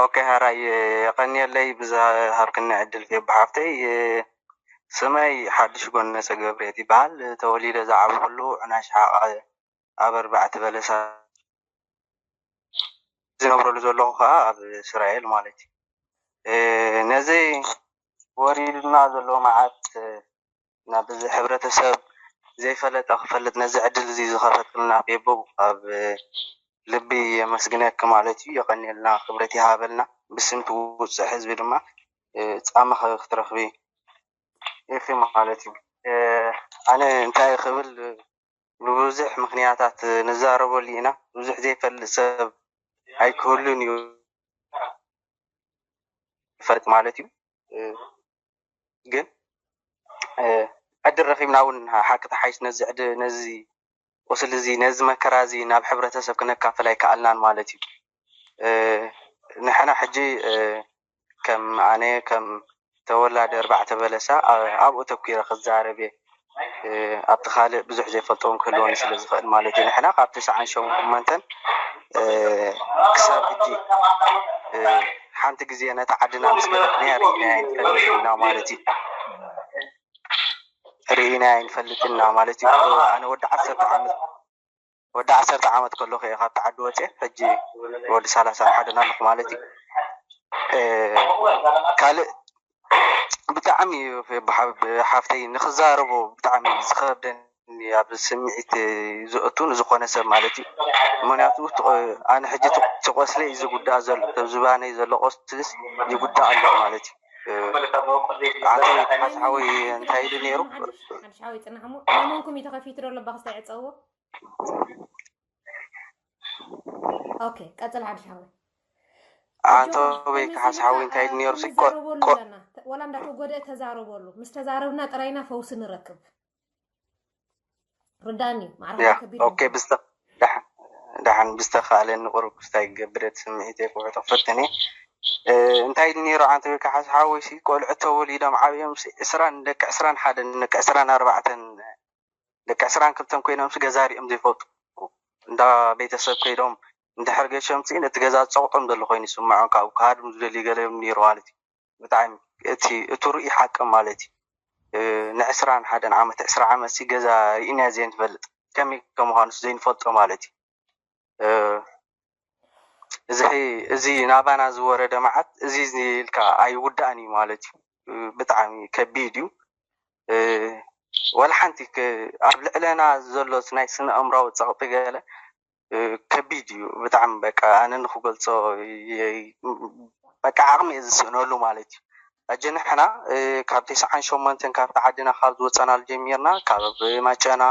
ኦኬ፣ ሃራይ፣ የቐንየለይ ብዝሃብክኒ ዕድል ፌቡ ሓፍተይ። ስመይ ሓድሽ ጎነፀ ገብርኤት ይበሃል። ተወሊደ ዝዓበኹሉ ዕናይ ሽሓቕ ኣብ ኣርባዕተ በለሳ፣ ዝነብረሉ ዘለኹ ከዓ ኣብ እስራኤል ማለት እዩ። ነዚ ወሪዱና ዘሎ መዓት ናብ እዚ ሕብረተሰብ ዘይፈለጠ ክፈልጥ ነዚ ዕድል እዚ ዝኸፈትክልና ፌቡ ካብ ልቢ የመስግነኪ ማለት እዩ። የቐንየልና፣ ክብረት ይሃበልና። ብስም እቲ ውፅዕ ህዝቢ ድማ ፃማ ክትረኽቢ ኢኺ ማለት እዩ። ኣነ እንታይ ክብል፣ ብብዙሕ ምኽንያታት ንዛረበሉ ኢና። ብዙሕ ዘይፈልጥ ሰብ ኣይክህሉን እዩ፣ ይፈልጥ ማለት እዩ። ግን ዕድል ረኺብና እውን ሓቂ ተሓይሽ ነዚ ዕድ ነዚ ቁስሊ እዚ ነዚ መከራ እዚ ናብ ሕብረተሰብ ክነካፍል ኣይከኣልናን ማለት እዩ። ንሕና ሕጂ ከም ኣነ ከም ተወላዲ ኣርባዕተ በለሳ ኣብኡ ተኪረ ክዛረብ እየ። ኣብቲ ካልእ ብዙሕ ዘይፈልጦም ክህልወኒ ስለ ዝኽእል ማለት እዩ። ንሕና ካብ ተስዓን ሸሞንተን ክሳብ ሕጂ ሓንቲ ግዜ ነታ ዓድና ምስ ገደፍናያ ርኢናያ ኣይንፈልጥን ኢና ማለት እዩ። ርኢናያ ኣይንፈልጥን ኢና ማለት እዩ። ኣነ ወዲ ዓሰርተ ዓመት ወዲ ዓሰርተ ዓመት ከለኹ እየ ካብቲ ዓዲ ወፅየ። ሕጂ ወዲ ሰላሳን ሓደን ኣለኹ ማለት እዩ። ካልእ ብጣዕሚ እዩ ሓፍተይ ንክዛረቦ ብጣዕሚ ዝኸብደኒ፣ ኣብ ስምዒት ዝእቱ ንዝኾነ ሰብ ማለት እዩ። ምክንያቱ ኣነ ሕጂ እቲ ቆስለ እዩ ዝጉዳእ ዘሎ፣ እቲ ዝባነይ ዘሎ ቆስልስ ይጉዳእ ኣሎ ማለት እዩ። ዓንተ ሓሓወይ እንታይ ኢሉ ነይሩ? ሓድሽ ሓወይ ፅናሕ እሞ ናይ መንኩም እዩ ተኸፊቱ ዘሎ፣ ባክስታ ይዕፀዎ። ኦኬ፣ ቀፅል ሓድሽ ሓወይ። ኣንተ ወይ ከሓስ ሓወይ እንታይ ነይሩ? ንዘረበሉ ኣለና። ወላ እንዳተጎድአ ተዛረበሉ። ምስ ተዛረብና ጥራይና ፈውሲ ንረክብ። ርዳኒ ማዕረ ከቢድ። ኦኬ፣ ብዝተ ደሓን ብዝተኻእለኒ ቁሩብ ክስታይ ክገብር እቲ ስምዒተይ ክውሕጦ ክፈትን እየ። እንታይ ነይሩ ኣንተ ወይ ከሓስ ሓወይ ሲ ቆልዑ ተወሊዶም ዓብዮም ሲ ዕስራን ደቂ ዕስራን ሓደን ደቂ ዕስራን ኣርባዕተን ደቂ ዕስራን ክልተን ኮይኖም ሲ ገዛ ሪኦም ዘይፈልጡ እንዳ ቤተሰብ ከይዶም እንድሕር ገሾም ሲ ነቲ ገዛ ዝፀቕጦም ዘሎ ኮይኑ ይስምዖም። ካብኡ ክሃድሙ ዝደልዩ ገለ እዮም ነይሩ ማለት እዩ። ብጣዕሚ እቲ እቲ ርእይ ሓቂ ማለት እዩ። ንዕስራን ሓደን ዓመት ዕስራ ዓመት ሲ ገዛ ርኢና ዘይንፈልጥ ከመይ ከምዃኑ ዘይንፈልጦ ማለት እዩ። እዚ እዚ ናባና ዝወረደ መዓት እዚ እዚ ኢልካ ኣይውዳእን እዩ ማለት እዩ። ብጣዕሚ ከቢድ እዩ። ወላ ሓንቲ ኣብ ልዕለና ዘሎ ናይ ስነ ኣእምራዊ ፀቕጢ ገለ ከቢድ እዩ ብጣዕሚ። በቃ ኣነ ንክገልፆ በቃ ዓቕሚ እየ ዝስእነሉ ማለት እዩ። ሕጂ ንሕና ካብ ተስዓን ሸሞንተን ካብቲ ዓድና ካብ ዝወፀናሉ ጀሚርና ካብ ማጨና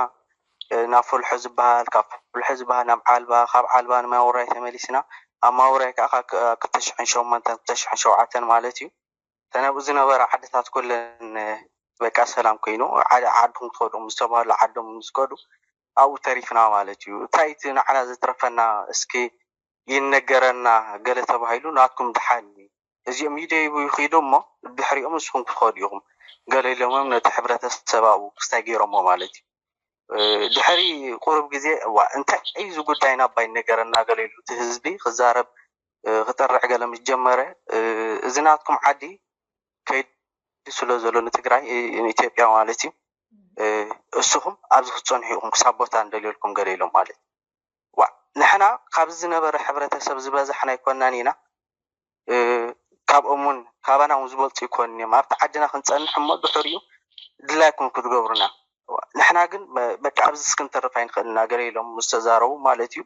ናብ ፍልሖ ዝበሃል፣ ካብ ፍልሖ ዝበሃል ናብ ዓልባ፣ ካብ ዓልባ ንማውራይ ተመሊስና። ኣብ ማውራይ ከዓ ካብ ክልተ ሽሕን ሸሞንተን ክልተ ሽሕን ሸውዓተን ማለት እዩ እተን ኣብኡ ዝነበራ ዓድታት ኩለን በቃ ሰላም ኮይኑ ዓድኹም ክትኸዱ ምስ ተባህሉ ዓዶም ምስ ከዱ ኣብኡ ተሪፍና ማለት እዩ። እንታይ እቲ ንዓና ዘትረፈና እስኪ ይነገረና ገለ ተባሂሉ ናትኩም ደሓን እዩ እዚኦም ይደይቡ ይኺዱ እሞ ድሕሪኦም ንስኹም ክትኸዱ ኢኹም ገለ ኢሎሞም ነቲ ሕብረተሰብ ኣብኡ ክስታይ ገይሮሞ ማለት እዩ። ድሕሪ ቁሩብ ግዜ እዋ እንታይ እዩ እዚ ጉዳይ ናባ ይነገረና ገለ ኢሉ እቲ ህዝቢ ክዛረብ ክጠርዕ ገለ ምስ ጀመረ እዚ ናትኩም ዓዲ ከይዱ ስለ ዘሎ ንትግራይ ንኢትዮጵያ ማለት እዩ። እስኹም ኣብዚ ክትፀንሑ ኢኹም ክሳብ ቦታ እንደልየልኩም ገለ ኢሎም ማለት እዩ። ዋ ንሕና ካብዚ ዝነበረ ሕብረተሰብ ዝበዛሕና ኣይኮናን ኢና። ካብኦም እውን ካባና እውን ዝበልፁ ይኮኑን እዮም። ኣብቲ ዓድና ክንፀንሕ እሞ ድሕሪኡ ድላይኩም ክትገብሩና። ንሕና ግን በቃ ኣብዚ እስክንተርፍ ኣይንኽእልና ገለ ኢሎም ምስ ተዛረቡ ማለት እዩ።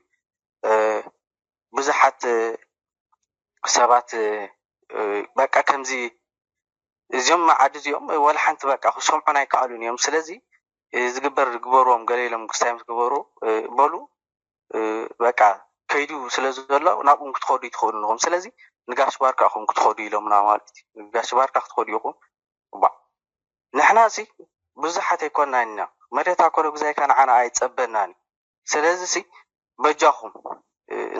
ብዙሓት ሰባት በቃ ከምዚ እዚኦም መዓዲ እዚኦም ወላ ሓንቲ በቃ ክሰምዖን ኣይከኣሉን እዮም። ስለዚ ዝግበር ግበርዎም ገለ ኢሎም ክስታይ ምስ ገበሩ በሉ በቃ ከይዱ ስለ ዘሎ ናብኡም ክትኸዱ ትኽእሉ ንኹም። ስለዚ ንጋሽ ባርካ ኢኹም ክትኸዱ ኢሎምና ማለት እዩ። ንጋሽ ባርካ ክትኸዱ ኢኹም። ባ ንሕና ሲ ብዙሓት ኣይኮናን ኢና። መሬት ኣኮ ንግዛይካ ንዓና ኣይጸበናን። ስለዚ ሲ በጃኹም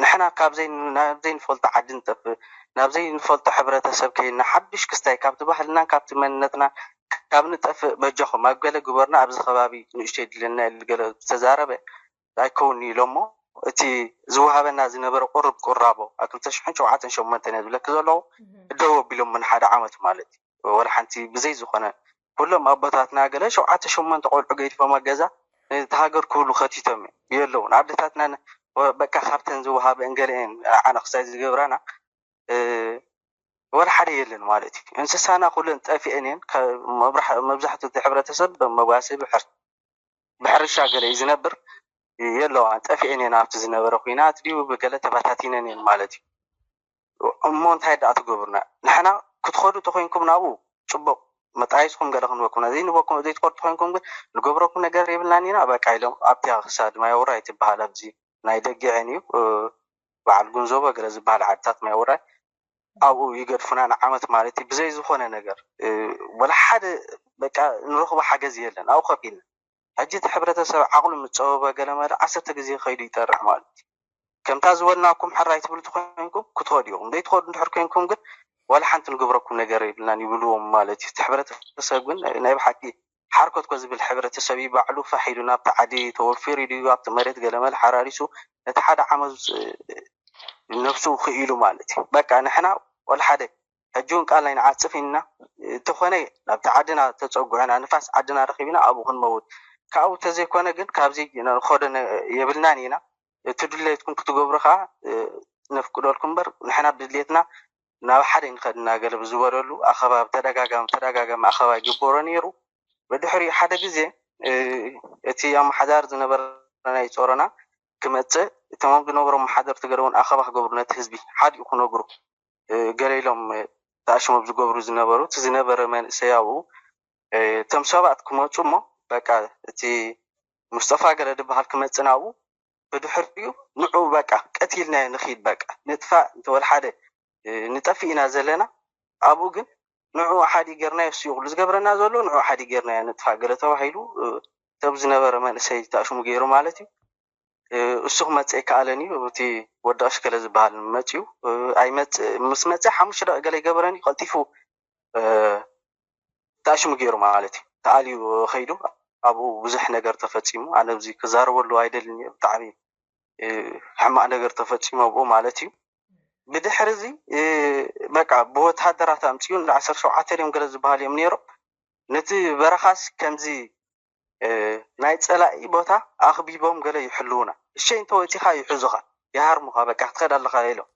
ንሕና ካብ ዘይ ናብ ዘይንፈልጦ ዓዲ ንጠፍእ ናብ ዘይንፈልጦ ሕብረተሰብ ከይና ሓድሽ ክስታይ ካብቲ ባህልናን ካብቲ መንነትና ካብ ንጠፍእ በጃኹም ኣብ ገለ ግበርና ኣብዚ ከባቢ ንእሽተይ ድልና ኢሉ ገለ ዝተዛረበ ኣይከውን ኢሎሞ እቲ ዝወሃበና ዝነበረ ቁርብ ቁራቦ ኣብ ክልተ ሽሕን ሸውዓተን ሸሞንተን እየ ዝብለኪ ዘለኹ። እደው ኣቢሎም ምን ሓደ ዓመት ማለት እዩ። ወላ ሓንቲ ብዘይ ዝኾነ፣ ኩሎም ኣቦታትና ገለ ሸውዓተ ሸሞንተ ቆልዑ ገዲፎም ኣብ ገዛ ነቲ ሃገር ክብሉ ከቲቶም እዮም። የለውን ኣደታትና ን-፣ ወ-፣ በቃ ካብተን ዝወሃበ እንገለኤን ዓነኽሳይ ዝገብራና፣ እ፣ ወላ ሓደ የለን ማለት እዩ። እንስሳና ኩለን ጠፊአን እየን። ከ-፣ መብራህ-፣ መብዛሕትኡ እቲ ሕብረተሰብ መጓሰ ብሕር-፣ ብሕርሻ ገለ እዩ ዝነብር። የለዋን፣ ጠፊአን እየን። ኣብቲ ዝነበረ ኩናት ድዩ ብገለ ተበታቲነን እየን ማለት እዩ። እሞ እንታይ ደኣ ትገብሩና? ንሕና ክትኸዱ ተኮይንኩም ናብኡ ጽቡቕ፣ መጣየስኩም ገለ ክንበኩም፣ ዘይንበኩም፣ ዘይትኸዱ ተኮይንኩም ግን ንገብረኩም ነገር የብልናን ኢና፣ በቃ ኢሎም ኣብቲ ክሳድ ማይ ውራይ ትበሃል ኣብዚ ናይ ደጊዐን እዩ፣ እ፣ በዓል ጉንዞቦ ገለ ዝበሃል ዓድታት ማይ ውራይ ኣብኡ ይገድፉና ንዓመት ማለት እዩ። ብዘይ ዝኾነ ነገር፣ እ፣ ወላ ሓደ በቃ ንረኽቦ ሓገዝ የለን። ኣብኡ ኮፍ ኢልና። ሕጂ እቲ ሕብረተሰብ ዓቕሉ ምስ ጸበበ ገለ መለ ዓሰርተ ግዜ ከይዱ ይጠርሕ ማለት እዩ። ከምታ ዝበልናኩም ሕራይ ትብሉ ተኮይንኩም ክትኸዱ ኢኹም። ዘይትኸዱ እንድሕር ኮይንኩም ግን ዋላ ሓንቲ ንገብረኩም ነገር የብልናን ይብልዎም ማለት እዩ። እቲ ሕብረተሰብ ግን ናይ ብሓቂ ሓርኮት ኮ ዝብል ሕብረተሰብ እዩ። ባዕሉ ፋሕ ኢሉ ናብቲ ዓዲ ተወፊሩ ድዩ ኣብቲ መሬት ገለ መለ ሓራሪሱ ነቲ ሓደ ዓመት ነብሱ ክኢሉ ማለት እዩ። በቃ ንሕና ወላ ሓደ ሕጂ እውን ቃል ኣይንዓጽፍ ኢና። እንተኾነ ናብቲ ዓድና ተጸጉዕና ንፋስ ዓድና ረኺብና ኣብኡ ክንመውት። ካብኡ ተዘይኮነ ግን ካብዚ ንኸዶ ነ-፣ የብልናን ኢና። እቲ ድሌትኩም ክትገብሩ ከኣ፣ እ፣ ነፍቅደልኩም እምበር ንሕና ብድሌትና ናብ ሓደ ንኸድና ገለ ብዝበለሉ ኣኸባ ብተደጋጋሚ፣ ተደጋጋሚ ኣኸባ ይግበሮ ነይሩ። ብድሕሪኡ ሓደ ግዜ፣ እ፣ እቲ ኣመሓዳሪ ዝነበረ ናይ ጾሮና ክመጽእ፣ እቶም ዝነበሩ ኣመሓደርቲ ገለ እውን ኣኸባ ክገብሩ ነቲ ህዝቢ ሓዲኡ ክነግሩ፣ እ፣ ገለ ኢሎም፣ እ፣ ተኣሽሞም ዝገብሩ ዝነበሩ፣ እቲ ዝነበረ መንእሰይ ኣብኡ፣ እ፣ እቶም ሰባት ክመጹ እሞ በቃ እቲ ሙስጠፋ ገለ ዝበሃል ክመጽእ ናብኡ፣ ብድሕሪኡ ንዑ በቃ ቀቲልናዮ ንኺድ በቃ ንጥፋእ፣ እንተ ወላ ሓደ፣ እ፣ ንጠፍእ ኢና ዘለና። ኣብኡ ግን ንዑ ሓዲ ጌርናዮ፣ እሱ ይኹሉ ዝገብረና ዘሎ ንዑ ሓዲ ጌርናዮ ንጥፋእ ገለ ተባሂሉ፣ እ፣ እቶም ዝነበረ መንእሰይ ተኣሽሙ ገይሩ ማለት እዩ። እ፣ እሱ ክመጽእ ኣይከኣለን እዩ። እቲ ወዲ ኣሽከለ ዝበሃል መጽዩ፣ እ፣ ኣይመጽእ-፣ ምስ መጸ ሓሙሽተ ደቂቕ ገለ ይገበረን እዩ፣ ቀልጢፉ፣ እ፣ ተኣሽሙ ገይሩ ማለት እዩ። ተኣልዩ ከይዱ ኣብኡ ብዙሕ ነገር ተፈጺሙ። ኣነ ኣብዚ ክዛረበሉ ኣይደልን እየ። ብጣዕሚ፣ እ፣ ሕማቕ ነገር ተፈጺሙ ኣብኡ ማለት እዩ። ብድሕሪ እዚ፣ እ፣ በቃ ብወተሃደራት ኣምጽኡ እንዳ ዓሰርተ ሸውዓተ ድዮም ገለ ዝበሃሉ እዮም ነይሮም። ነቲ በረኻስ ከምዚ፣ እ፣ ናይ ጸላኢ ቦታ ኣኽቢቦም ገለ ይሕልዉና። እሸይ እንተወጺኻ ይሕዙኻ፣ ይሃርሙኻ፣ በቃ ክትኸድ ኣለኻ ኢሎም።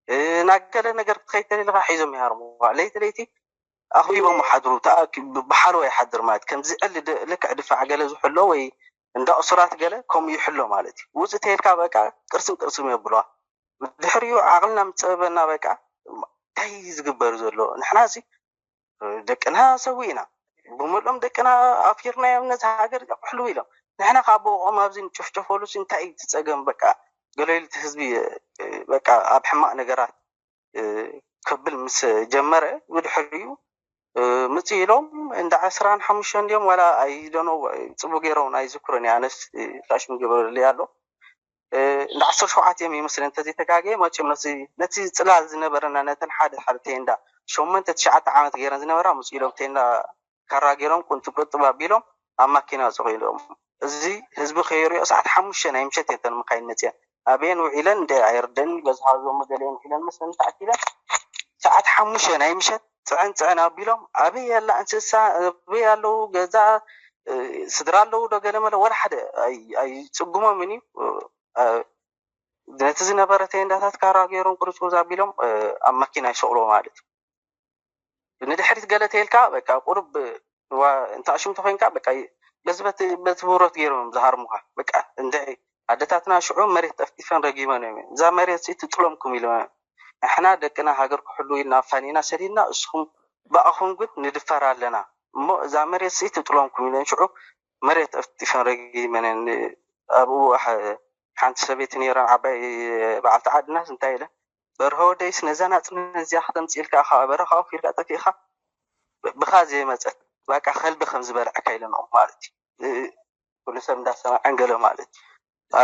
እ፣ ናብ ገለ ነገር ክትኸይድ ተደሊኻ ሒዞም ይሃርሙኻ። ለይቲ ለይቲ ኣኽቢቦም ይሓድሩ፣ ተኣኪ-፣ ብ-፣ ብሓለዋ ይሓድር ማለት፣ ከምዚ ዕሊ ድ-፣ ልክዕ ድፋዕ ገለ ዝሕሎ ወይ እንዳ እሱራት ገለ ከምኡ ይሕሎ ማለት እዩ። ውጽእ ተይልካ በቃ ቅርስም ቅርስም የብሉዋ። ድሕሪኡ ዓቕልና ምስ ጸበበና በቃ እንታይ እዩ ዝግበር ዘሎ? ንሕና እዚ ደቅና ሰዊእና፣ ብምልኦም ደቅና ኣፍቂርናዮም ነዚ ሃገር እዚኣ ክሕልዉ ኢሎም። ንሕና ካብ ብኦም ኣብዚ ንጨፍጨፈሉስ እንታይ እዩ እቲ ጸገም? በቃ ገለ ኢሉ እቲ ህዝቢ፣ እ፣ በቃ ኣብ ሕማቕ ነገራት፣ እ፣ ከብል ምስ ጀመረ ብድሕሪኡ፣ እ፣ ምጽእ ኢሎም እንዳ ዕስራን ሓሙሽተን ድዮም ዋላ ኣይደኖ ጽቡቅ ገይሮም ኣይዝክሮን እየ። ኣነስ፣ እ፣ ፋሽን ገበረለይ ኣሎ። እ፣ እንዳ ዓሰርተ ሸውዓተ እዮም ይመስለኒ እንተዘይተጋግየ መጺኦም ነቲ፣ ነቲ ጽላል ዝነበረና ነተን ሓደ ሓደ ቴንዳ ሸሞንተ ትሽዓተ ዓመት ገይረን ዝነበራ ምጽእ ኢሎም ቴንዳ ካራ ገይሮም ቁንጥብ ቁንጥብ ኣቢሎም ኣብ ማኪና ጽቑ ኢሎም። እዚ ህዝቢ ከይሪኦ ሰዓት ሓሙሽተ ናይ ምሸት እየን እተን መካይን መጺአን። ኣበየን ውዒለን እንደ ኣይርደን በዝሃዞም ገሊኦም ውዒለን መስለን ተኣኪለን ሰዓት ሓሙሽተ ናይ ምሸት ጽዕን ጽዕን ኣቢሎም ኣበይ ያላ እንስሳ ኣበይ ኣለዉ ገዛ፣ እ፣ ስድራ ኣለዉ ዶ ገለ መለ ወላ ሓደ ኣይ-፣ ኣይጽጉሞምን እዩ። እ፣ ነቲ ዝነበረ ቴንዳታት ካራ ገይሮም ቁርጽ ኣቢሎም፣ እ፣ ኣብ ማኪና ይሰቕልዎ ማለት እዩ። ንድሕሪት ገለ ተይልካ በቃ ቁሩብ ዋ-፣ እንተ ኣሽም ተኾይንካ በቃ በዚ በቲ፣ በቲ ብረት ገይሮም እዮም ዝሃርሙኻ። በቃ እንድዒ ኣደታትና ሽዑ መሬት ጠፍጢፈን ረጊመን እዮም። እዛ መሬት እዚ ትጥሎምኩም ኢሎም እዮም። ንሕና ደቅና ሃገር ክሕሉ ኢልና ኣፋኒና ሰዲድና፣ እስኹም ብኣኹም ግን ንድፈር ኣለና። እሞ እዛ መሬት እዚ ትጥሎምኩም ኢለን ሽዑ መሬት ጠፍጢፈን ረጊመን እየን። ኣብኡ ሓ-፣ ሓንቲ ሰበይቲ ነይረን ዓባይ በዓልቲ ዓድናስ እንታይ ኢለን፣ በርሀ ወደይስ ነዛ ናጽነት እዚኣ ከተምጽእ ኢልካ ኢኻ በረኻ ወፊርካ ጠፊእኻ፣ ብ-፣ ብኻ ዘይመጸት፣ በቃ ከልቢ ከም ዝበልዐካ ኢለንኦም ማለት እዩ። እ-፣ ኩሉ ሰብ እንዳሰምዐን ገለ ማለት እዩ። እ፣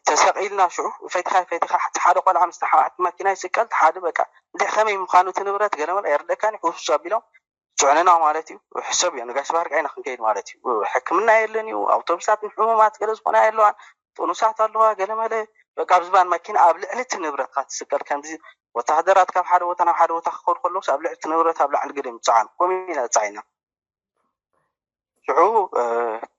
ተሰቒልና ሽዑ ፈቲኻ ፈቲኻ፣ እቲ ሓደ ቆልዓ ምስ ተሓ-፣ ኣብቲ ማኪና ይስቀል፣ እቲ ሓደ በቃ እንድሕ ከመይ ምዃኑ እቲ ንብረት ገለ መለ ኣይርደካን እዩ፣ ሕውስ ኣቢሎም ጽዕንና ማለት እዩ። ሕሰብ እዩ፣ ንጋሽ ባህርቃ ኢና ክንከይድ ማለት እዩ። ሕክምና የለን እዩ፣ ኣውቶቡሳት ንሕሙማት ገለ ዝኾነ የለዋን። ጥኑሳት ኣለዋ፣ ገለመለ። በቃ ኣብ ዝባን መኪና ኣብ ልዕሊ እቲ ንብረትካ ትስቀል። ከምዚ ወተሃደራት ካብ ሓደ ቦታ ናብ ሓደ ቦታ ክኸዱ ከለውስ ኣብ ልዕሊ እቲ ንብረት ኣብ ላዕሊ ገለ ምፅዓኑ ከምኡ ኢና ፃዒና። ሽዑ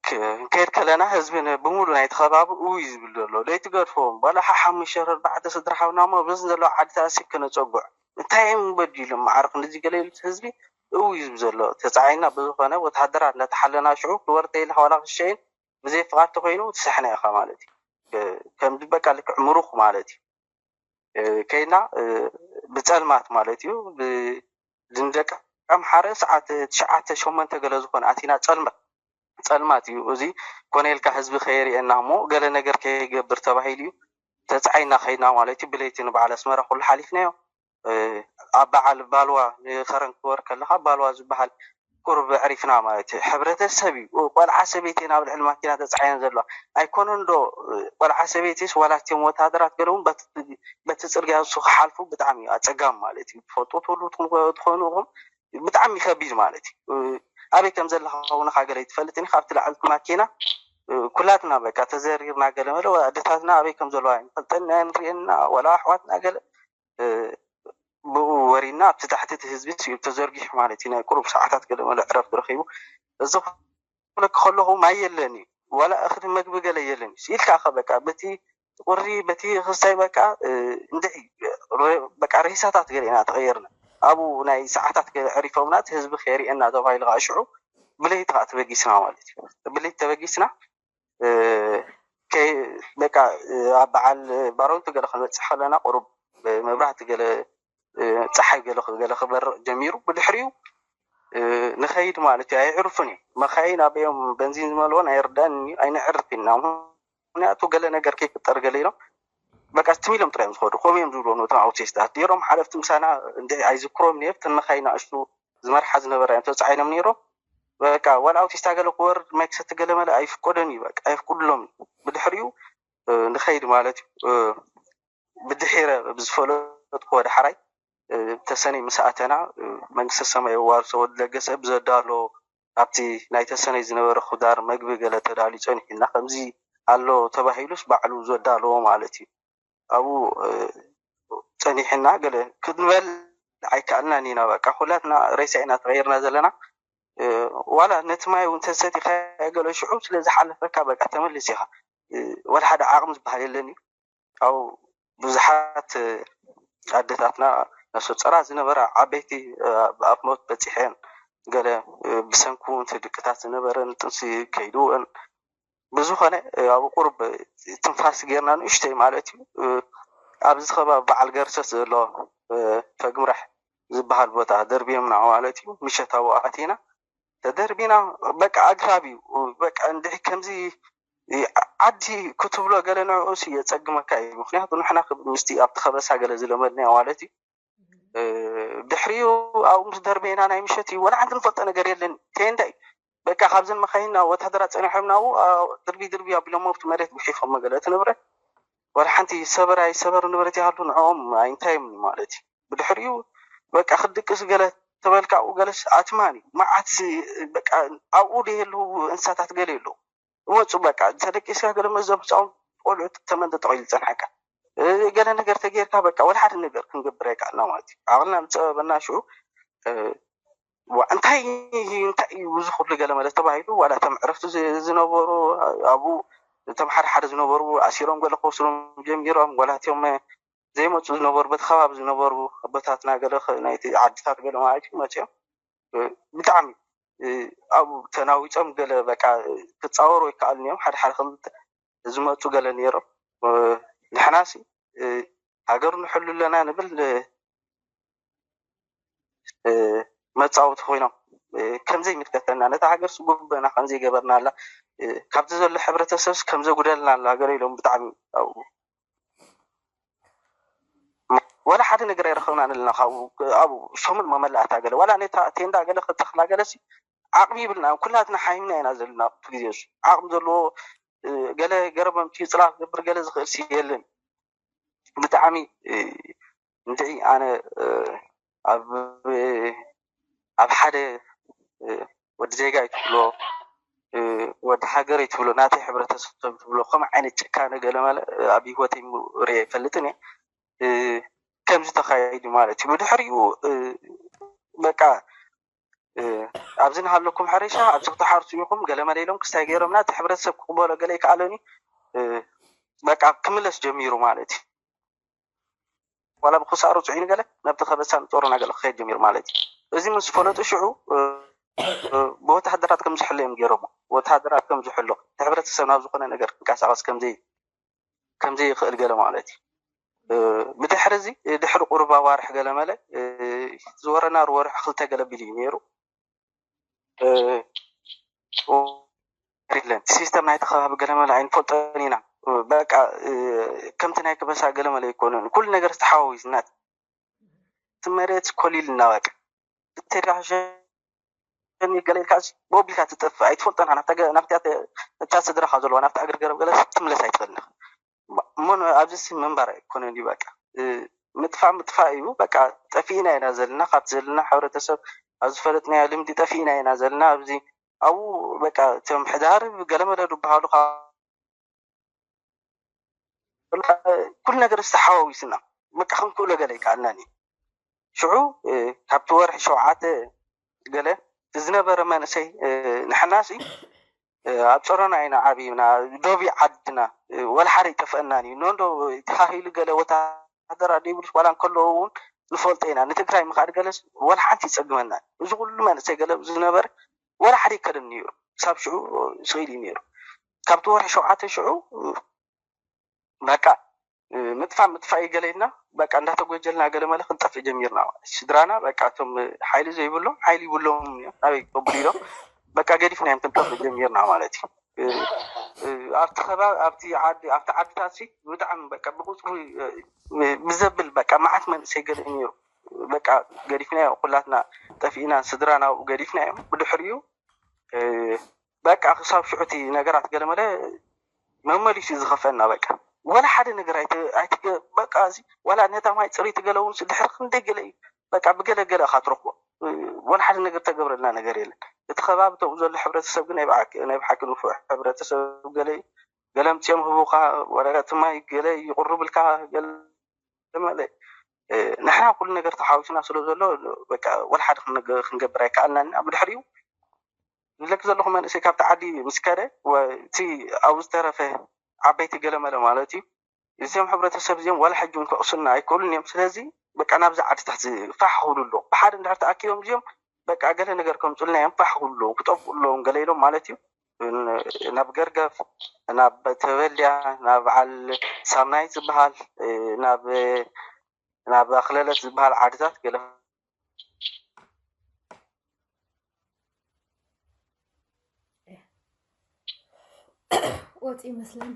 ክንከይድ ከለና ህዝቢ ብሙሉ ናይቲ ከባቢ እው እዩ ዝብል ዘሎ። ለይቲ ገድፎም ዋላ ሓሙሽተ ኣርባዕተ ስድራ ሓውና እሞ በዚ ዘለዋ ዓድታት ሲብ ክነፀጉዕ እንታይ እዮም በዲሎም ማዕረ ክንድዚ ገለ ኢሉ ህዝቢ እው እዩ ዝብል ዘሎ። ተፃዒና ብዝኾነ ወተሃደራት እንዳተሓለና ሽዑ ክወርተ ኢልካ ዋላ ክሸይን ብዘይ ፍቓድ ተኮይኑ ትስሕነ ኢኻ ማለት እዩ። ከምዚ በቃ ልክዕ ምሩኽ ማለት እዩ። ከይና ብፀልማት ማለት እዩ። ንደቂ ኣምሓረ ሰዓት ትሽዓተ ሸሞንተ ገለ ዝኾነ ኣቲና ፀልማት ፀልማት እዩ። እዚ ኮነ ኢልካ ህዝቢ ከየርእየና እሞ ገለ ነገር ከይገብር ተባሂሉ እዩ ተፃዒና ከይድና ማለት እዩ። ብለይቲ ንበዓል ኣስመራ ኩሉ ሓሊፍናዮ። ኣብ በዓል ባልዋ ንኸረን ክወር ከለኻ ባልዋ ዝበሃል ቁሩብ ኣዕሪፍና ማለት እዩ። ሕብረተሰብ እዩ። ቆልዓ ሰበይቲ ናብ ልዕሊ ማኪና ተፃዒነን ዘለዋ ኣይኮነን ዶ? ቆልዓ ሰበይቲስ ዋላ እትዮም ወታደራት ገለ እውን በቲ ፅርግያ እሱ ክሓልፉ ብጣዕሚ እዩ ኣፀጋም ማለት እዩ። ትፈልጡ ትህሉ ትኾኑ ኢኹም። ብጣዕሚ ከቢድ ማለት እዩ። ኣበይ ከም ዘለኻ እውን ገለ ይትፈልጥ ኢኻ። ኣብቲ ላዕሊ ማኪና ኩላትና በቃ ተዘሪርና ገለ መለ ኣደታትና ኣበይ ከም ዘለዋ ይንፈልጠን ንሪኤና ዋላ ኣሕዋትና ገለ ብኡ ወሪና ኣብቲ ታሕቲ እቲ ህዝቢ ስኢሉ ተዘርጊሑ ማለት እዩ። ናይ ቁሩብ ሰዓታት ገለ መለ ዕረፍቲ ረኺቡ እዚ ክብለኪ ከለኹ ማይ የለን እዩ ዋላ እኽሊ መግቢ ገለ የለን እዩ ኢልካ ከ በቃ በቲ ቁሪ በቲ ክስታይ በቃ እንድዒ በቃ ሬሳታት ገለ ኢና ተቐየርና። ኣብኡ ናይ ሰዓታት ገለ ዕሪፎምና እቲ ህዝቢ ከየርእየና ተባሂሉ ከዓ ሽዑ ብለይቲ ከዓ ተበጊስና ማለት እዩ። ብለይቲ ተበጊስና በቃ ኣብ በዓል ባረንቱ ገለ ክንበፅሕ ከለና ቁሩብ መብራህቲ ገለ ፀሓይ ገለ ገለ ክበርቕ ጀሚሩ ብድሕሪኡ ንኸይድ ማለት እዩ። ኣይዕርፉን እዩ መኻይን ኣበዮም በንዚን ዝመልኦን ኣይርዳን እዩ ኣይንዕርፍ ኢና። ምክንያቱ ገለ ነገር ከይፍጠር ገለ ኢሎም በቃ ትም ኢሎም ጥራዮም ዝኸዱ ከምኡ እዮም ዝብሉ ነቶም ኣውቲስታት ነይሮም ሓለፍቲ ምሳና እንደ ኣይዝክሮም ነየብ ተመኻይና እሽቱ ዝመርሓ ዝነበራ እዮም ተፃዒኖም ነይሮም። በቃ ዋላ ኣውቲስታ ገለ ክወርድ ማይ ክሰቲ ገለ መለ ኣይፍቀዶን እዩ በቃ ኣይፍቅድሎም። ብድሕሪኡ ንኸይድ ማለት እዩ። ብድሒረ ብዝፈለጥኩዎ ዳሕራይ ተሰነይ ምስ ኣተና መንግስተ ሰማይ የዋርሶ ወዲ ለገሰ ብዘዳሎ ኣብቲ ናይ ተሰነይ ዝነበረ ኩዳር መግቢ ገለ ተዳልዩ ጸኒሑና ከምዚ ኣሎ ተባሂሉስ ባዕሉ ዘዳለዎ ማለት እዩ። ኣብኡ ጸኒሕና ገለ ክንበል ኣይከኣልናን ኢና በቃ ኩላትና ሬሳ ኢና ተቐይርና ዘለና። ዋላ ነቲ ማይ እውን ተሰቲኻ ገለ ሽዑ ስለ ዝሓለፈካ በቃ ተመልስ ኢኻ። ዋላ ሓደ ዓቕሚ ዝበሃል የለን እዩ። ኣብ ብዙሓት ኣደታትና ነፍሰ ጾራት ዝነበራ ዓበይቲ ኣብ ሞት በጺሐን ገለ ብሰንኩ እቲ ድቅታት ዝነበረን ጥንሲ ከይድወን ብዝኾነ ኣብ ቁሩብ ትንፋስ ጌርና ንእሽተይ ማለት እዩ ኣብዚ ከባቢ በዓል ገርሰስ ዘሎ ፈግምራሕ ዝበሃል ቦታ ደርብዮምና ማለት እዩ ምሸት ኣብኡ ኣቲና ተደርቢና በቃ ኣግራብ እዩ በቃ እንድዒ ከምዚ ዓዲ ክትብሎ ገለ ንዕኡስ የፀግመካ እዩ ምክንያቱ ንሕና ምስቲ ኣብቲ ከበሳ ገለ ዝለመድናዮ ማለት እዩ ድሕሪኡ ኣብኡ ምስ ደርቤና ናይ ምሸት እዩ ወላ ሓንቲ ንፈልጦ ነገር የለን ቴንዳ እዩ በቃ ካብዘን መካይን ናብ ወታደራት ፀኒሖም ናብኡ ድርቢ ድርቢ ኣቢሎም ኣብቲ መሬት ጉሒፎም ገለ እቲ ንብረት ወላ ሓንቲ ሰበር ኣይሰበር ንብረት ይሃሉ ንዕኦም ኣይንታዮም ማለት እዩ ብድሕሪኡ በቃ ክድቅስ ገለ ተበልካ ኣብኡ ገለስ ኣትማን እዩ መዓት በቃ ኣብኡ ደየለዉ እንስሳታት ገለ የለዉ እወፁ በቃ ተደቂስካ ገለ መዞም ህፃውን ቆልዑ ተመንጠጠቕ ኢሉ ፀንሓካ ገለ ነገር ተጌርካ በቃ ወላ ሓደ ነገር ክንገብር ኣይከኣልና ማለት እዩ ዓቕልና ምፀበበና ሽዑ እንታይ እንታይ እዩ እዚ ኩሉ ገለ መለ ተባሂሉ ዋላ እቶም ዕረፍቲ ዝነበሩ ኣብኡ እቶም ሓደ ሓደ ዝነበሩ ኣሲሮም ገለ ክወስዶም ጀሚሮም ዋላ እቲኦም ዘይመፁ ዝነበሩ በቲ ከባቢ ዝነበሩ ኣቦታትና ገለ ናይቲ ዓድታት ገለ ማለት እዩ መፅኦም ብጣዕሚ ኣብኡ ተናዊፆም ገለ በቃ ክፃወሩ ኣይከኣሉን እዮም ሓደ ሓደ ክልተ ዝመፁ ገለ ነይሮም ንሕናሲ ሃገር ንሕሉ ኣለና ንብል መፃወቲ ኮይኖም ከምዘይምልከተና ነታ ሃገር ስጉበና ከምዘይገበርናላ ካብቲ ዘሎ ሕብረተሰብስ ከምዘጉደልና ኣላ ገለ ኢሎም ብጣዕሚ ኣብኡ ወላ ሓደ ነገር ኣይረኸብናን ኣለና ካብኡ ኣብኡ ሰሙን መመላእታ ገለ ዋላ ነታ ቴንዳ ገለ ክተኽላ ገለሲ ዓቕሚ ይብልና ኩላትና ሓሚና ኢና ዘለና ኣብቲ ግዜ እሱ ዓቕሚ ዘለዎ ገለ ገረበምቲ ፅላፍ ገብር ገለ ዝኽእል ሲ የለን ብጣዕሚ እንድዒ ኣነ ኣብ ኣብ ሓደ ወዲ ዜጋ ይትብሎ ወዲ ሃገረይ ትብሎ፣ ናተይ ሕብረተሰብ ትብሎ፣ ከምኡ ዓይነት ጭካነ ገለመለ ኣብ ህይወተይ ሪኤ ኣይፈልጥን እየ። ከምዚ ተኻይዱ ማለት እዩ። ብድሕሪኡ በቃ ኣብዚ ናሃለኩም ሕርሻ ኣብዚ ክትሓርሱ ኢኹም ገለመለ ኢሎም ክስታይ ገይሮም ናቲ ሕብረተሰብ ክቕበሎ ገለ ይከኣለኒ በቃ ክምለስ ጀሚሩ ማለት እዩ። ዋላ ብክሳሩ ፅዒኑ ገለ ናብቲ ከበሳ ንጦሮና ገለ ክኸይድ ጀሚሩ ማለት እዩ። እዚ ምስ ፈለጡ ሽዑ ብወተሃደራት ከም ዝሕሎ እዮም ገይሮሞ። ወተሃደራት ከም ዝሕሎ እቲ ሕብረተሰብ ናብ ዝኾነ ነገር ክንቀሳቐስ ከምዘይ ከምዘይኽእል ገለ ማለት እዩ። ብድሕሪ እዚ ድሕሪ ቁሩብ ኣዋርሕ ገለ መለ ዝወረና ወርሒ ክልተ ገለ ቢሉ እዩ ነይሩ። የለን። ሲስተም ናይቲ ከባቢ ገለመለ ኣይንፈልጦን ኢና። በቃ ከምቲ ናይ ከበሳ ገለመለ ኣይኮነን። ኩሉ ነገር ዝተሓዋዊስና እቲ መሬት ኮሊልና በቃ ብቴሌቪዥን ገለ ኢልካ ብኦቢልካ ትጠፍእ ኣይትፈልጦን ናብታ ስድራኻ ዘለዋ ናብታ እግሪ ገረብ ገለ ትምለስ ኣይትኽእልን። እሞ ኣብዚ ምንባር ኣይኮነን እዩ በቃ ምጥፋእ ምጥፋእ እዩ በቃ ጠፊእና ኢና ዘለና ካብቲ ዘለና ሕብረተሰብ ኣብ ዝፈለጥናዮ ልምዲ ጠፊእና ኢና ዘለና ኣብዚ ኣብኡ በቃ እቶም ሕዳር ገለመለ ዝበሃሉ ኩሉ ነገር ዝተሓዋዊስና በቃ ክንክእሎ ገለ ይከኣልናን እዩ ሽዑ ካብቲ ወርሒ ሸውዓተ ገለ ዝነበረ መንእሰይ ንሕናሲ ኣብ ጸሮና ኢና ዓብና ዶቢ ዓድና ወላ ሓደ ይጠፍአናን እዩ ኖንዶ ተሃሂሉ ገለ ወታደር ኣደይብሉስ ዋላ እንከለዉ እውን ንፈልጦ ኢና ንትግራይ ምኻድ ገለስ ወላ ሓንቲ ይጸግመና እዚ ኩሉ መንእሰይ ገለ ዝነበረ ወላ ሓደ ይከደን ነይሩ ክሳብ ሽዑ ስኢል እዩ ነይሩ ካብቲ ወርሒ ሸውዓተ ሽዑ በቃ ምጥፋእ ምጥፋእ ይገለና በቃ እንዳተጎጀልና ገለ መለ ክንጠፍእ ጀሚርና ስድራና በቃ እቶም ሓይሊ ዘይብሎም ሓይሊ ይብሎም ናበይ ክብል ኢሎም በቃ ገዲፍናዮም ክንጠፍእ ጀሚርና ማለት እዩ ኣብቲ ከባቢ ኣብቲ ዓዲ ኣብቲ ዓድታት ሲ ብጣዕሚ በቃ ብቁፅሪ ብዘብል በቃ መዓት መንእሰይ ገለ ነይሩ በቃ ገዲፍናዮ ኩላትና ጠፊእና ስድራና ኣብኡ ገዲፍናዮም ብድሕሪኡ በቃ ክሳብ ሽዑቲ ነገራት ገለመለ መመሊሱ እዩ ዝኸፈና በቃ ወላ ሓደ ነገር ኣይትገ በቃ እዚ ዋላ ነታ ማይ ፅሪቲ ገለ እውን ድሕሪ ክንደይ ገለ እዩ በቃ ብገለ ገለ እኻ ትረኽቦ ወላ ሓደ ነገር ተገብረልና ነገር የለን እቲ ከባቢ ተብኡ ዘሎ ሕብረተሰብ ግን ናይ ብሓቂ ንፉዕ ሕብረተሰብ ገለ እዩ ገለ ምፅኦም ህቡካ ወረቀት ማይ ገለ ይቁርብልካ ገለ ማለት ንሕና ኩሉ ነገር ተሓዊስና ስለ ዘሎ በቃ ወላ ሓደ ክንገብር ኣይከኣልናን ኢና ብድሕሪኡ ዝብለኪ ዘለኹ መንእሰይ ካብቲ ዓዲ ምስ ከደ እቲ ኣብኡ ዝተረፈ ዓበይቲ ገለመለ ማለት እዩ እዚኦም ሕብረተሰብ እዚኦም ዋላ ሕጂ እውን ክቕሱልና ኣይክእሉን እዮም ስለዚ በቃ ናብዚ ዓድታት ፋሕ ክብሉ ኣለዉ ብሓደ እንድሕር ተኣኪቦም እዚኦም በቃ ገለ ነገር ከምፁልና እዮም ፋሕ ክብሉ ኣለዉ ክጠፍኡ ኣለዎም ገለ ኢሎም ማለት እዩ ናብ ገርገፍ ናብ ተበልያ ናብ በዓል ሳምናይት ዝበሃል ናብ ናብ ኣክለለት ዝበሃል ዓድታት ገለ ወፂ ይመስለኒ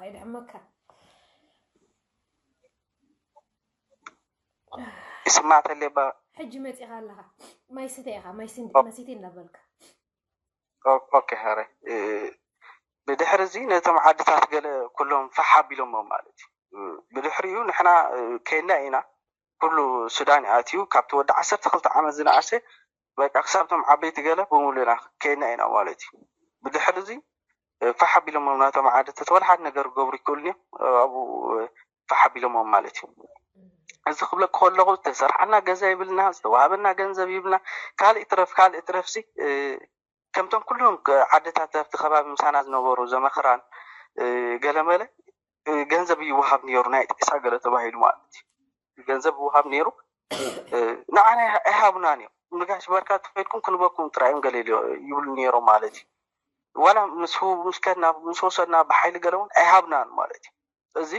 ይድሕመካ ይስማዕ ተሌባ ሕጂ መፂኻ ኣለኻ ማይ ስተ ኢኻ ማይ ስንቲ መሲቲ እንዳበልካ ኦኬ ሀረ ብድሕሪ እዚ ነቶም ዓድታት ገለ ኩሎም ፋሕ ኣቢሎሞ ማለት እዩ ብድሕሪኡ ንሕና ከይና ኢና ኩሉ ሱዳን ኣትዩ ካብቲ ወዲ ዓሰርተ ክልተ ዓመት ዝነኣሰ በቃ ክሳብ እቶም ዓበይቲ ገለ ብምሉና ከይና ኢና ማለት እዩ ብድሕሪ እዚ ፋሕ ኣቢሎሞም ናቶም ዓድታት ወላ ሓደ ነገር ክገብሩ ይክእሉን እዮም ኣብኡ ፋሕ ኣቢሎሞም ማለት እዩ እዚ ክብለኪ ከለኹ ዝተሰርሓልና ገዛ ይብልና ዝተዋሃበና ገንዘብ ይብልና ካልእ ትረፍ ካልእ ትረፍሲ ከምቶም ኩሎም ዓድታት ኣብቲ ከባቢ ምሳና ዝነበሩ ዘመኽራን ገለመለ ገንዘብ ይወሃብ ነይሩ ናይ ጤሳ ገለ ተባሂሉ ማለት እዩ ገንዘብ ይወሃብ ነይሩ ንዓና ኣይሃቡናን እዮም ንጋሽ በርካ ተኸድኩም ክንበኩም ጥራይ እዮም ገለ ይብሉ ነይሮም ማለት እዩ ዋላ ምስ ምስ ከድና ምስ ወሰድና ብሓይሊ ገለ እውን ኣይሃብናን ማለት እዩ እዚ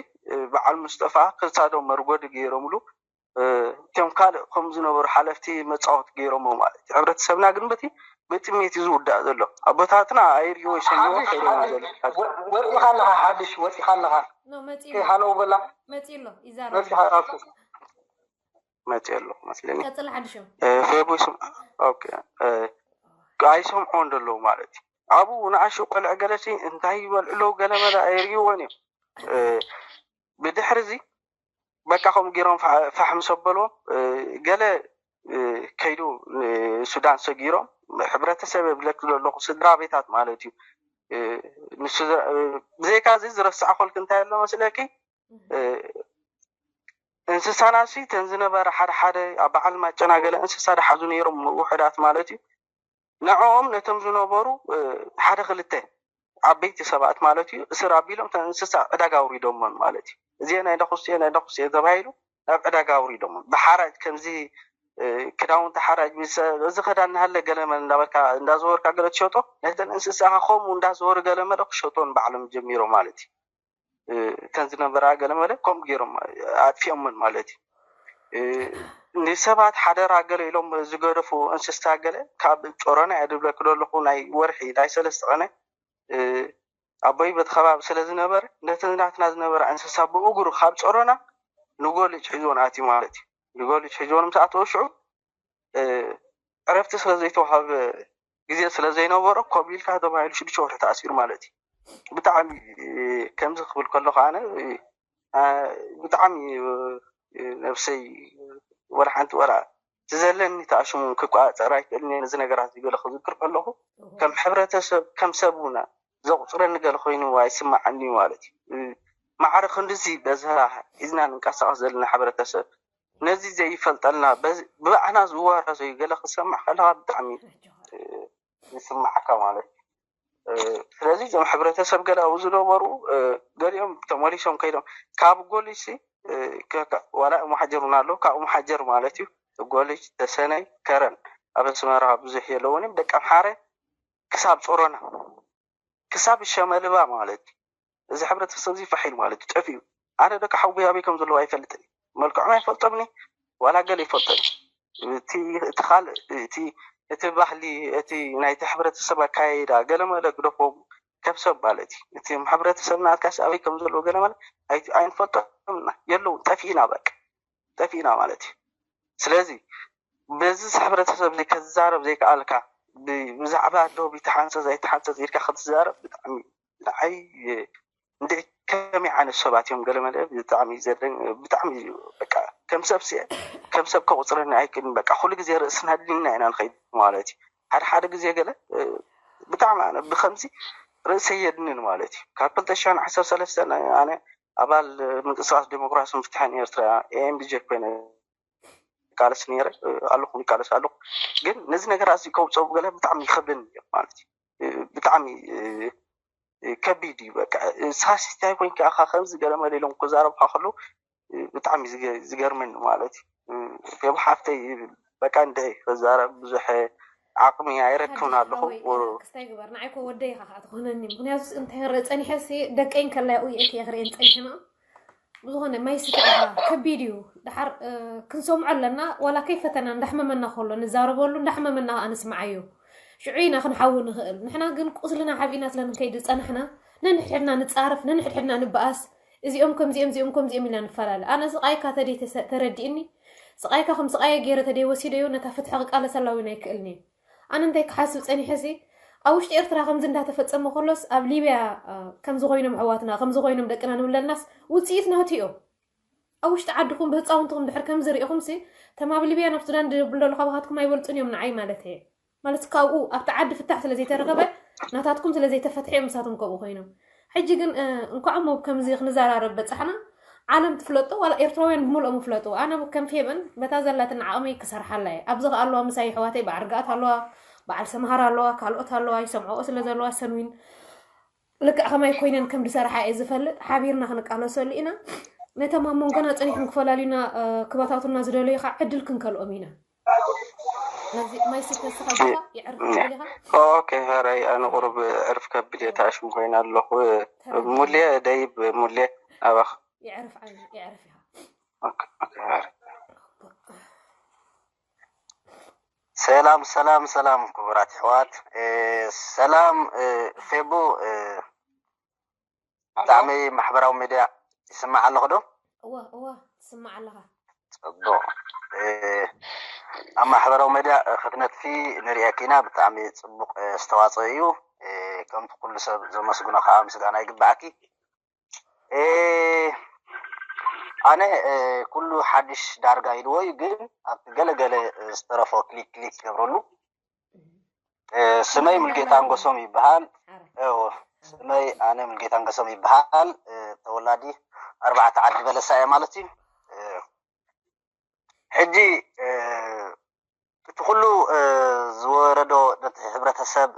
በዓል ሙስጠፋ ክሳዶም መርጎዲ ገይሮምሉ እቶም ካልእ ከም ዝነበሩ ሓለፍቲ መፃወት ገይሮሞ ማለት እዩ ሕብረተሰብና ግን በቲ ብጥሜት እዩ ዝውዳእ ዘሎ ኣቦታትና ኣይርእይዎ ይሰምዎ ከይዶም ዘሎ ወፂኻ ኣለኻ ሓድሽ ወፂኻ ኣለኻ ሃለው በላ መፂ ኣሎ ይዛረብ ወፂኻ ራሱ መፂ ኣሎ መስለኒ ቀፅል ሓድሾም ፌቡ ይስም ኣይሰምዖን ዘለዉ ማለት እዩ ኣብኡ ንኣሽው ቆልዕ ገለሲ እንታይ ይበልዑ ኣለዉ ገለ መለ ኣይርእይዎን እዮም ብድሕሪ እዚ በቃ ከምኡ ገይሮም ፋሕ ምስ ኣበልዎም ገለ ከይዱ ንሱዳን ሰጊሮም፣ ሕብረተሰብ የብለክ ዘለኹ ስድራ ቤታት ማለት እዩ። ብዘይካ እዚ ዝረስዐ ኮልክ እንታይ ኣሎ መስለኪ? እንስሳናሲ ተን ዝነበረ ሓደ ሓደ ኣብ በዓል ማጨና ገለ እንስሳ ድሓዙ ነይሮም ውሕዳት ማለት እዩ። ንዕኦም ነቶም ዝነበሩ ሓደ ክልተ ዓበይቲ ሰባት ማለት እዩ እስር ኣቢሎም ተን እንስሳ ዕዳጋ ኣውሪዶሞን ማለት እዩ። እዚአ ናይ ደኹስየ ናይ ደኹስየ ተባሂሉ ናብ ዕዳጋ ኣውሪዶሞን ብሓራጭ ከምዚ ክዳውንቲ ሓራጭ እዚ ክዳን ናሃለ ገለመል እንዳበልካ እንዳዘወርካ ገለ ትሸጦ ነተን እንስሳኻ ከምኡ እንዳዘወሩ ገለመለ ክሸጦን ባዕሎም ጀሚሮ ማለት እዩ። እተን ዝነበራ ገለመለ ከምኡ ገይሮም ኣጥፊኦምን ማለት እዩ። ንሰባት ሓደራ ገለ ኢሎም ዝገደፉ እንስሳ ገለ ካብ ጾሮና እየ ድብለክ ዘለኹ ናይ ወርሒ ናይ ሰለስተ ቀነ ኣቦይ በቲ ከባቢ ስለ ዝነበረ ነቲ ናትና ዝነበራ እንስሳ ብእግሩ ካብ ጾሮና ንጎልጭ ሒዞን ኣትዩ ማለት እዩ። ንጎልጭ ሒዞን ምስ ኣተወ ሽዑ ዕረፍቲ ስለ ዘይተዋሃበ ግዜ ስለ ዘይነበሮ ኮብ ኢልካ ተባሂሉ ሽዱሽተ ወርሒ ተኣሲሩ ማለት እዩ። ብጣዕሚ ከምዚ ክብል ከለኹ ኣነ ብጣዕሚ ነብሰይ ወላ ሓንቲ ወላ ትዘለኒ ተኣሽሙ ክቋፀር ኣይክእልን ነዚ ነገራት ገለ ክዝክር ከለኹ ከም ሕብረተሰብ ከም ሰብ እውን ዘቁፅረኒ ገለ ኮይኑ ኣይስማዓኒ ማለት እዩ። ማዕረ ክንድዚ በዝሃ ሒዝና ንንቀሳቀስ ዘለና ሕብረተሰብ ነዚ ዘይፈልጠልና ብባዕና ዝዋረሰ እዩ ገለ ክሰማዕ ከለካ ብጣዕሚ ይስማዓካ ማለት እዩ። ስለዚ እዞም ሕብረተሰብ ገለ ኣብኡ ዝነበሩ ገሊኦም ተመሊሶም ከይዶም ካብ ጎሊሲ ዋላ እሞ ሓጀር እውን ኣሎ ካብኡ ሓጀር ማለት እዩ። ጎሊች ተሰነይ ከረን ኣብ ኣስመራ ብዙሕ የለውን እዮም ደቂ ኣምሓረ ክሳብ ጾሮና ክሳብ ሸመልባ ማለት እዩ። እዚ ሕብረተሰብ እዚ ፋሕ ኢሉ ማለት እዩ ጠፊኡ። ኣነ ደቂ ሓውቦይ ኣበይ ከም ዘለዉ ኣይፈልጥን እዩ። መልክዖም ኣይፈልጦምን እዩ ዋላ ገለ ይፈልጦን እዩ። እቲ እቲ ካልእ እቲ እቲ ባህሊ እቲ ናይቲ ሕብረተሰብ ኣካያይዳ ገለመለ ግደፎም ከም ሰብ ማለት እዩ። እቲ ሕብረተሰብ ናትካስ ኣበይ ከም ዘለዉ ገለመለ ኣይንፈልጦም ኢና የለውን ጠፊእና በቃ ጠፊእና ማለት እዩ። ስለዚ በዚ ሕብረተሰብ እዚ ከዛረብ ዘይከኣልካ ብዛዕባ ሎቢ ተሓንፀ ዘይተሓንፀ ኢልካ ክትዛረብ ብጣዕሚ ንዓይ እንደ ከመይ ዓይነት ሰባት እዮም ገለመለ ብጣዕሚ ዘደን ብጣዕሚ በቃ ከም ሰብ ሲ ከም ሰብ ከቁፅረኒ ኣይክእልን በቃ ኩሉ ግዜ ርእስና ድንና ኢና ንኸይድ ማለት እዩ። ሓደ ሓደ ግዜ ገለ ብጣዕሚ ኣነ ብከምዚ ርእሰይ የድንን ማለት እዩ። ካብ ክልተ ሽሕን ዓሰርተ ሰለስተን ኣነ ኣባል ምንቅስቃስ ዴሞክራስን ፍትሕን ኤርትራ ኤምቢጄ ኮይነ ይቃለስ ነይረ ኣለኹ ይቃለስ ኣለኹ። ግን ነዚ ነገራት እዚ ከውፅኦ ገለ ብጣዕሚ ይከብደኒ ማለት እዩ። ብጣዕሚ ከቢድ እዩ በቃ ሳሲታይ ኮይንካ ኢኻ ከምዚ ገለ መለ ኢሎም ክዛረብካ ከለዉ ብጣዕሚ ዝገርመኒ ማለት እዩ። ፌቡ ሓፍተይ በቃ እንድዒ ክዛረብ ብዙሕ ዓቕሚ ኣይረክብን ኣለኹ። ክስታይ ግበር ንዓይ ኮ ወደይ ኢኻ ከዓ ትኾነኒ ምክንያቱ እንታይ ክርኢ ፀኒሐ ሲ ደቀይ እንከላይ ኡ የእቲ ክርእየን ፀኒሐ ብዝኾነ ማይ ስተ ኢኻ ከቢድ እዩ። ድሓር ክንሰምዖ ኣለና ዋላ ከይፈተና እንዳሕመመና ከሎ ንዛረበሉ እንዳሕመመና ከዓ ንስምዓዮ። ሽዑ ኢና ክንሓዊ ንኽእል ንሕና ግን ቁስልና ሓቢእና ስለ ንከይድ ዝፀናሕና ነንሕድሕድና ንፃረፍ ነንሕድሕድና ንበኣስ። እዚኦም ከምዚኦም እዚኦም ከምዚኦም ኢልና ንፈላለ ኣነ ስቃይካ ተደይ ተረዲእኒ። ስቃይካ ከም ስቃየ ገይረ ተደይ ወሲደዮ ነታ ፍትሒ ክቃለሰላ እውን ኣይክእልን እየ። ኣነ እንታይ ክሓስብ ፀኒሐ ሲ ኣብ ውሽጢ ኤርትራ ከምዚ እንዳተፈፀመ ከሎስ ኣብ ሊብያ ከምዚ ኮይኖም ኣሕዋትና ከምዚ ኮይኖም ደቅና ንብለልናስ ውፅኢት ናቱ እዮም። ኣብ ውሽጢ ዓድኹም ብህፃውንትኹም ድሕር ከምዚ ሪኢኹም ሲ ተም ኣብ ሊብያ ናብ ሱዳን ድብል ደሎ ካባኻትኩም ኣይበልጡን እዮም ንዓይ ማለት እየ። ማለት ካብኡ ኣብቲ ዓዲ ፍታሕ ስለ ዘይተረኸበ ናታትኩም ስለ ዘይተፈትሐ እዮም ንሳቶም ከምኡ ኮይኖም። ሕጂ ግን እንኳዕ እሞ ከምዚ ክንዘራረብ በፃሕና። ዓለም ትፍለጦ ዋላ ኤርትራውያን ብምልኦም ይፍለጡ ኣነ ከም ፌበን በታ ዘላትን ዓቕመይ ክሰርሓላ እየ ኣብዚ ከ ኣለዋ ምሳይ ኣሕዋተይ በዓል ርግኣት ኣለዋ በዓል ሰምሃር ኣለዋ ካልኦት ኣለዋ ይሰምዐኦ ስለ ዘለዋ ሰንዊን ልክዕ ከማይ ኮይነን ከም ዝሰርሓ እየ ዝፈልጥ ሓቢርና ክንቃለሰሉ ኢና ነቶም ኣብ መንጎና ፀኒሖም ክፈላልዩና ክበታቱና ዝደለዩ ከዓ ዕድል ክንከልኦም ኢና ኦኬ ራይ ኣነ ቁሩብ ዕርፍ ከብድ እየ ተኣሽሙ ኮይነ ኣለኹ። ሙሌ ደይብ ሙሌ ኣባኽ። የዕርፍ ዓይኒ የዕርፍ ኢኻ። ሰላም ሰላም ሰላም ክቡራት ኣሕዋት ሰላም ፌቡ ብጣዕሚ ማሕበራዊ ሚድያ ይስማዕ ኣለኹ ዶ? እወ እወ ትስማዕ ኣለኻ። ፅቡቅ ኣብ ማሕበራዊ ሚድያ ክትነጥፊ ንሪኤኪ ኢና ብጣዕሚ ፅቡቅ ኣስተዋፅኦ እዩ። ከምቲ ኩሉ ሰብ ዘመስግኖ ከዓ ምስጋና ይግባኣኪ። ኣነ ኩሉ ሓድሽ ዳርጋ ኢልዎ እዩ፣ ግን ኣብቲ ገለገለ ዝተረፎ ክሊክ ክሊክ ይገብረሉ። ስመይ ሙልጌታ ኣንጎሶም ይበሃል። ስመይ ኣነ ሙልጌታ ኣንጎሶም ይበሃል። ተወላዲ ኣርባዕተ ዓዲ በለሳ እየ ማለት እዩ። ሕጂ እቲ ኩሉ ዝወረዶ ነቲ ሕብረተሰብ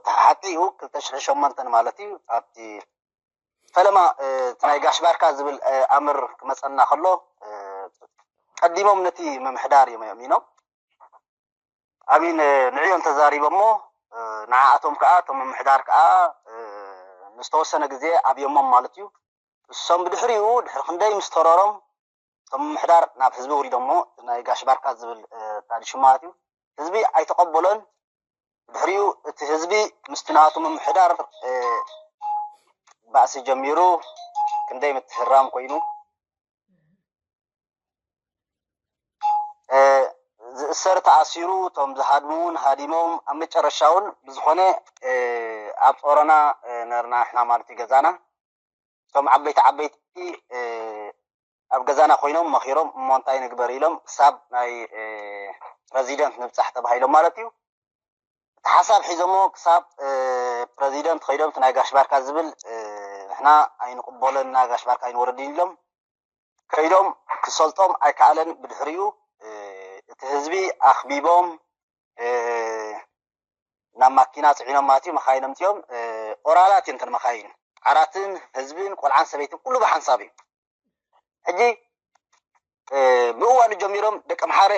ተሓቂ እዩ። ክልተ ሽሕን ሸሞንተን ማለት እዩ ኣብቲ ፈለማ እቲ ናይ ጋሽ ባርካ ዝብል ኣምር ክመፀና ከሎ ቀዲሞም ነቲ ምምሕዳር እዮም ኣሚኖም ኣሚን ንዕዮም ተዛሪቦሞ። ንዓኣቶም ከዓ እቶም ምምሕዳር ከዓ ንዝተወሰነ ግዜ ኣብዮሞም ማለት እዩ። እሶም ብድሕሪኡ ድሕሪ ክንደይ ምስ ተረሮም እቶም ምምሕዳር ናብ ህዝቢ ውሪዶሞ ናይ ጋሽ ባርካ ዝብል ታዲሹ ማለት እዩ። ህዝቢ ኣይተቐበሎን። ብድሕሪኡ እቲ ህዝቢ ምስቲ ናቱ ምምሕዳር ባእሲ ጀሚሩ ክንደይ ምትህራም ኮይኑ ዝእሰር ተኣሲሩ፣ እቶም ዝሃድሙ እውን ሃዲሞም፣ ኣብ መጨረሻ እውን ብዝኾነ ኣብ ጾሮና ነርና ንሕና ማለት እዩ ገዛና። እቶም ዓበይቲ ዓበይቲ ኣብ ገዛና ኮይኖም መኺሮም እሞ እንታይ ንግበር ኢሎም ክሳብ ናይ ፕረዚደንት ንብፃሕ ተባሂሎም ማለት እዩ። እቲ ሓሳብ ሒዞሞ ክሳብ ፕረዚደንት ከይዶም እቲ ናይ ጋሽ ባርካ ዝብል ንሕና ኣይንቕበሎን እና ጋሽ ባርካ ኣይንወርድን ኢሎም ከይዶም ክሰልጦም ኣይከኣለን። ብድሕሪኡ እቲ ህዝቢ ኣኽቢቦም ናብ ማኪና ፅዒኖም ማለት እዩ። መኻይን ኣምፅኦም ኦራላት እየን እተን መኻይን ዓራትን ህዝብን ቆልዓን ሰበይትን ኩሉ ብሓንሳብ እዩ። ሕጂ ብእዋኑ ጀሚሮም ደቂ ኣምሓረ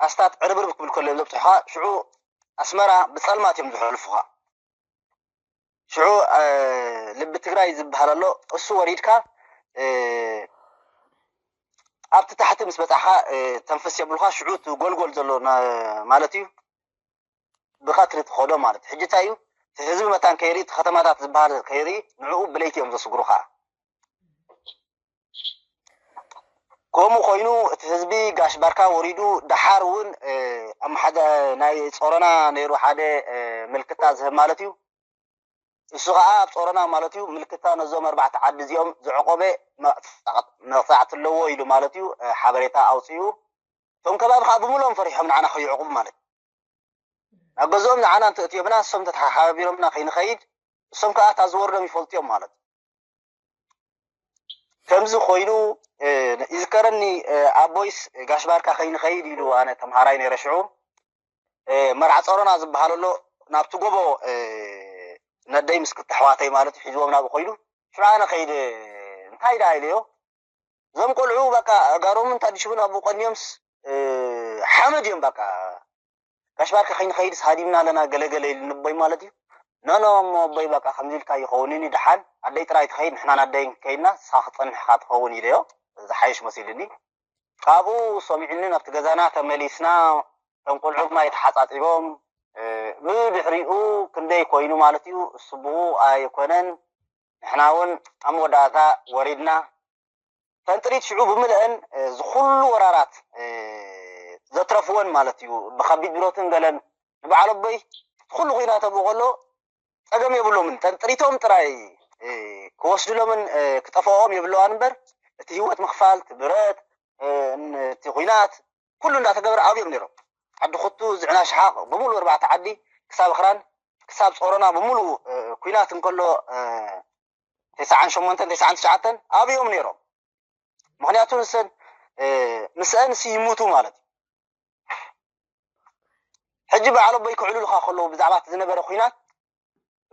ኣስታት ዕርብርብ ክብል ከሎ እዮም ዘብፅሑኻ። ሽዑ ኣስመራ ብፀልማት እዮም ዝሕልፉኻ። ሽዑ ልቢ ትግራይ ዝበሃል ኣሎ። እሱ ወሪድካ ኣብቲ ታሕቲ ምስ በፃሕካ ተንፍስ የብሉካ። ሽዑ እቲ ጎልጎል ዘሎ ማለት እዩ ብኸትሪ ትኸዶ ማለት ሕጂ እንታይ እዩ እቲ ህዝቢ መታን ከይርኢ እቲ ከተማታት ዝበሃል ከይርኢ ንዕኡ ብለይቲ እዮም ዘስግሩኻ። ከምኡ ኮይኑ እቲ ህዝቢ ጋሽ ባርካ ወሪዱ ደሓር እውን ኣብ ሓደ ናይ ጾሮና ነይሩ ሓደ ምልክታ ዝህብ ማለት እዩ። እሱ ከዓ ኣብ ጾሮና ማለት እዩ ምልክታ ነዞም ኣርባዕተ ዓዲ እዚኦም ዝዕቆበ መቕፃዕቲ ኣለዎ ኢሉ ማለት እዩ ሓበሬታ ኣውፅኡ። እቶም ከባቢ ከዓ ብምሎም ፈሪሖም ንዓና ከይዕቁቡ ማለት ናብ ገዝኦም ንዓና እንተእትዮምና እሶም ተተሓባቢሮምና ከይንኸይድ እሶም ከዓ እታ ዝወርዶም ይፈልጥዮም ማለት ከምዚ ኮይኑ ይዝከረኒ ኣቦይስ ጋሽ ባርካ ከይንኸይድ ኢሉ ኣነ ተምሃራይ ነይረ ሽዑ መርዓ ፀሮና ዝበሃል ኣሎ ናብቲ ጎቦ ነደይ ምስ ክልተ ኣሕዋተይ ማለት እዩ ሒዝዎም ናብኡ ኮይዱ ሽዑ ኣነ ከይድ እንታይ ዳ ኢለዮ እዞም ቆልዑ በቃ ጋሮምን ታዲሽቡን ኣብኡ ቀንዮምስ ሓመድ እዮም በቃ ጋሽ ባርካ ከይንኸይድስ ሃዲምና ኣለና ገለገለ ኢሉ ንቦይ ማለት እዩ ነኖ እሞ ኣቦይ በቃ ከምዚ ኢልካ ይኸውን ኒ ደሓን ኣደይ ጥራይ ትኸይድ ንሕና ናደይ ከይድና ንስኻ ክፀንሕካ ትኸውን ኢለዮ ዝሓይሽ መሲልኒ ካብኡ ሰሚዕኒ ናብቲ ገዛና ተመሊስና እቶም ቆልዑ ድማ የተሓፃፂቦም ብድሕሪኡ ክንደይ ኮይኑ ማለት እዩ ስቡኡ ኣይኮነን ንሕና እውን ኣብ መወዳእታ ወሪድና ተንጥሪት ሽዑ ብምልአን ዝኩሉ ወራራት ዘትረፍወን ማለት እዩ ብከቢድ ብረትን ገለን ንበዓል ኣቦይ ኩሉ ኩናት ኣብኡ ከሎ ፀገም የብሎምን ተንጥሪቶም ጥራይ ክወስድሎምን ክጠፈኦም የብለዋን እምበር እቲ ህይወት ምክፋል እቲ ብረት እቲ ኩናት ኩሉ እንዳተገበረ ኣብዮም ነይሮም ዓዲ ኩቱ ዝዕና ሽሓቕ ብምሉ ኣርባዕተ ዓዲ ክሳብ ክራን ክሳብ ፆሮና ብምሉ ኩናት እንከሎ ተስዓን ሸሞንተን ተስዓን ትሽዓተን ኣብዮም ነይሮም ምክንያቱ ንሰን ምስአን ሲ ይሙቱ ማለት እዩ ሕጂ በዓል ኣቦይ ክዕልሉካ ከለዉ ብዛዕባ እቲ ዝነበረ ኩናት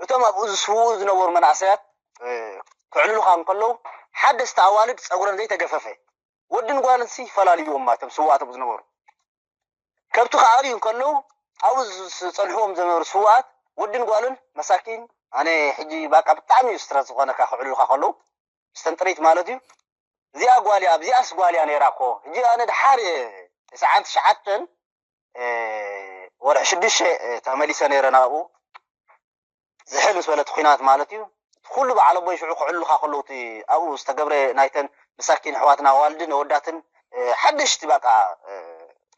እቶም ኣብኡ ዝስውኡ ዝነበሩ መናእሰያት ክዕልሉካ እንከለዉ ሓደስቲ ኣዋልድ ፀጉረን ዘይተገፈፈ ወድን ጓልን ሲ ይፈላልይዎም እቶም ስውኣት ኣብኡ ዝነበሩ ከብቲ ክኣልዩ እንከለዉ ኣብኡ ዝፀንሕዎም ዝነበሩ ስውኣት ወድን ጓልን መሳኪን ኣነ ሕጂ ባቃ ብጣዕሚ እዩ ስትረስ ዝኾነካ ክዕልሉካ ከለዉ ስተንጥሪት ማለት እዩ እዚኣ ጓልያ ኣብዚኣስ ጓልያ ነይራ እኮ ሕጂ ኣነ ድሓር እየ ተስዓን ትሽዓተን ወርሒ ሽዱሽተ ተመሊሰ ነይረ ናብኡ ዝሕል ምስ በለት ኩናት ማለት እዩ ኩሉ በዓል ኣቦይ ሽዑ ክዕሉካ ከለዉ እቲ ኣብኡ ዝተገብረ ናይተን መሳኪን ኣሕዋትና ኣዋልድን ኣወዳትን ሓደሽቲ በቃ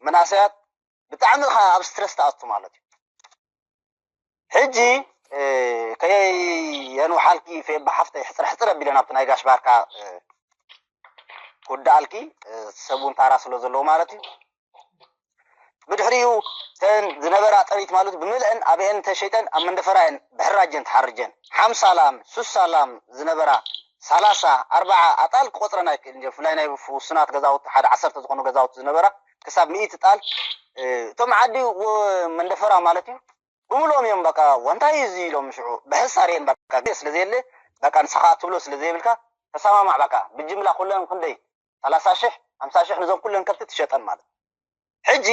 መናእሰያት ብጣዕሚ ካ ኣብ ስትረስ ተኣቱ ማለት እዩ ሕጂ ከየንውሓልኪ ፌባ ሓፍተይ፣ ሕፅር ሕፅር ኣቢለ ናብቲ ናይ ጋሽ ባርካ ክውድኣልኪ፣ ሰብ እውን ታራ ስለ ዘለዎ ማለት እዩ። ብድሕሪኡ ተን ዝነበራ ጥሪት ማለት ብምልአን ኣበየን ተሸይጠን ኣብ መንደፈራ እየን ብሕራጀን ተሓርጀን። ሓምሳ ላም ሱሳ ላም ዝነበራ ሰላሳ ኣርባዓ ኣጣል ክቆፅረን ኣይክእልን እየ። ብፍላይ ናይ ውሱናት ገዛውቲ ሓደ ዓሰርተ ዝኾኑ ገዛውቲ ዝነበራ ክሳብ ሚእቲ ጣል እቶም ዓዲ መንደፈራ ማለት እዩ ብምልኦም እዮም። በቃ ወንታይ እዚ ኢሎም ሽዑ ብሕሳር እየን በቃ ስለ ዘየለ በቃ ንስኻ ትብሎ ስለ ዘይብልካ ተሰማማዕ በቃ ብጅምላ ኩለን ክንደይ ሰላሳ ሽሕ ሓምሳ ሽሕ ንዞም ኩለን ከብቲ ትሸጠን ማለት። ሕጂ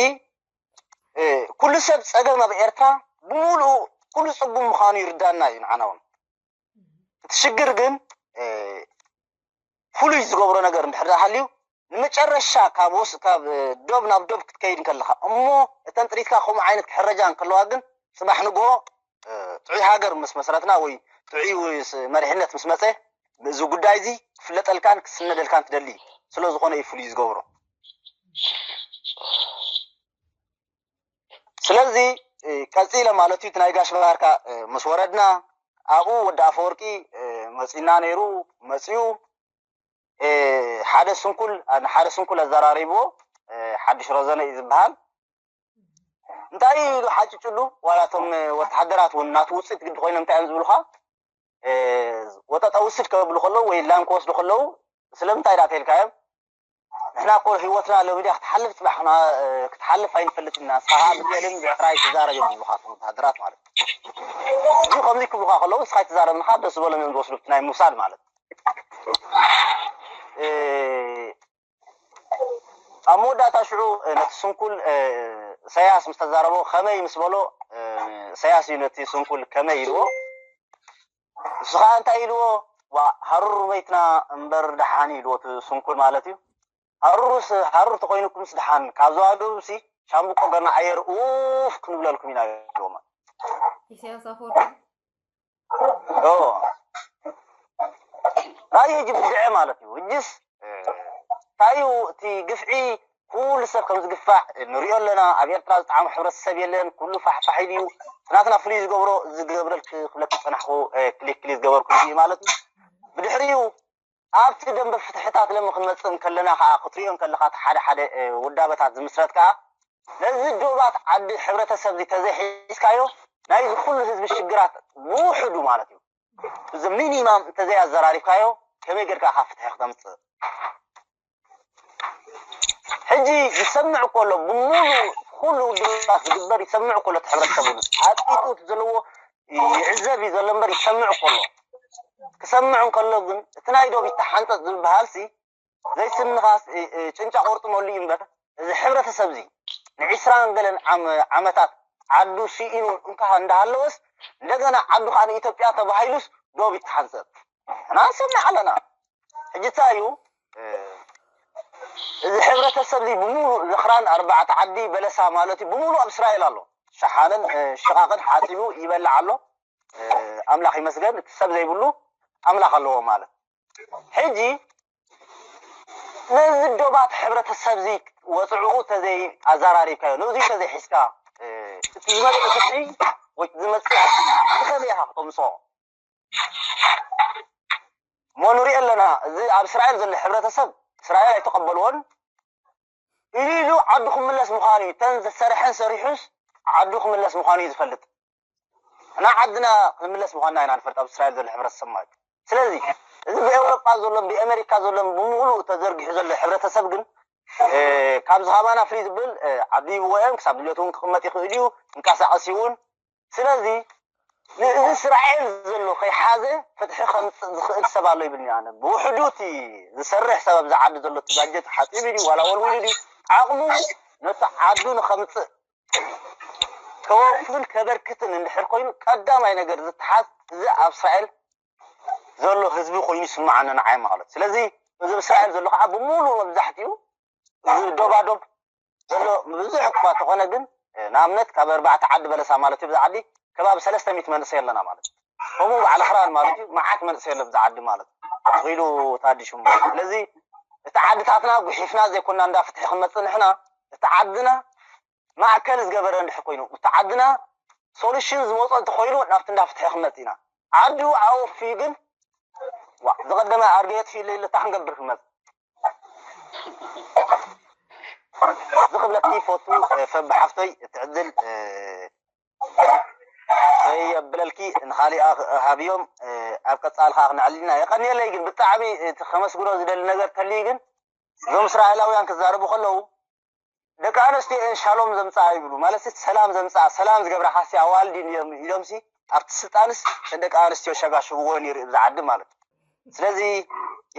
ኩሉ ሰብ ፀገም ኣብ ኤርትራ ብምሉኡ ኩሉ ፅጉም ምዃኑ ይርዳና እዩ ንዓና እውን። እቲ ሽግር ግን ፍሉይ ዝገብሮ ነገር እንድሕር ሃልዩ ንመጨረሻ ካብ ወስ ካብ ዶብ ናብ ዶብ ክትከይድ እንከለኻ እሞ እተን ጥሪትካ ከምኡ ዓይነት ክሕረጃ እንከለዋ ግን ፅባሕ ንግሆ ጥዑይ ሃገር ምስ መስረትና ወይ ጥዑይ መሪሕነት ምስ መፀ እዚ ጉዳይ እዚ ክፍለጠልካን ክስነደልካን ትደሊ ስለ ዝኾነ እዩ ፍሉይ ዝገብሮ። ስለዚ ቀፂለ ማለት እዩ እቲ ናይ ጋሽ ባህርካ ምስ ወረድና ኣብኡ ወዲ ኣፈወርቂ መፂና ነይሩ። መፅዩ ሓደ ስንኩል ንሓደ ስንኩል ኣዘራሪብዎ ሓድሽ ረዘነ እዩ ዝበሃል። እንታይ ኢሉ ሓጭጭሉ ዋላ እቶም ወተሃደራት እውን ናቱ ውፅኢት ግዲ ኮይኖም እንታይ እዮም ዝብሉካ ወጠጠ ውስድ ከብሉ ከለዉ ወይ ላም ክወስዱ ከለዉ ስለምንታይ ዳ ተልካዮም ንሕና እኮ ህይወትና ሎሚዳ ክትሓልፍ ፅባሕ ክትሓልፍ ኣይንፈልጥ ኢና ንስኻ ብትዕልን ብዕራይ ትዛረብ እዮም ዝብሉካ ወተሃደራት ማለት እዩ። ከምዚ ክብሉካ ከለዉ ንስኻ ይትዛረብ ንኻ ደስ ዝበሎም እዮም ዝወስዱ ናይ ምውሳድ ማለት ኣብ መወዳእታ ሽዑ ነቲ ስንኩል ሰያስ ምስ ተዛረቦ ከመይ ምስ በሎ ሰያስ እዩ ነቲ ስንኩል ከመይ ኢልዎ ንሱ ከዓ እንታይ ኢልዎ ሃሩር መይትና እምበር ደሓን ኢልዎ እቲ ስንኩል ማለት እዩ። ሃሩርስ ሃሩር ተኮይኑኩምስ ደሓን ካብ ዘዋግብሲ ሻምብቆ ገና ኣየር ኡፍ ክንብለልኩም ኢና ኢልዎም። ኢሳያስ ኣፈወርቂ ራእይ ህጂ ብድዐ ማለት እዩ። ህጅስ እንታይ እዩ እቲ ግፍዒ ኩሉ ሰብ ከም ዝግፋዕ ንሪኦ ኣለና። ኣብ ኤርትራ ዝጠዓሙ ሕብረተሰብ የለን። ኩሉ ፋሕፋሕ ኢሉ እዩ። ናትና ፍሉይ ዝገብሮ ዝገብረልክ ክብለክ ዝፀናሕኩ ክሊክ ክሊክ ዝገበርኩ እዩ ማለት እዩ። ብድሕሪኡ ኣብቲ ደንበ ፍትሕታት ለሚ ክንመፅእ እንከለና ከዓ ክትሪኦ እንከለካ እቲ ሓደ ሓደ ውዳበታት ዝምስረት ከዓ ነዚ ዶባት ዓዲ ሕብረተሰብ እዚ ተዘይሒዝካዮ ናይዚ ኩሉ ህዝቢ ሽግራት ብውሕዱ ማለት እዩ እዚ ሚኒማም እንተዘይኣዘራሪብካዮ ከመይ ጌርካ ኢኻ ፍትሒ ክተምፅእ? ሕጂ ይሰምዕ እኮ ኣሎ ብሙሉ ኩሉ ውድባት ዝግበር ይሰምዕ እኮ ኣሎ እቲ ሕብረተሰብ እውን ኣፂጡ እቲ ዘለዎ ይዕዘብ እዩ ዘሎ እምበር ይሰምዕ እኮ ኣሎ። ክሰምዕ እንከሎ ግን እቲ ናይ ዶብ ይተሓንፀፅ ዝበሃል ሲ ዘይስንኻስ ጭንጫ ቆርጥመሉ እዩ እምበር እዚ ሕብረተሰብ እዚ ንዒስራን ገለን ዓመታት ዓዱ ስኢኑ እንካ እንዳሃለወስ እንደገና ዓዱ ከዓ ንኢትዮጵያ ተባሂሉስ ዶብ ይተሓንፀፅ እና ንሰምዕ ኣለና። ሕጂ እንታይ እዩ እዚ ሕብረተሰብ እዚ ብሙሉ ዘኽራን ኣርባዕተ ዓዲ በለሳ ማለት እዩ ብሙሉ ኣብ እስራኤል ኣሎ። ሸሓንን ሽቓቕን ሓፂቡ ይበልዕ ኣሎ። ኣምላኽ ይመስገን እቲ ሰብ ዘይብሉ ኣምላኽ ኣለዎ ማለት ሕጂ ነዚ ዶባት ሕብረተሰብ እዚ ወፅዕኡ ተዘይ ኣዘራሪብካዮ ነዚ ተዘይ ሒዝካ እቲ ዝመፅእ ፍትሒ ወይ ዝመፅእ ብኸመይ ኢኻ ክተምፅኦ እሞ ንሪኦ ኣለና። እዚ ኣብ እስራኤል ዘሎ ሕብረተሰብ እስራኤል ኣይተቐበልዎን ኢሉ ኢሉ ዓዱ ክምለስ ምዃኑ እዩ። እተን ዝሰርሐን ሰሪሑስ ዓዱ ክምለስ ምዃኑ እዩ ዝፈልጥ። እና ዓድና ክንምለስ ምዃንና ኢና ንፈልጥ ኣብ እስራኤል ዘሎ ሕብረተሰብ ማለት እዩ። ስለዚ እዚ ብኤውሮጳ ዘሎን ብኤመሪካ ዘሎን ብምሉኡ ተዘርጊሑ ዘሎ ሕብረተሰብ ግን ካብዚ ካባና ፍልይ ዝብል ዓዱ ይብዎ እዮም። ክሳብ ድልየቱ እውን ክቕመጥ ይኽእል እዩ፣ ክንቀሳቐስ እውን ስለዚ ንእዚ እስራኤል ዘሎ ከይሓዘ ፍትሒ ከምፅእ ዝኽእል ሰብ ኣሎ ይብልኒ ኣነ። ብውሕዱ እቲ ዝሰርሕ ሰብ ኣብዚ ዓዲ ዘሎ እቲ ባጀት ሓፂቡ ድዩ ዋላ ወልዊሉ ድዩ ዓቕሙ ነቲ ዓዱ ንኸምፅእ ከወፍን ከበርክትን እንድሕር ኮይኑ ቀዳማይ ነገር ዝተሓዝ እዚ ኣብ እስራኤል ዘሎ ህዝቢ ኮይኑ ይስምዓኒ ንዓይ ማለት። ስለዚ እዚ ኣብ እስራኤል ዘሎ ከዓ ብሙሉ መብዛሕትኡ እዚ ዶባዶብ ዘሎ ብዙሕ እኳ ተኾነ ግን ንኣብነት ካብ ኣርባዕተ ዓዲ በለሳ ማለት እዩ ብዛ ዓዲ ከባቢ ሰለስተ ሚእቲ መንእሰይ ኣለና ማለት እዩ። ከምኡ በዓል ኣኽራን ማለት እዩ መዓት መንእሰይ ኣሎ ብዛ ዓዲ ማለት እዩ ኢሉ ታዲሹ ማለት እዩ። ስለዚ እቲ ዓድታትና ጉሒፍና ዘይኮና እንዳ ፍትሒ ክንመፅእ ንሕና እቲ ዓድና ማእከል ዝገበረ እንድሕር ኮይኑ እቲ ዓድና ሶሉሽን ዝመፆ እንተኮይኑ ናብቲ እንዳፍትሒ ክንመፅ ኢና። ዓዱ ዓወፊ ግን ዋ ዝቀደመ ኣርገ የጥፊ ኢለ ኢለ እታ ክንገብር ክንመፅ ዝኽብለኪ ፈቱ ፈቢ ሓፍተይ ትዕድል የብለልኪ ንኻሊኣ ሃብዮም ኣብ ቀፃሊ ከዓ ክነዕልልና የቀንየለይ ግን ብጣዕሚ እቲ ከመስግኖ ዝደሊ ነገር ተልዩ ግን እዞም እስራኤላውያን ክዛረቡ ከለዉ ደቂ ኣንስትዮ እየን ሻሎም ዘምፅኣ ይብሉ ማለት እቲ ሰላም ዘምፅኣ ሰላም ዝገብራ ሓሲ ኣዋልድ እዮም ኢሎም ሲ ኣብቲ ስልጣንስ እተን ደቂ ኣንስትዮ ሸጋሽግዎ ነይሩ እዚ ዓዲ ማለት እዩ ስለዚ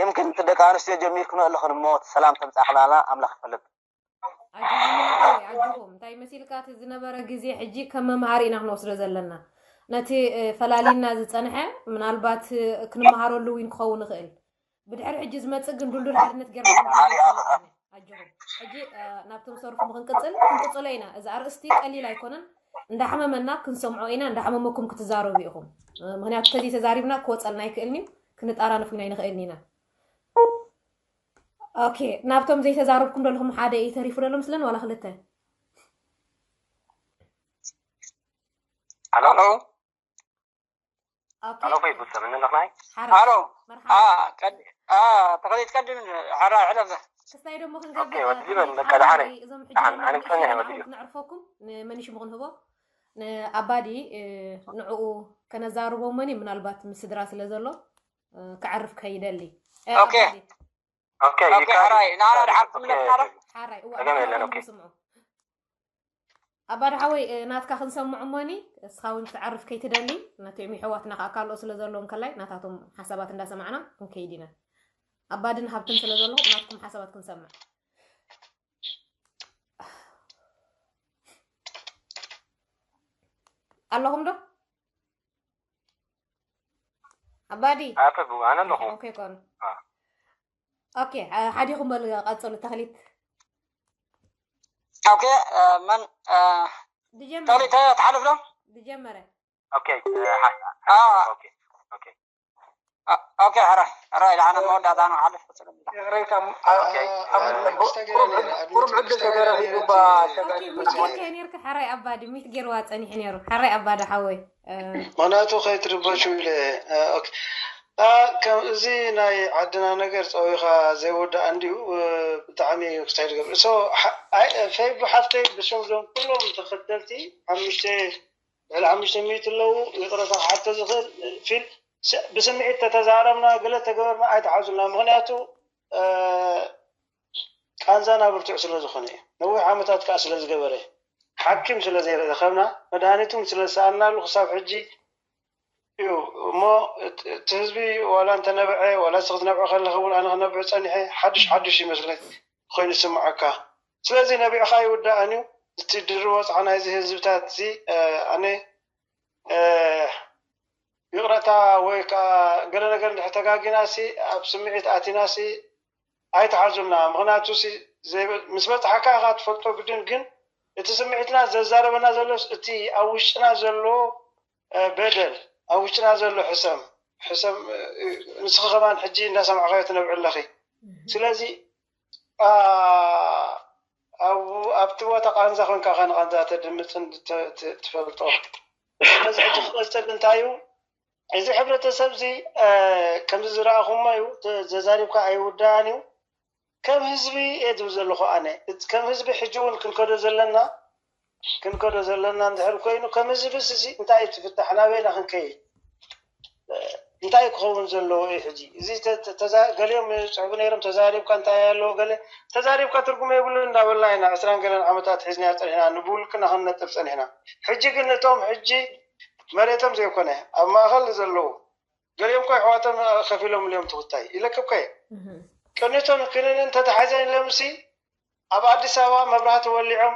የምክን እቲ ደቂ ኣንስትዮ ጀሚርክኖ ኣለኽን እሞ እቲ ሰላም ተምፅኣ ክላና ኣምላኽ ይፈልጥ ኣጆኹም እንታይ መሲልካ እቲ ዝነበረ ግዜ ሕጂ ከም መምሃሪ ኢና ክንወስዶ ዘለና ነቲ ፈላሊና ዝፀንሐ ምናልባት ክንመሃረሉ እውን ክኸውን ይኽእል ብድሕሪ ሕጂ ዝመፅእ ግን ዱልዱል ሓድነት ጌርና ኣጆኹም ሕጂ ናብቶም ሰርኩም ክንቅፅል ክንቅፅሎ ኢና እዚ ኣርእስቲ ቀሊል ኣይኮነን እንዳሓመመና ክንሰምዖ ኢና እንዳሓመመኩም ክትዛረቡ ኢኹም ምክንያቱ ተዘይ ተዛሪብና ክወፀልና ኣይክእልን እዩ ክንጣራነፍ ኢና ኣይንኽእልን ኢና ኦኬ ናብቶም ዘይተዛረብኩም ዘለኹም ሓደ እዩ ተሪፉ ዘሎ ምስለን ዋላ ክልተ ኣሎ ኣሎ ኦኬ ኣሎ ፌስቡክ ሰብ እንለኽናይ ሓራ ኣሎ መርሓባ አ ቀድ አ ተኸሊት ቀድም ሓራ ሕለፍ ክስታይ ደሞ ኦኬ፣ ወዲ ዚበን በቃ ደሓን እየ። እዞም ሕጂ ደሓን፣ ዘለና ኣነ መን- ክጸንሕ እየ መን- ወዲ ዚበን። ንዕርፈኩም ንመን እዩ ሽሙ ክንህቦ ንኣባዲ እ፣ ንዕኡ ከነዛርቦ መን እዩ ምናልባት ምስ ስድራ ስለ ዘሎ እ፣ ክዓርፍ ከይደሊ እ፣ ኦኬ። ኣባዲ፣ ኦኬ ኦኬ፣ ይካል- ሕራይ፣ ንዓና ድሓር ኦኬ፣ ክምለስና ዶ? ሓራይ እዋ ጸገም የለን፣ ንስኻትኩም ኦኬ። ስምዑ ኣባዲ ሓወይ እ፣ ናትካ ክንሰምዑ እሞኒ እስኻ እውን ክትዓርፍ ከይትደሊ ነቲኦም ይሕዋትና ከዓ ካልኦ ስለ ዘለዉ እንከላይ ናታቶም ሓሳባት እንዳሰማዕና ክንከይድ ኢና ኣባድን ሃብትን ስለ ዘለኹም ናትኩም ሓሳባት ክንሰምዕ ኣለኹም ዶ ኣባዲ ኣፈ ኣነ ኣለኹ ኦኬ ኮኑ አ። ኦኬ አ፣ ሓዲኹም በሉ ቀፅሉ ተኽሊት ኦኬ፣ እ፣ መን እ፣ ድጀመረ ተኽሊት ትሓልፍ ዶ? ድጀመረ ኦኬ እ፣ ሓ- አ፣ ኦኬ ኦኬ አ፣ ኦኬ፣ ሕራይ ሕራይ፣ ንዓና መወዳእታ ንሓልፍ። ይቕሬታ ኦኬ፣ እ፣ ቁሩብ ዕድል ተተረኺቡባ ሸጋሽ ኦኬ ሚት ጌርካ ነርካ ሓራይ ኣባዲ ሚት ጌርዋ ፀኒሑ ነይሩ ሓራይ ኣባዲ ሓወይ እ፣ ምክንያቱ ከይትርበሹ ኢለ እ፣ ኦኬ። አ፣ ከም እዚ ናይ ዓድና ነገር ፀዊኻ ዘይወዳእ እንዲዩ እ፣ ብጣዕሚ ክሳይ ዝገብር ሶ ፌቡ ሓፍተይ ብሽም ዞም ኩሎም ተኸተልቲ ሓሙሽተ ልዕሊ ሓሙሽተ ሚእቲ ኣለዉ ይቕረታ ክሓቶ ዝኽእል ፊል ስ- ብስምዒት ተተዛረብና ገለ ተገበርና ኣይትሓዙና ምክንያቱ እ፣ ቃንዛና ብርቱዕ ስለ ዝኾነ እዩ ነዊሕ ዓመታት ከዓ ስለ ዝገበረ ሓኪም ስለ ዘይረኸብና መድሃኒቱን ስለ ዝሰኣናሉ ክሳብ ሕጂ እዩ እሞ እቲ እቲ ህዝቢ ዋላ እንተነብዐ ዋላ ንስኺ ትነብዒ ከለኺ እውን ኣነ ክነብዕ ፀኒሐ ሓዱሽ ሓዱሽ ይመስለኒ ኮይኑ ዝስምዓካ ስለዚ ነቢዕኻ ይውዳእን እዩ እቲ ድርቦ ፃዕና እዚ ህዝብታት እዚ ኣነ ይቕረታ ወይ ከዓ ገለ ነገር እንድሕር ተጋጊና ሲ ኣብ ስምዒት ኣቲና ሲ ኣይትሓዙና ምክንያቱ ሲ ዘይበ- ምስ በፅሓካ ኢኻ ትፈልጦ ግድን ግን እቲ ስምዒትና ዘዛረበና ዘሎ እቲ ኣብ ውሽጥና ዘሎ እ፣ በደል ኣብ ውሽጥና ዘሎ ሕሰም ሕሰም እ፣ ንስኺ ከማን ሕጂ እንዳሰማዕካዮ ትነብዒ ኣለኺ ስለዚ ኣ፣ ኣብ- ኣብቲ ቦታ ቃንዛ ኮንካ ኢኻ ንቃንዛ ተድምፅን ተ- ተ- ትፈልጦ ስለዚ ሕጂ ክቐፅል እንታይ እዩ እዚ ሕብረተሰብ እዚ እ፣ ከምዚ ዝረኣኹሞ እዩ ተ- ዘዛሪብካ ኣይውዳእን እዩ ከም ህዝቢ እየ ዝብል ዘለኹ ኣነ እቲ ከም ህዝቢ ሕጂ እውን ክንከዶ ዘለና ክንከዶ ዘለና እንድሕር ኮይኑ ከም ህዝብስ እዚ እንታይ እዩ ትፍታሕ ናበይና ክንከይድ እንታይ ክኸውን ዘለዎ እዩ ሕጂ እዚ ተ- ተ- ተዛ- ገሊኦም ይፅሕፉ ነይሮም ተዛሪብካ እንታይ ኣለዎ ገለ ተዛሪብካ ትርጉም የብሉ እንዳበልና ኢና ዕስራን ገለን ዓመታት ሒዝና ፀኒሕና ንብውልቅና ክንነጥፍ ፀኒሕና ሕጂ ግን እቶም ሕጂ መሬቶም ዘይኮነ ኣብ ማእኸል ዘለዉ ገሊኦም እኮ ኣሕዋቶም ከፊሎም እዮም ትውታይ ኢለክብከ ቅኒቶን ክንን እንተተሓዘን ኢሎምሲ ኣብ ኣዲስ ኣበባ መብራህቲ ወሊዖም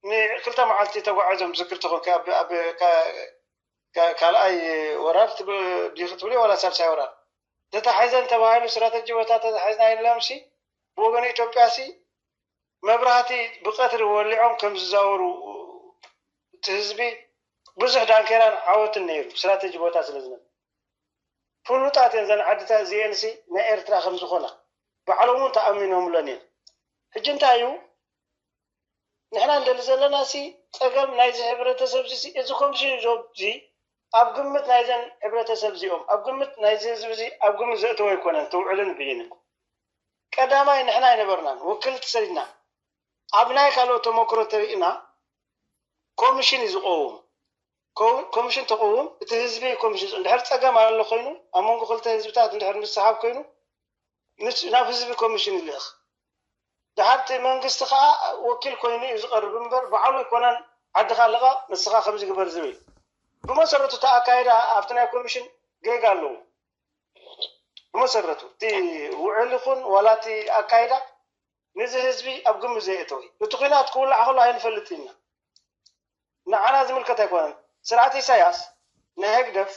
ንክልተ መዓልቲ ተጓዒዞም ዝክር ተኾንከ ኣብ ኣብ ካ- ካ- ካልኣይ ወራር ትብ- ዲኺ ትብሊ ዋላ ሳልሳይ ወራር ተታሒዘን ተባሂሉ ስትራተጂ ቦታ ተታሒዝና ኢሎምሲ ብወገን ኢትዮጵያ ሲ መብራህቲ ብቀትሪ ወሊዖም ከም ዝዛወሩ እቲ ህዝቢ ብዙሕ ዳንኬራን ዓወትን ነይሩ ስትራተጂ ቦታ ስለ ዝነበረ ፍሉጣት እየን ዘን ዓድታት እዚኤን ሲ ናይ ኤርትራ ከም ዝኾና ባዕሎም እውን ተኣሚኖምለን እየን ሕጂ እንታይ እዩ ንሕና እንደሊ ዘለና ሲ ጸገም ናይዚ ሕብረተሰብ እዚ፣ እዚ ኮሚሽን ዞብ እዚ ኣብ ግምት ናይዘን ሕብረተሰብ እዚኦም፣ ኣብ ግምት ናይዚ ህዝቢ እዚ ኣብ ግምት ዘእተወ ኣይኮነን። ትውዕልን ብይንን ቀዳማይ ንሕና ኣይነበርናን፣ ወክልቲ ሰዲድና። ኣብ ናይ ካልኦት ተመክሮ ተሪእና ኮሚሽን እዩ ዝቐውም። ኮ-፣ ኮሚሽን ተቐውም፣ እቲ ህዝቢ ኮሚሽን እንድሕር ጸገም ኣሎ ኮይኑ፣ ኣብ መንጎ ክልተ ህዝብታት እንድሕር ምስሓብ ኮይኑ፣ ምስ-፣ ናብ ህዝቢ ኮሚሽን ይልእኽ። ድሓር እቲ መንግስቲ ከዓ ወኪል ኮይኑ እዩ ዝቐርብ እምበር፣ ባዕሉ ኣይኮነን ዓድኻ ልቐቕ፣ ንስኻ ከምዚ ግበር ዝብል። ብመሰረቱ እቲ ኣካይዳ ኣብቲ ናይ ኮሚሽን ጌጋ ኣለዎ። ብመሰረቱ እቲ ውዕል ይኹን ዋላ እቲ ኣካይዳ ነዚ ህዝቢ ኣብ ግምት ዘየእተወ እዩ። እቲ ኲናት ክውላዕ ከሎ ኣይንፈልጥን ኢና። ንዓና ዝምልከት ኣይኮነን። ስርዓት ኢሳያስ ናይ ህግደፍ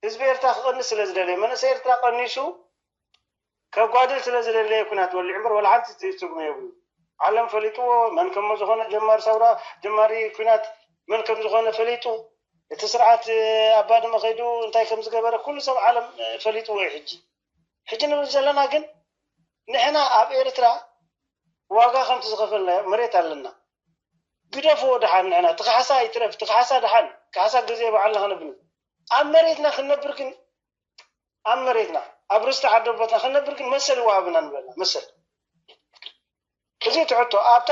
ህዝቢ ኤርትራ ክቐንስ ስለ ዝደለየ፣ መንእሰይ ኤርትራ ቀኒሱ ከጓድል ስለ ዝደለየ ኲናት ወሊዑ እምበር ዋላ ሓንቲ ትርጉም የብሉ። ዓለም ፈሊጥዎ፣ መን ከም ዝኾነ ጀማሪ ሰውራ፣ ጀማሪ ኲናት መን ከም ዝኾነ ፈሊጡ፣ እቲ ስርዓት ኣብ ባድመ ከይዱ እንታይ ከም ዝገበረ ኩሉ ሰብ ዓለም ፈሊጥዎ እዩ። ሕጂ ሕጂ ንብል ዘለና ግን ንሕና ኣብ ኤርትራ ዋጋ ከምቲ ዝኸፈልናዮ መሬት ኣለና። ግደፍዎ ደሓን፣ ንሕና እቲ ካሕሳ ይትረፍ፣ እቲ ካሕሳ ደሓን፣ ካሕሳ ግዜ ባዕልና ከነብል። ኣብ መሬትና ክንነብር ግን፣ ኣብ መሬትና፣ ኣብ ርስቲ ዓደቦትና ክንነብር ግን መሰል ይወሃብና ንብለና፣ መሰል። እዚ ትሕቶ ኣብታ፣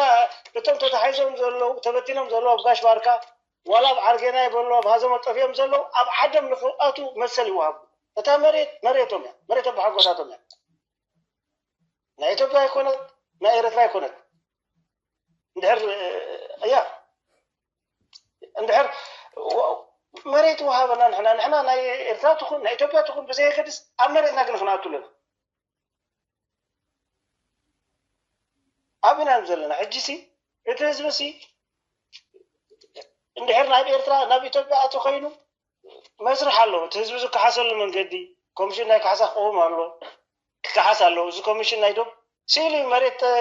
እቶም ተታሒዞም ዘለዉ፣ ተበቲኖም ዘለዉ ኣብ ጋሽ ባርካ፣ ዋላ ኣብ ዓርጌናይ በሎ፣ ኣብ ሃዘሞ ጠፊኦም ዘለዉ፣ ኣብ ዓዶም ንኽኣቱ መሰል ይወሃቡ። እታ መሬት መሬቶም እያ፣ መሬት ኣቦሓጎታቶም እያ። ናይ ኢትዮጵያ ኣይኮነት፣ ናይ ኤርትራ ኣይኮነት። እንድሕር፣ እያ፣ እንድሕር ወ-፣ መሬት ወሃበና ንሕና፣ ንሕና ናይ ኤርትራ ትኹን፣ ናይ ኢትዮጵያ ትኹን ብዘየገድስ ኣብ መሬትና ግን ክንኣቱ ኣለና። ኣብ ኢና ዘለና። ሕጂ ሲ፣ እቲ ህዝቢ ሲ፣ እንድሕር ናብ ኤርትራ፣ ናብ ኢትዮጵያ ኣቱ ኮይኑ፣ መስርሕ ኣለዎ። እቲ ህዝቢ ዝከሓሰሉ መንገዲ፣ ኮሚሽን ናይ ካሕሳ ክቐውም ኣሎ፣ ክከሓስ ኣለዎ። እዚ ኮሚሽን ናይ ዶብ ስኢሉ እዩ፣ መሬት፣ እ፣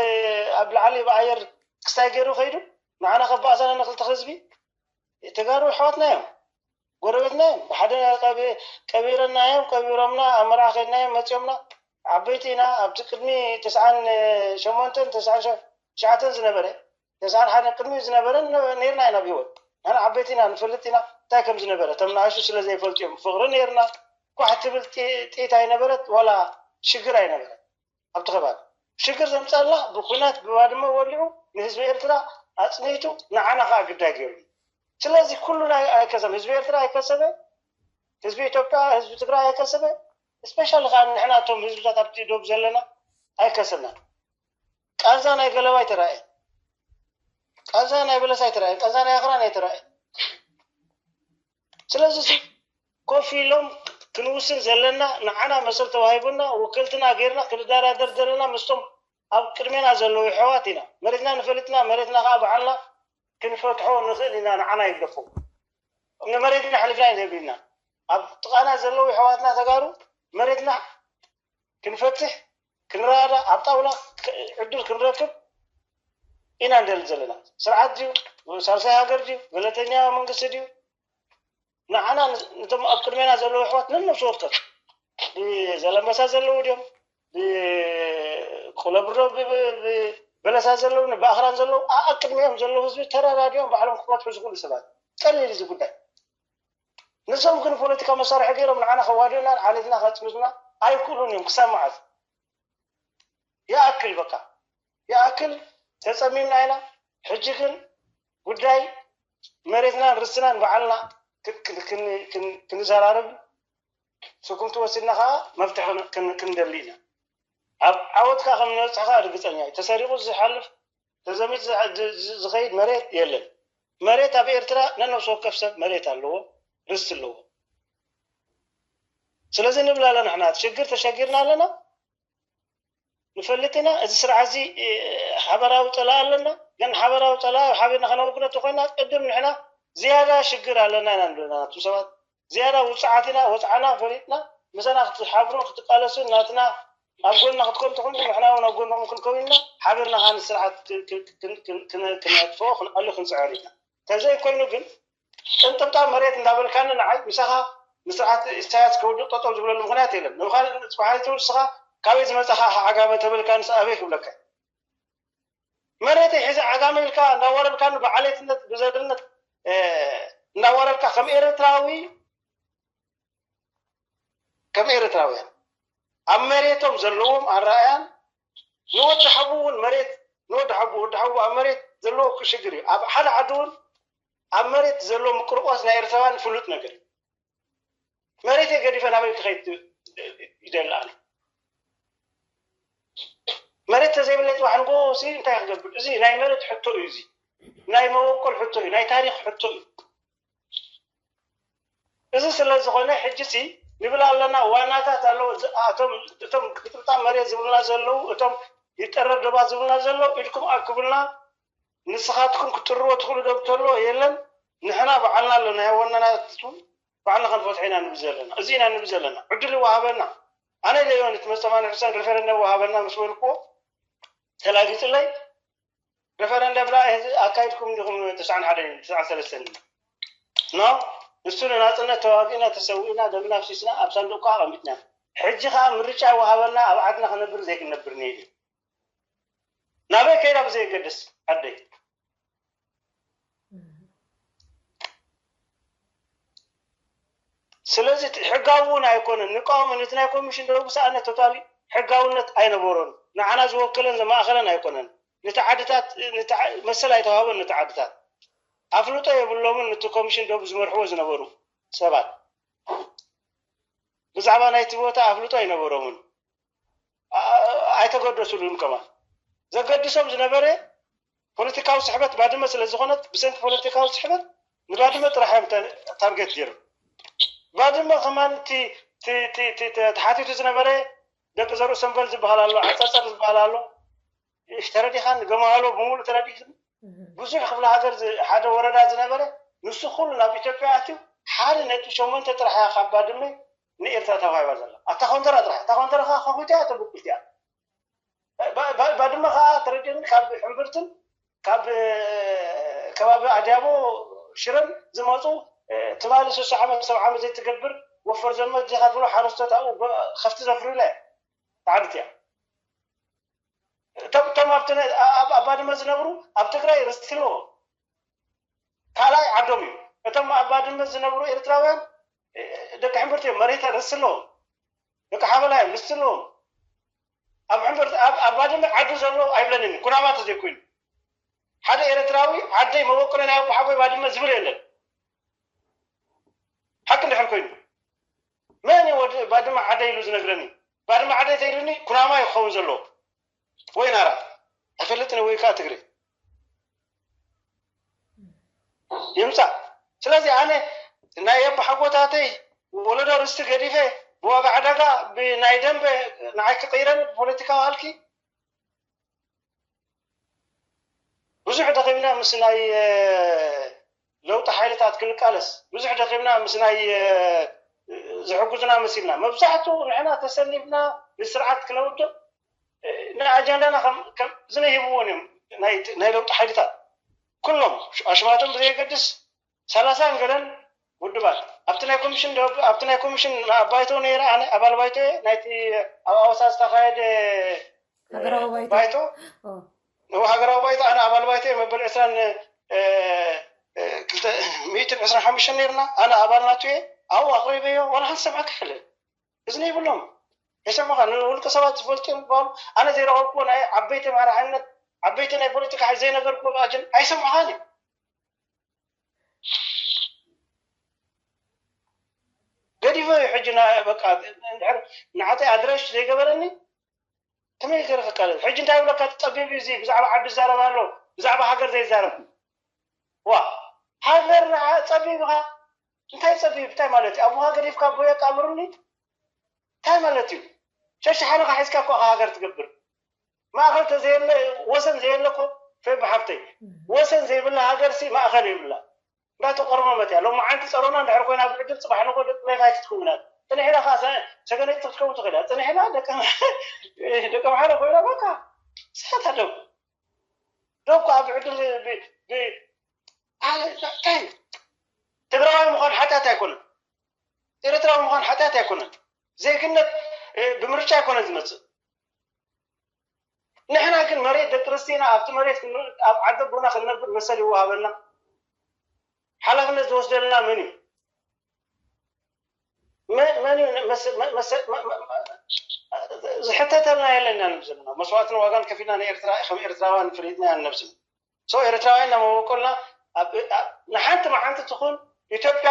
ኣብ ላዕሊ ብኣየር ክስታይ ገይሩ ከይዱ፣ ንዓና ከባእሳና ንክልተ ህዝቢ። ተጋሩ ኣሕዋትና እዮም፣ ጎረቤትና እዮም። ብሓደ ቀቢ-፣ ቀቢረና እዮም፣ ቀቢሮምና፣ ኣብ መርዓ ከድና እዮም፣ መጺኦምና። ዓበይቲ ኢና። ኣብቲ ቅድሚ ተስዓን ሸሞንተን፣ ተስዓን ሸ-፣ ትሽዓተን ዝነበረ፣ ተስዓን ሓደን ቅድሚ ዝነበረ ነ-፣ ነይርና ኢና ብህይወት። ንሕና ዓበይቲ ኢና፣ ንፈልጥ ኢና እንታይ ከም ዝነበረ። እቶም ንኣሽቱ ስለ ዘይፈልጡ እዮም። ፍቕሪ ነይርና። ኳሕ ትብል ጢ-፣ ጥይት ኣይነበረት፣ ዋላ ሽግር ኣይነበረት። ኣብቲ ከባቢ ሽግር ዘምፀልና ብኩናት ብባድመ ወሊዑ ንህዝቢ ኤርትራ ኣፅኒቱ ንዓና ከዓ ግዳይ ገይሩ። ስለዚ ኩሉ ናይ ኣይከሰም፣ ህዝቢ ኤርትራ ኣይከሰበ፣ ህዝቢ ኢትዮጵያ፣ ህዝቢ ትግራይ ኣይከሰበ። ስፔሻሊ ከዓ ንሕና እቶም ህዝብታት ኣብቲ ዶብ ዘለና ኣይከሰብናን። ቃንዛ ናይ ገለባ ኣይተራእየን፣ ቃንዛ ናይ በለስ ኣይተራእየን፣ ቃንዛ ናይ ኣኽራን ኣይተራእየን። ስለዚ ሲ ኮፍ ኢሎም ክንውስን ዘለና ንዓና መሰል ተዋሂቡና ወከልትና ገይርና ክንደራደር ዘለና ምስቶም ኣብ ቅድሜና ዘለዉ የሕዋት ኢና። መሬትና ንፈልጥና፣ መሬትና ከዓ ባዕልና ክንፈትሖ ንኽእል ኢና። ንዓና ይግደፎ፣ ንመሬትና ኣሕሊፍና ኣይንህብ ኢና። ኣብ ጥቓና ዘለዉ የሕዋትና ተጋሩ መሬትና ክንፈትሕ፣ ክንረዳዳእ፣ ኣብ ጣውላ ክ-፣ ዕድል ክንረክብ ኢና ንደሊ ዘለና። ስርዓት ድዩ፣ ሳልሳይ ሃገር ድዩ፣ ገለልተኛ መንግስቲ ድዩ፣ ንዓና ን-፣ ነቶም ኣብ ቅድሜና ዘለዉ ኣሕዋት ነነብሲ ወከፍ ብዘለንበሳ ዘለዉ ድዮም፣ ብቁለብሮ ብ-፣ ብ-፣ ብበለሳ ዘለዉ፣ ብኣኽራን ዘለዉ፣ ኣ-፣ ኣብ ቅድሚኦም ዘለዉ ህዝቢ ተረዳዲኦም ባዕሎም ክፈትሑ ዝኽእሉ ሰባት። ቀሊል እዚ ጉዳይ። ንሶም ግን ፖለቲካ መሳርሒ ገይሮም ንዓና ከዋድኡና፣ ዓሌትና ከጽንቱና ኣይክእሉን እዮም። ክሳብ መዓዝ? ይኣክል በቃ። ይኣክል፣ ተጸሚምና ኢና። ሕጂ ግን ጉዳይ መሬትናን ርስትናን ባዕልና ክን-፣ ክን-፣ ክን-፣ ክን-፣ ክንዘራረብ፣ ስጉምቲ ወሲድና ከኣ መፍትሒ ክን-፣ ክን-፣ ክንደሊ ኢና። ኣብ ዓወት ከኣ ከም ንበጽሕ ከኣ ርግጸኛ እየ። ተሰሪቑ ዝሓልፍ፣ ተዘሚቱ ዝሓ-፣ ዝ-፣ ዝ-፣ ዝኸይድ መሬት የለን። መሬት ኣብ ኤርትራ ነነብሲ ወከፍ ሰብ መሬት ኣለዎ፣ ርስቲ ኣለዎ። ስለዚ ንብል ኣለና ንሕና፣ ሽግር ተሸጊርና ኣለና። ንፈልጥ ኢና፣ እዚ ስርዓት እዚ፣ እ፣ ሓበራዊ ጸላኢ ኣለና። ግን ሓበራዊ ጸላኢ ሓቢርና ከነወግዶ እንተኾይና፣ ቅድም ንሕና ዝያዳ ሽግር ኣለና ኢና ንብል ኣለና። እቶም ሰባት ዝያዳ ውጹዓት ኢና፣ ወጽዓና ፈሊጥና፣ ምሳና ክትሓብሩ፣ ክትቃለሱ፣ ናትና ኣብ ጎንና ክትኮኑ እንተኾንኩም፣ ንሕና እውን ኣብ ጎንኹም ክንከውን ኢና። ሓቢርና ከኣ ንስርዓት ክ-፣ ክ-፣ ክን-፣ ክን-፣ ክን-፣ ክነጥፍኦ፣ ክንኣሉ፣ ክንጽዕር ኢና። ተዘይኮይኑ ግን፣ ቅንጥብጣብ መሬት እንዳበልካኒ ንዓይ ምሳኻ ንስርዓት ኢሳያስ ከውድቕ ጠጠው ዝብለሉ ምኽንያት የለን። ንምዃኑ ጽባሕ ትብል ንስኻ ካበይ ዝመጻኻ ዓጋመ ተበልካ ንስ ኣበይ ክብለካ? መሬተይ ሒዘ ዓጋመ ኢልካ እንዳወረድካኒ ብዓሌትነት ብዘርነት እንዳወረድካ ከም ኤርትራዊ ከም ኤርትራውያን ኣብ መሬቶም ዘለዎም ኣረኣያን ንወዲ ሓቡ እውን መሬት ንወዲ ሓቡ ወዲ ሓቡ ኣብ መሬት ዘለዎ ሽግር እዩ። ኣብ ሓደ ዓዲ እውን ኣብ መሬት ዘሎ ምቅርቆስ ናይ ኤርትራውያን ፍሉጥ ነገር እዩ። መሬተይ ገዲፈ ናበይ ክኸይድ ይደሊ ኣነ? መሬት ተዘይብለይ ጽባሕ ንጎ ሲ እንታይ ክገብር? እዚ ናይ መሬት ሕቶ እዩ። እዚ ናይ መበቆል ሕቶ እዩ። ናይ ታሪኽ ሕቶ እዩ። እዚ ስለ ዝኾነ ሕጂ ሲ ንብል ኣለና ዋናታት ኣለዉ። እዚ- እቶም እቶም ግጥምጣም መሬት ዝብሉና ዘለዉ እቶም ይጠረር ደባት ዝብሉና ዘለዉ ኢድኩም ኣክቡልና። ንስኻትኩም ክትጥርዎ ትኽእሉ ዶ ተሎ የለን። ንሕና በዓልና ኣለና ያወናናቱ ባዕልና ክንፈትሖ ኢና ንብል ዘለና፣ እዚ ኢና ንብል ዘለና። ዕድል ይወሃበና። ኣነ ኢለዮ ነቲ መስተማንሒ ሰን ሪፈረንደም ወሃበና ምስ በልክዎ ተላጊፅለይ። ሪፈረንደም ደኣ ኣካይድኩም ዲኹም? ተስዓን ሓደን ተስዓን ሰለስተን ኖ ንሱ ንናፅነት ተዋጊእና ተሰዊእና ደምና ኣፍሲስና ኣብ ሳንዱቅ ከዓ ኣቐሚጥና። ሕጂ ከዓ ምርጫ ይወሃበና ኣብ ዓድና ክነብር ዘይክነብር ነይሩ ናበይ ከይዳ ብዘየገድስ ዓደይ ስለዚ ሕጋዊ እውን ኣይኮነን። ንቃወም ነቲ ናይ ኮሚሽን ደቡብ ሰኣነ ቶታሊ ሕጋውነት ኣይነበሮን። ንዓና ዝወክለን ዘማእኸለን ኣይኮነን። ነቲ ዓድታት ነቲ ዓ- መሰል ኣይተዋህቦን። ነቲ ዓድታት ኣፍልጦ የብሎምን። ነቲ ኮሚሽን ደቡብ ዝመርሕዎ ዝነበሩ ሰባት ብዛዕባ ናይቲ ቦታ ኣፍልጦ ኣይነበሮምን። ኣይተገደሱሉን ከማን ዘገድሶም ዝነበረ ፖለቲካዊ ስሕበት ባድመ ስለ ዝኾነት ብሰንኪ ፖለቲካዊ ስሕበት ንባድመ ጥራሕ እዮም ተ- ታርጌት ገይሮም። ባድመ ከማን እቲ እቲ- እቲ- እቲ ተሓቲቱ ዝነበረ ደቂ ዘርኡ ሰንበል ዝበሃል ኣሎ፣ ዓፀርፀር ዝበሃል ኣሎ፣ ተረዲኻን ገመሃሎ ብምሉእ ተረዲኽን ብዙሕ ክፍለ ሃገር ዝ- ሓደ ወረዳ ዝነበረ ንሱ ኩሉ ናብ ኢትዮጵያ ኣትዩ ሓደ ነጥቢ ሸሞንተ ጥራሕ እያ ካብ ባድመ ንኤርትራ ተዋሂባ ዘላ። ኣታ ኮንተራ ጥራሕ እታ ኮንተራ ከዓ ከፊታ እያ ተብቁልቲ እያ። ባ- ባ- ባድመ ከዓ ተረዲእኒ ካብ ሕምብርትን ካብ ከባቢ ኣድያቦ ሽረን ዝመፁ ትማሊ ስሳ ዓመት ሰብ ዓመት ዘይትገብር ወፈር ዘመት ዲኻ ትብሎ ሓረስቶት ኣብኡ ከፍቲ ዘፍርዩላ እያ ተዓድት እያ። እቶም እቶም ኣብቲ ነ- ኣብ ኣብ ባድመ ዝነብሩ ኣብ ትግራይ ርስቲ ኣለዎም። ካልኣይ ዓዶም እዩ። እቶም ኣብ ባድመ ዝነብሩ ኤርትራውያን ደቂ ሕምብርቲ እዮም። መሬት ርስቲ ኣለዎም። ደቂ ሓበላ እዮም። ርስቲ ኣለዎም። ኣብ ሕምብርቲ ኣብ ኣብ ባድመ ዓዱ ዘሎ ኣይብለንን ኩናማ ተዘይኮይኑ ሓደ ኤርትራዊ ዓደይ መበቆለ ናይ ኣቦሓጎይ ባድመ ዝብል የለን። ሓቂ እንድሕር ኮይኑ መን እዩ ወዲ ባድመ ዓደይ ኢሉ ዝነግረኒ? ባድመ ዓደይ ተኢሉኒ ኩናማ እዩ ክኸውን ዘለዎ ወይ ናራ ኣይፈልጥን ወይ ከዓ ትግሬ ይምፃእ። ስለዚ ኣነ ናይ ኣቦሓጎታተይ ወለዶ ርስቲ ገዲፈ ብዋጋ ዕዳጋ ብናይ ደንበ ንዓይ ክቅይረኒ ብፖለቲካዊ ሃልኪ ብዙሕ ደኺምና ምስ ናይ ለውጢ ሓይልታት ክንቃለስ ብዙሕ ደኺምና ምስ ናይ ዝሕግዙና መሲልና መብዛሕትኡ ንሕና ተሰሊፍና ንስርዓት ክነውድቕ ንኣጀንዳና ከም ዝነሂብዎን እዮም ናይ ለውጢ ሓይልታት ኩሎም ኣሽማቶም ብዘየገድስ ሰላሳን ገለን ውድባት ኣብቲ ናይ ኮሚሽን ኣብቲ ናይ ኮሚሽን ኣብ ባይቶ ነይረ ኣነ ኣባል ባይቶ እየ ናይቲ ኣብ ኣዋሳ ዝተኻየደ ሃገራዊ ባይቶ ባይቶ ኦ፣ ንሃገራዊ ባይቶ ኣነ ኣባል ባይቶ እየ መበል ዕስራን እ፣ እ፣ ክልተ ሚእትን ዕስራን ሓሙሽተን ነይርና ኣነ ኣባል ናቱ እየ ኣብኡ ኣቕሪበዮ ዋላ ሓንቲ ሰምዓካ የለን እዝኒ ይብሎም ይሰምዑኻ ንውልቀ ሰባት ዝፈልጡ እዮም ዝበሃሉ ኣነ ዘይረኸብኩዎ ናይ ዓበይቲ መራሕነት ዓበይቲ ናይ ፖለቲካ ሓይል ዘይነገርኩዎም ኣጀን ኣይሰምዑኻን እዮም ገዲፈ እዩ ሕጂ ና- በቃ እንድሕር ንዓተይ ኣድረሽ ዘይገበረኒ ከመይ ገይረ ክቃለል ሕጂ እንታይ ይብለካ ጸቢብ እዩ እዚ ብዛዕባ ዓዲ ይዛረብ ኣሎ ብዛዕባ ሃገር ዘይዛረብ ዋ ሃገር ንዓ ጸቢብ ኢኻ እንታይ ጸቢብ እንታይ ማለት እዩ ኣቦኻ ገዲፍካ ኣቦ የቃብሩኒ እንታይ ማለት እዩ ሸሽሓንኻ ሒዝካ እኮ ኢኻ ሃገር ትገብር ማእኸል ተዘየለ ወሰን ዘየለ እኮ ፌብ ሓፍተይ ወሰን ዘይብላ ሃገር ሲ ማእኸል የብላ እንዳተቆርመመት እያ ሎማዓንቲ ፀሮና እንድሕር ኮይና ብዕድል ፅባሕ ንጎ ደቂ ሜፋይት ትኸውን እያ ፅንሕ ኢላ ከዓ ሰገነይቲ ክትከውን ትኽእል እያ ፅንሕ ኢላ ደቂ ኣምሓረ ኮይና በቃ ስሕት ኣለኩ ደኩ ኣብ ዕድል እንታይ ትግራዋይ ምዃን ሓጢኣት ኣይኮነን ኤርትራዊ ምዃን ሓጢኣት ኣይኮነን ዜግነት ብምርጫ ኣይኮነን ዝመፅእ ንሕና ግን መሬት ደቂ ርስቲና ኣብቲ መሬት ኣብ ዓዲ ኣቦና ክንነብር መሰል ይወሃበና። ሓላፍነት ዝወስደልና መን እዩ? ዝሕተተልና የለና ንብዝና መስዋእትን ዋጋን ከፊልና ንኤርትራ ከም ኤርትራውያን ፍልጥና ንነብዝና ሰው ኤርትራውያን ናብ መበቆልና ንሓንቲ መዓልቲ ትኹን ኢትዮጵያ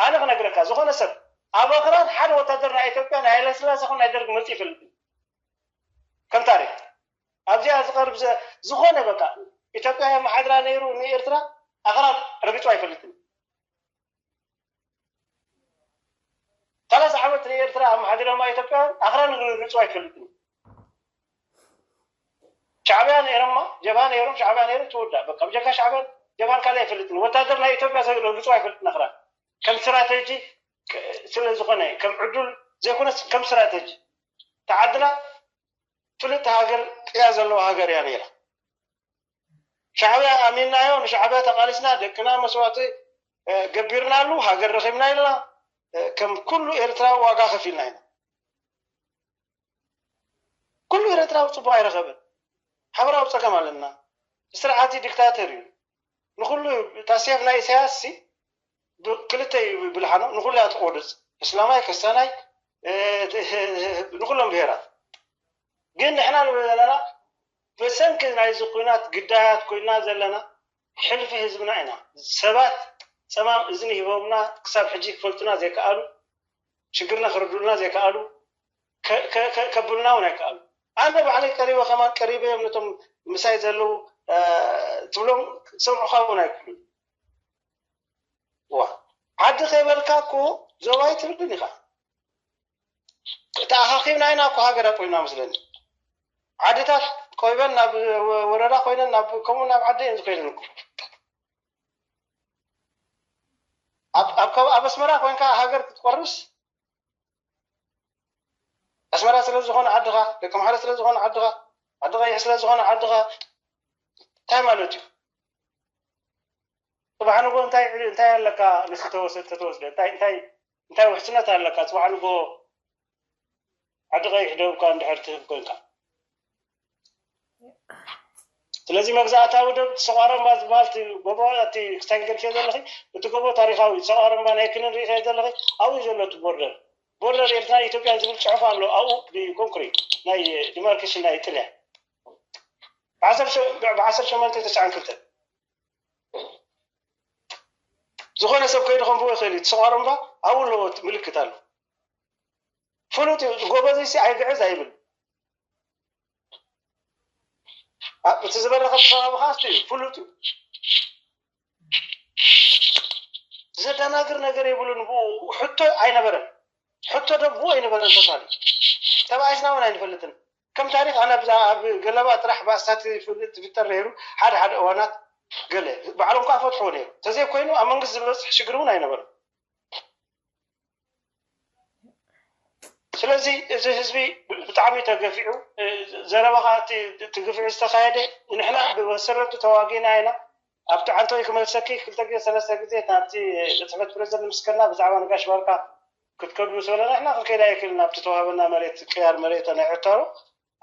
ኣነ ክነግረካ ዝኾነ ሰብ ኣብ ኣኽራን ሓደ ወታደር ናይ ኢትዮጵያ ናይ ሃይለስላሴ ኹን ናይ ደርግ መፅእ ይፈልጥ ከም ታሪክ ኣብዚኣ ዝቐርብ ዝኾነ በቃ ኢትዮጵያ የመሓድራ ነይሩ ንኤርትራ ኣኽራን ረግፁ ኣይፈልጥን። ሰላሳ ዓመት ንኤርትራ ኣመሓዲሮማ ኢትዮጵያውያን ኣኽራን ርግፁ ኣይፈልጥን። ሻዕብያ ነይሮማ ጀብሃ ነይሮም ሻዕብያ ነይሩ ትወዳእ በቃ ብጀካ ሻዕብያ ጀብሃን ካልእ ኣይፈልጥን። ወታደር ናይ ኢትዮጵያ ርግፁ ኣይፈልጥን ኣኽራን ከም ስትራተጂ ስለ ዝኾነ ከም ዕዱል ዘይኮነስ ከም ስትራተጂ ተዓድና ፍልጥ ሃገር ቅያ ዘለዋ ሃገር እያ ነይራ። ሻዕብያ ኣሚንናዮ ንሻዕብያ ተቓሊስና ደቅና መስዋእቲ ገቢርናሉ ሃገር ረኺብና ኢልና ከም ኩሉ ኤርትራዊ ዋጋ ከፊልና ኢና። ኩሉ ኤርትራዊ ፅቡቅ ኣይረኸበን። ሓበራዊ ፀገም ኣለና። ስርዓት ዲክታተር እዩ። ንኩሉ እታ ሴፍ ናይ ኢሳያስ ሲ ክልተ እዩ ብልሓኖ ንኩሉ እያ ትቆርፅ እስላማይ ክርስቲያናይ ንኩሎም ብሄራት ግን ንሕና ንብል ዘለና ብሰንኪ ናይዚ ኩናት ግዳያት ኮይና ዘለና ሕልፊ ህዝብና ኢና ሰባት ፀማም እዝኒ ሂቦምና ክሳብ ሕጂ ክፈልጡና ዘይከኣሉ ሽግርና ክርዱልና ዘይከኣሉ ከብሉና እውን ኣይከኣሉ ኣነ ባዕለይ ቀሪበ ከማን ቀሪበ እዮም ነቶም ምሳይ ዘለዉ ትብሎም ሰምዑካ እውን ኣይክእሉን ዋ ዓዲ ከይበልካ እኮ ዞባይ ትብልን ኢኻ ተኣኻኺብና ኢና እኮ ሃገር ኣቆይና መስለኒ ዓድታት ቆይበን ናብ ወረዳ ኮይነን ናብ ከምኡ ናብ ዓዲ እየን ዝኮይነን እኮ ኣብ ኣስመራ ኮይንካ ሃገር ክትቆርስ ኣስመራ ስለ ዝኾነ ዓድኻ ደቂ ማሕረ ስለ ዝኾነ ዓድኻ ዓዲ ቀይሕ ስለ ዝኾነ ዓድኻ እንታይ ማለት እዩ ፅባሕ ንጎ እንታይ እንታይ ኣለካ ንሱ ተወስደ እንታይ እንታይ እንታይ ውሕስነት ኣለካ ፅባሕ ንጎ ዓዲ ቀይሕ ደብካ እንድሕር ትህብ ኮንካ ስለዚ መግዛእታዊ ደብ ሰቋረምባ ዝበሃል እቲ ጎቦ እቲ ክሳይ ገልክዮ ዘለኺ እቲ ጎቦ ታሪካዊ ሰቋረምባ ናይ ክንን ሪኢኸዮ ዘለኺ ኣብኡ ዘሎ እቲ ቦርደር ቦርደር ኤርትራን ኢትዮጵያን ዝብል ፅሑፍ ኣሎ ኣብኡ ብኮንክሪት ናይ ዲማርኬሽን ናይ ጥልያ ብዓሰርተ ሸሞንተ ተስዓን ክልተን ዝኾነ ሰብ ከይዱ ከንብቦ ይኽእል እዩ። እቲ ሰቋር እምባ ኣብኡ ኣለዎ ምልክት ኣሎ። ፍሉጥ እዩ። ጎበዝ ሲ ኣይግዕዝ ኣይብል። እቲ ዝበረኸ ከባቢ ከዓ እስቲ እዩ ፍሉጥ እዩ። ዘደናግር ነገር የብሉን። ብኡ ሕቶ ኣይነበረን። ሕቶ ዶ ብኡ ኣይነበረን ተሳሊ ተባኢስና እውን ኣይንፈልጥን። ከም ታሪክ ኣነ ኣብ ገለባ ጥራሕ ባእስታት ዝፍጠር ነይሩ ሓደ ሓደ እዋናት ገለ ባዕሎም ከዓ ፈትሕዎ ነይሩ ተዘይኮይኑ ኣብ መንግስቲ ዝበፅሕ ሽግር እውን ኣይነበረን ስለዚ እዚ ህዝቢ ብጣዕሚ ተገፊዑ ዘረባኻ እቲ ግፍዒ ዝተካየደ ንሕና ብመሰረቱ ተዋጊና ኢና ኣብቲ ዓንተወይ ክመልሰኪ ክልተ ግዜ ሰለስተ ግዜ ናብቲ ፅሕፈት ፕሬዚደንት ምስከና ብዛዕባ ነጋሽ ባርካ ክትከዱ ምስ በለና ንሕና ክንከይድ ኣይክእልን ኣብቲ ተዋህበና መሬት ቅያር መሬት ናይ ዕታሮ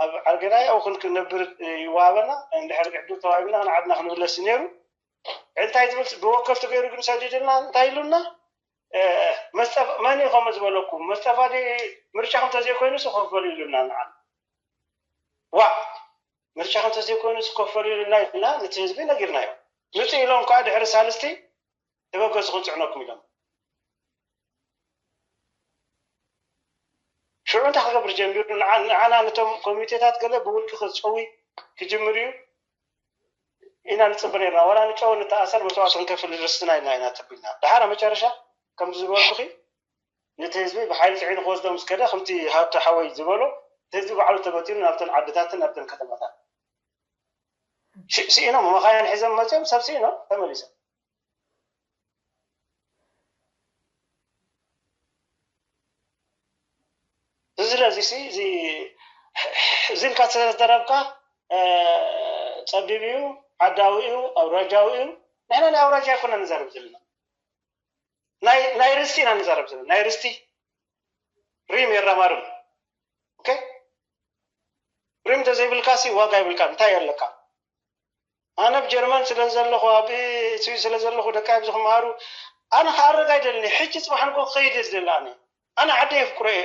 ኣብ ዓርገናይ ኣብኡ ክንነብር ይወሃበና እንድሕር ዕድል ተዋሂብና ንዓድና ክንምለስ ነይሩ እንታይ ዝብል ብወከልቲ ገይሩ ግን ሰዲድልና እንታይ ኢሉና መን እዩ ከምኡ ዝበለኩም መስጠፋ ምርጫኹም ተዘይኮይኑ ሲ ኮፈሉ ኢሉና ንዓና ዋዕ ምርጫኹም ተዘይኮይኑ ሲ ኮፈሉ ኢሉና ኢልና ነቲ ህዝቢ ነጊርናዮ ምፅእ ኢሎም ከዓ ድሕሪ ሳልስቲ ተበገሱ ክንፅዕነኩም ኢሎም ሽዑ እንታይ ክገብር ጀሚሩ ንዓና ነቶም ኮሚቴታት ገለ ብውልቂ ክፀዊ ክጅምር እዩ ኢና ንፅበ ነርና ዋላ ንጨው ንተኣሰር መስዋእቲ ክንከፍል ርስትና ኢልና ኢና ተቢልና ድሓር መጨረሻ ከምቲ ዝበልኩኺ ነቲ ህዝቢ ብሓይሊ ፅዒኑ ክወስዶ ምስ ከደ ከምቲ ሃብቲ ሓወይ ዝበሎ እቲ ህዝቢ ባዕሉ ተበቲኑ ናብተን ዓድታትን ናብተን ከተማታት ስኢኖም መኻይን ሒዞም መፅኦም ሰብ ስኢኖም ተመሊሶም እዚ ስለዚ እዚ ኢልካ ስለዝደረብካ ፀቢብ እዩ ዓዳዊ እዩ ኣውራጃዊ እዩ ንሕና ናይ ኣውራጃ ኣይኮነ ንዛረብ ዘለና ናይ ርስቲ ኢና ንዛረብ ዘለና ናይ ርስቲ ሪም የራማርም ሪም ዘይብልካሲ ዋጋ ይብልካ እንታይ ኣለካ? ኣነ ኣብ ጀርመን ስለ ዘለኹ ኣብ ስዊስ ስለ ዘለኹ ደቂ ኣብዚ ክመሃሩ ኣነ ክኣርግ ኣይደልን። ሕጂ ፅባሕ ንጎ ክኸይድ እየ ዝደሊ ኣነ ኣነ ዓደ የፍቅሮ እየ።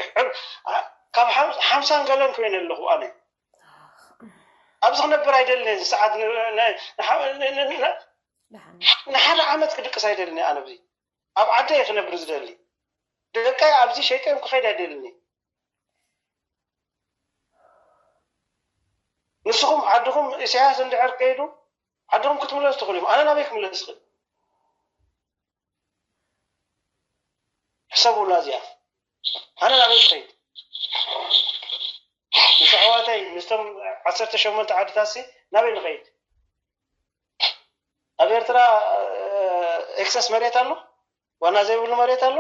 ካብ ሓምሳን ገለን ኮይነ ኣለኹ ኣነ ኣብዚ ክነብር ኣይደልን። እዚ ሰዓት ንሓደ ዓመት ክድቅስ ኣይደልን ኣነ ኣብዚ ኣብ ዓደ እየ ክነብር ዝደሊ። ደቀይ ኣብዚ ሸይጠዮም ክኸይድ ኣይደልን። ንስኹም ዓድኹም ኢሳያስ እንድሕር ከይዱ ዓድኹም ክትምለሱ ትኽእሉ ኢኹም። ኣነ ናበይ ክምለስ ይኽእል? ሕሰቡላ እዚኣ። ኣነ ናበይ ክኸይድ? ምስ ኣሕዋተይ ምስቶም ዓሰርተ ሸሞንተ ዓድታትሲ ናበይ ንኸይድ? ኣብ ኤርትራ ኤክሰስ መሬት ኣሎ? ዋና ዘይብሉ መሬት ኣሎ?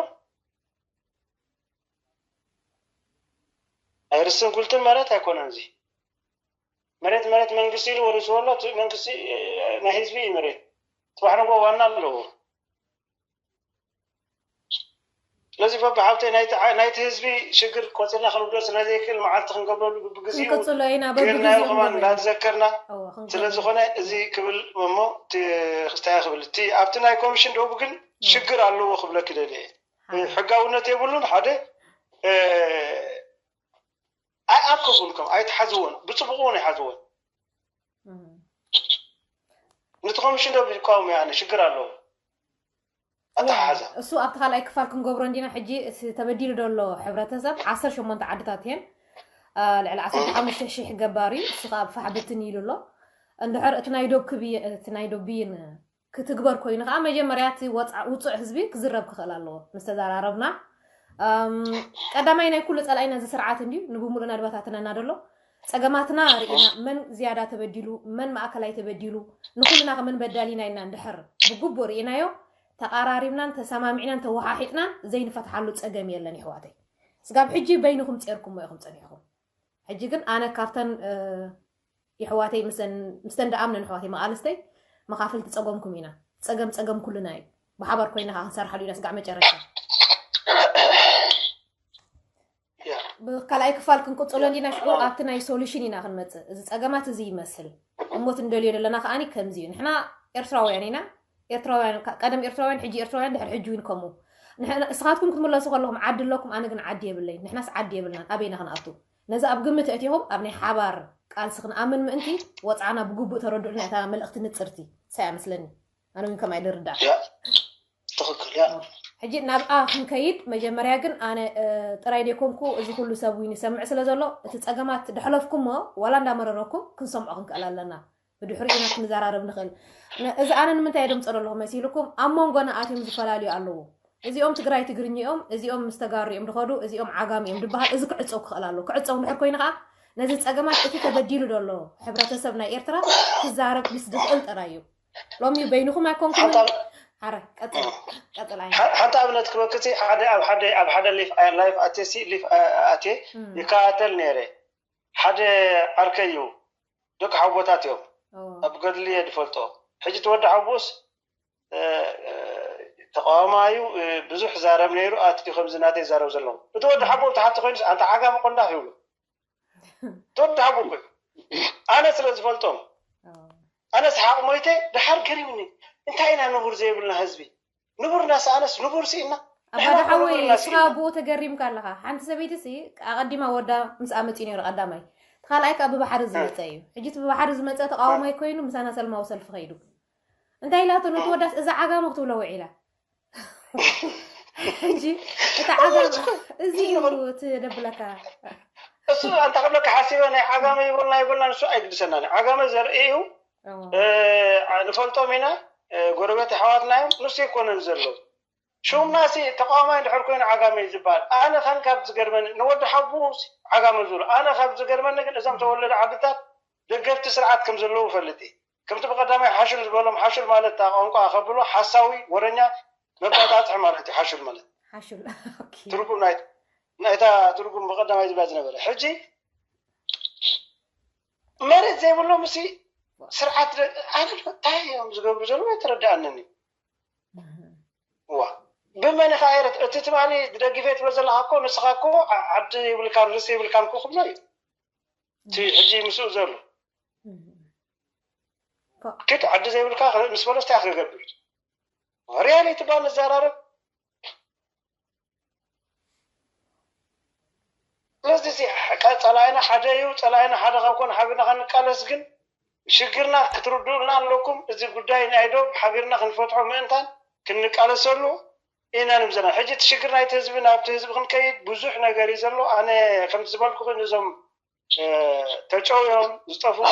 ኣይርስን ጉልትን መሬት ኣይኮነን እዚ መሬት መሬት መንግስቲ ኢሉ ወሪስዎ ኣሎ። እቲ መንግስቲ ናይ ህዝቢ እዩ መሬት። ጽባሕ ንጎ ዋና ኣለዎ። ስለዚ በቢ ሓብተይ ናይቲ ዓ- ናይቲ ህዝቢ ሽግር ቆጺርና ክንውድኦ ስለዘይክእል መዓልቲ ክንገብረሉ ብግዜኡ ክንቅጽሎ ኢና ጌርናዮ በብግዜኡ ከማን ክንገብሮ ኢና። እንዳዘከርና እዎ፣ ክንገብሮ ስለ ኢና። ዝኾነ እዚ ክብል እሞ እቲ ክስታይ ክብል እቲ ኣብቲ ናይ ኮሚሽን ደቡ ግን እዎ። ሽግር ኣለዎ ክብለክ ደልየ እየ። ሓደ። ሕጋውነት የብሉን ሓደ እ፣ ኣይኣከቡን ከም ኣይትሓዝዎን ብፅቡቅ እውን ኣይሓዝዎን እም። ነቲ ኮሚሽን ዶ ይቃወሙ ያነ ሽግር ኣለዎ ኣተሓሓዛ እሱ ኣብቲ ካልኣይ ክፋል ክንገብሮ እንዲና። ሕጂ እቲ ተበዲሉ ዘሎ ሕብረተሰብ ዓሰርተ ሸሞንተ ዓድታት እየን። አ፣ ልዕሊ ዓሰርተ ሓሙሽተ ሺሕ ገባር እዩ። እሱ ከዓ ብፋሕ ብትን ኢሉ ኣሎ። እንድሕር እቲ ናይ ዶብ ክብይ እቲ ናይ ዶብ ብይን ክትግበር ኮይኑ ከዓ መጀመርያ እቲ ወፃ- ውፁዕ ህዝቢ ክዝረብ ክኽእል ኣለዎ። ምስ ተዘራረብና እም፣ ቀዳማይ ናይ ኩሉ ፀላኢና እዚ ስርዓት እንድዩ ንብሙሉእ ናድባታትነና ደሎ ፀገማትና ርኢና መን ዝያዳ ተበዲሉ መን ማእከላይ ተበዲሉ ንኩልና ከመን በዳሊና ኢልና እንድሕር ብግቡእ ርኢናዮ ተቓራሪብናን ተሰማሚዕናን ተወሓሒጥናን ዘይንፈትሓሉ ፀገም የለን ይሕዋተይ። ስጋብ ሕጂ በይንኹም ጼርኩሞ ኢኹም ፀኒሕኹም። ሕጂ ግን ኣነ ካብተን የሕዋተይ ምስተን ደኣምነን ኣሕዋተይ መቓልስተይ መኻፍልቲ ጸገምኩም ኢና። ጸገም ጸገም ኩልና እዩ። ብሓባር ኮይና ከዓ ክንሰርሓሉ ኢና ስጋዕ መጨረሻ። ካልኣይ ክፋል ክንቅጽሎ እንዲና ሽዑ ኣብቲ ናይ ሶሉሽን ኢና ክንመጽእ። እዚ ጸገማት እዚ ይመስል እሞት እንደልዮ ዘለና ከዓኒ ከምዚ እዩ። ንሕና ኤርትራውያን ኢና። ኤርትራውያን ቀደም ኤርትራውያን ሕጂ ኤርትራውያን ድሕር ሕጂ እውን ከምኡ። እስኻትኩም ክትምለሱ ከለኹም ዓዲ ኣለኩም ኣነ ግን ዓዲ የብለይ። ንሕናስ ዓዲ የብልናን ኣበይና ክንኣቱ? ነዚ ኣብ ግምት ኣእቲኹም ኣብ ናይ ሓባር ቃልሲ ክንኣምን ምእንቲ ወጽዓና ብግቡእ ተረድኡልና እታ መልእኽቲ ንጽርቲ ሳይ ኣመስለኒ ኣነ እውን ከምኣ ኢለ ርዳእ ትኽክል ያ ሕጂ ናብኣ ክንከይድ መጀመርያ ግን ኣነ ጥራይ ደይኮንኩ እዚ ኩሉ ሰብ እውን ይሰምዕ ስለ ዘሎ እቲ ጸገማት ደሕለፍኩሞ ዋላ እንዳመረረኩም ክንሰምዖ ክንክእል ኣለና ብድሕሪኡ ኢና ክንዘራረብ ንኽእል። እዚ ኣነ ንምንታይ የደምፀ ኣለኹ መሲልኩም? ኣብ መንጎና ኣትዮም ዝፈላልዩ ኣለዉ። እዚኦም ትግራይ ትግርኛ እዮም፣ እዚኦም ምስ ተጋሩ እዮም ዝኸዱ፣ እዚኦም ዓጋም እዮም ዝበሃል እዚ ክዕፀው ክኽእል ኣለዎ። ክዕፀው እንድሕር ኮይኑ ከዓ ነዚ ፀገማት እቲ ተበዲሉ ዘሎ ሕብረተሰብ ናይ ኤርትራ ክዛረብ ምስ ዝኽእል ጥራይ እዩ። ሎሚ በይንኹም ኣይኮንኩምን። ሓረ ቀፅል ቀፅል ኣይ ሓንቲ ኣብነት ክበክሲ ሓደ ኣብ ሓደ ኣብ ሓደ ሊፍ ላይፍ ኣቴሲ ሊፍ ኣቴ ይከታተል ነይረ ሓደ ዓርከይ እዩ ደቂ ሓቦታት እዮም ኣብ ገድሊ እየ ዝፈልጦ ሕጂ እቲ ወዲ ሓቦስ ተቃዋማዩ ብዙሕ ዛረብ ነይሩ ኣቲ ከምዚ ናተይ ዛረብ ዘለዉ እቲ ወዲ ሓቦ ተሓቲ ኮይኑ ኣንተ ዓጋሚ ቆንዳፍ ይብሉ እቲ ወዲ ሓቦ እኮ ኣነ ስለ ዝፈልጦም ኣነ ሰሓቅ ሞይተ ደሓር ገሪምኒ እንታይ ኢና ንቡር ዘይብልና ህዝቢ ንቡር እናሰኣነስ ንቡር ስኢና ኣባ ደሓወይ ንስኻ ብኡ ተገሪምካ ኣለኻ ሓንቲ ሰበይቲ ሲ ኣቐዲማ ወዳ ምስ ኣመፂ ነይሩ ቀዳማይ እቲ ካልኣይ ከዓ ብባሕሪ ዝመፀ እዩ ሕጂ እቲ ብባሕሪ ዝመፀ ተቃዋማይ ኮይኑ ምሳና ሰልማዊ ሰልፊ ከይዱ እንታይ ኢላቶ ነቲ ወዳስ እዛ ዓጋመ ክትብሎ ውዒላ ሕጂ እታ ዓጋመ እዚ እዩ እቲ ደብለካ እሱ ኣንታ ክብለካ ሓሲበ ናይ ዓጋመ ይበልና ይበልና ንሱ ኣይግድሰና ዓጋመ ዘርኢ እዩ ንፈልጦም ኢና ጎረቤት ኣሕዋትና እዮም ንሱ ኣይኮነን ዘሎ ሽምና ሲ ተቃዋማይ እንድሕር ኮይኑ ዓጋመ እዩ ዝበሃል ኣነ ከን ካብ ዝገርመኒ ንወዲ ሓቡ ዓጋመ ዝብሉ ኣነ ካብ ዝገርመኒ ግን እዞም ተወለደ ዓድታት ደገፍቲ ስርዓት ከም ዘለዉ እፈልጥ እየ ከምቲ ብቀዳማይ ሓሹል ዝበሎም ሓሹል ማለት እታ ቋንቋ ከብሎ ሓሳዊ ወረኛ መባጣጥሒ ማለት እዩ ሓሹል ማለት ሓሹል ትርጉም ናይ ናይታ ትርጉም ብቀዳማይ ዝብላ ዝነበረ ሕጂ መሬት ዘይብሎም እሲ ስርዓት ኣነ እንታይ እዮም ዝገብሩ ዘለዉ ኣይተረድኣንን እዩ እዋ ብመን ኢኻ ኤርት እቲ ትማሊ ብደጊፈ ትብል ዘለኻ እኮ ንስኻ እኮ ዓዲ ይብልካን ርስ ይብልካን እኮ ክብሎ እዩ እቲ ሕጂ ምስኡ ዘሎ ክድ ዓዲ ዘይብልካ ምስ በለስ እንታይ ክገብር? ሪያሊቲ ባ ንዘራረብ። ስለዚ ጸላኢና ሓደ እዩ። ጸላኢና ሓደ ካብ ኮነ ሓቢርና ከንቃለስ ግን ሽግርና ክትርድኡልና ኣለኩም። እዚ ጉዳይ ናይ ዶብ ሓቢርና ክንፈትሖ ምእንታን ክንቃለሰሉ ኢና ንብዘና። ሕጂ እቲ ሽግር ናይቲ ህዝቢ ናብቲ ህዝቢ ክንከይድ ብዙሕ ነገር እዩ ዘሎ። ኣነ ከምቲ ዝበልኩ ግን እዞም ተጨውዮም ዝጠፍኡ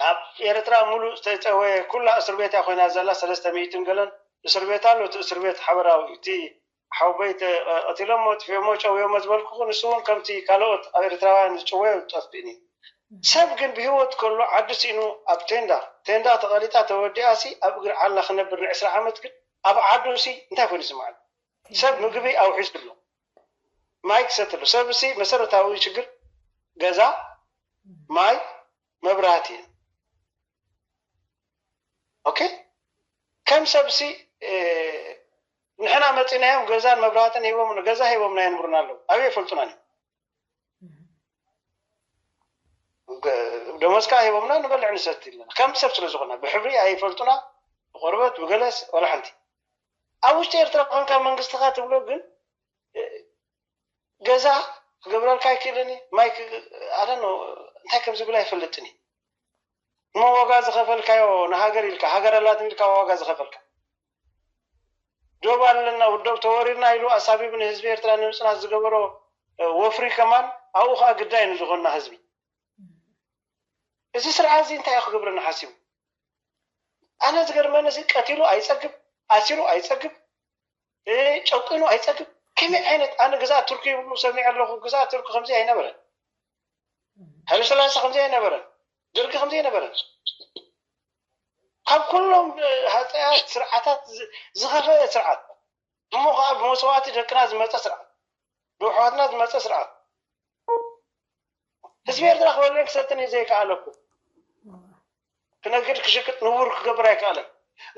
ኣብ ኤርትራ ሙሉእ ዝተጨወየ ኩላ እስር ቤት እያ ኮይና ዘላ። ሰለስተ ሚእትን ገለን እስር ቤት ኣሎ። እቲ እስር ቤት ሓበራዊ እቲ ሓውበይ ቀቲሎሞ ጥፊኦሞ ጨውዮሞ ዝበልኩኹ ንሱ እውን ከምቲ ካልኦት ኣብ ኤርትራውያን ዝጭወዮ ጠፍእኒ። ሰብ ግን ብህይወት ከሎ ዓዲ ስኢኑ ኣብ ቴንዳ ቴንዳ ተቐሊጣ ተወዲኣሲ ኣብ እግሪ ዓላ ክነብር ንዕስራ ዓመት ግን ኣብ ዓዱ ሲ እንታይ ኮይኑ ይስምዓኒ? ሰብ ምግቢ ኣውሒሱ ኣሎ፣ ማይ ክሰትሉ። ሰብ ሲ መሰረታዊ ሽግር ገዛ፣ ማይ፣ መብራህቲ እዩ። ኦኬ ከም ሰብ ሲ ንሕና መፂናዮም ገዛን መብራህትን ሂቦም ገዛ ሂቦምና የንብሩና ኣለዉ። ኣበይ ይፈልጡና እዮም? ደሞዝካ ሂቦምና ንበልዕ ንሰቲ ኣለና። ከም ሰብ ስለ ዝኾና ብሕብሪ ኣይፈልጡና፣ ብቆርበት ብገለስ ዋላ ሓንቲ። ኣብ ውሽጢ ኤርትራ ኮንካ መንግስትኻ ትብሎ ግን ገዛ ክገብረልካ ኣይክእልን፣ ማይ ኣደኖ እንታይ ከም ዝብል ኣይፈልጥን። እሞ ዋጋ ዝኸፈልካዮ ንሃገር ኢልካ ሃገር ኣላትን ኢልካ ዋጋ ዝኸፈልካ ዶብ ኣለና ውደብ ተወሪርና ኢሉ ኣሳቢቡ ንህዝቢ ኤርትራ ንምፅናት ዝገበሮ ወፍሪ ከማን ኣብኡ ከዓ ግዳይ ንዝኾንና ህዝቢ እዚ ስርዓት እዚ እንታይ ክገብረና ሓሲቡ? ኣነ ዝገርመኒ እዚ ቀቲሉ ኣይፀግብ፣ ኣሲሩ ኣይፀግብ፣ ጨቂኑ ኣይፀግብ። ከመይ ዓይነት ኣነ ግዛት ቱርኪ ይብሉ ሰሚዐ ኣለኹ። ግዛት ቱርኪ ከምዚ ኣይነበረን። ሃይለስላሴ ከምዚ ኣይነበረን። ደርጊ ከምዚ ኣይነበረን። ካብ ኩሎም ሃፀያት ስርዓታት ዝኸፈአ ስርዓት እሞ ከዓ ብመስዋእቲ ደቅና ዝመፀ ስርዓት፣ ብኣሕዋትና ዝመፀ ስርዓት ህዝቢ ኤርትራ ክበልዕን ክሰትን እዩ ዘይከኣለኩ። ክነግድ ክሽቅጥ ንቡር ክገብር ኣይከኣለን።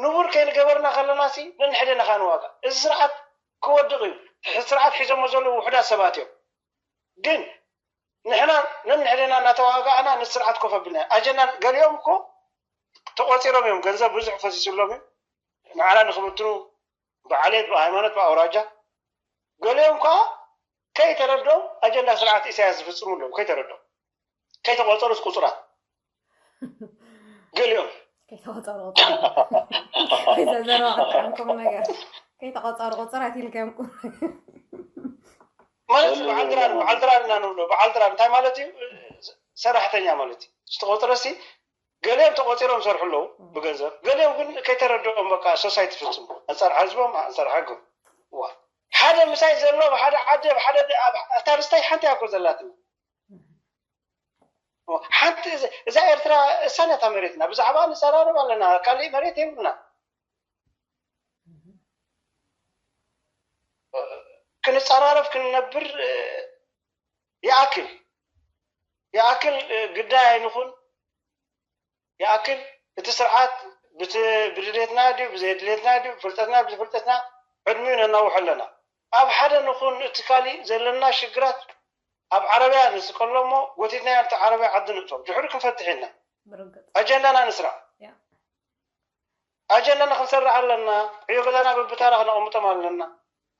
ንቡር ከይንገበርና ከለና ሲ ነንሕደና ኸዓ ንዋጋ። እዚ ስርዓት ክወድቕ እዩ። ስርዓት ሒዞሞ ዘለዉ ውሑዳት ሰባት እዮም። ግን ንሕና ነንሕደና እናተዋጋእና ነቲ ስርዓት ኮፍ ኣቢልና ኣጀና ገሊኦም እኮ ተቆፂሮም እዮም። ገንዘብ ብዙሕ ፈሲሱሎም እዩ። ንዓና ንክብትኑ ብዓሌት ብሃይማኖት ብኣውራጃ ገሊኦም ከዓ ከይተረድኦም ኣጀንዳ ስርዓት ኢሳያስ ዝፍፅሙ ኣለዉ። ከይተረድኦም ከይተቆፀሩስ ቁፁራት ገሊኦም ከይተቆፀሩ ቁፅራት ዘረባ ክጥዕምኩም ነገር ከይተቆፀሩ ቁፅራት ኢልከምኩም ማለት በዓል ድራር በዓል ድራር ኢና ንብሎ። በዓል ድራር እንታይ ማለት እዩ? ሰራሕተኛ ማለት እዩ። ዝተቆፀረሲ ገሊኦም ተቆፂሮም ይሰርሑ ኣለዉ ብገንዘብ፣ ገሊኦም ግን ከይተረድኦም በቃ ሶሳይቲ ፍፅሙ ኣንፃር ሓዝቦም ኣንፃር ሓጎም። እዋ ሓደ ምሳይ ዘሎ ኣብ ሓደ ዓዲ ኣብ ሓደ ኣብ ኣታ ርስታይ ሓንቲ እያ እኮ ዘላትና። እዋ ሓንቲ እዛ- እዛ ኤርትራ እሳን እያ እታ መሬትና። ብዛዕባ ንዘራረብ ኣለና፣ ካሊእ መሬት የብልና። ክንፀራረብ ክንነብር ይኣክል ይኣክል ግዳይ ኣይንኹን። ይኣክል እቲ ስርዓት ብድሌትና ድዩ ብዘይድሌትና ድዩ ብፍልጠትና ብዘይፍልጠትና ዕድሚኡ ነናውሖ ኣለና። ኣብ ሓደ ንኹን እቲ ካሊእ ዘለና ሽግራት ኣብ ዓረብያ ንስቀሎ እሞ ጎቲትና እቲ ዓረብያ ዓዲ ንእቶ ድሕሪ ክንፈትሕ ኢልና ኣጀንዳና ንስራ። ኣጀንዳና ክንሰርሕ ኣለና። ዕዮ ገዛና በብታራ ክነቐምጦም ኣለና።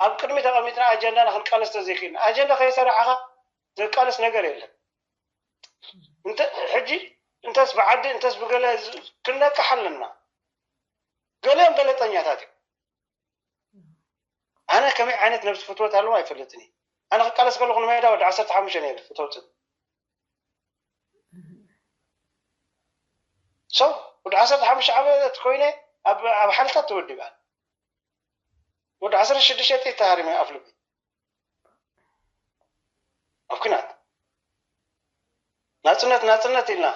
ኣብ ቅድሚ ተቐሚጥና ኣጀንዳና ክንቃለስ ተዘይክእልና ኣጀንዳ ከይሰራሕኻ ዘቃልስ ነገር የለን። ሕጂ እንተስ ብዓዲ እንተስ ብገለ ክንነቅሕ ኣለና። ገሊኦም ገለጠኛታት እዮም። ኣነ ከመይ ዓይነት ነብሲ ፍትወት ኣለዎ ኣይፈልጥን እየ። ኣነ ክቃለስ ከለኹ ንሜዳ ወዲ ዓሰርተ ሓሙሽተ ነይረ ፍተውትን ሶ ወዲ ዓሰርተ ሓሙሽተ ዓመት ኮይነ ኣብ ሓይልታት ተወዲበ። ወዲ ዓሰርተ ሽዱሽተ ጥይት ተሃሪመ ኣፍ ልቢ ኣብ ኩናት። ናፅነት ናፅነት ኢልና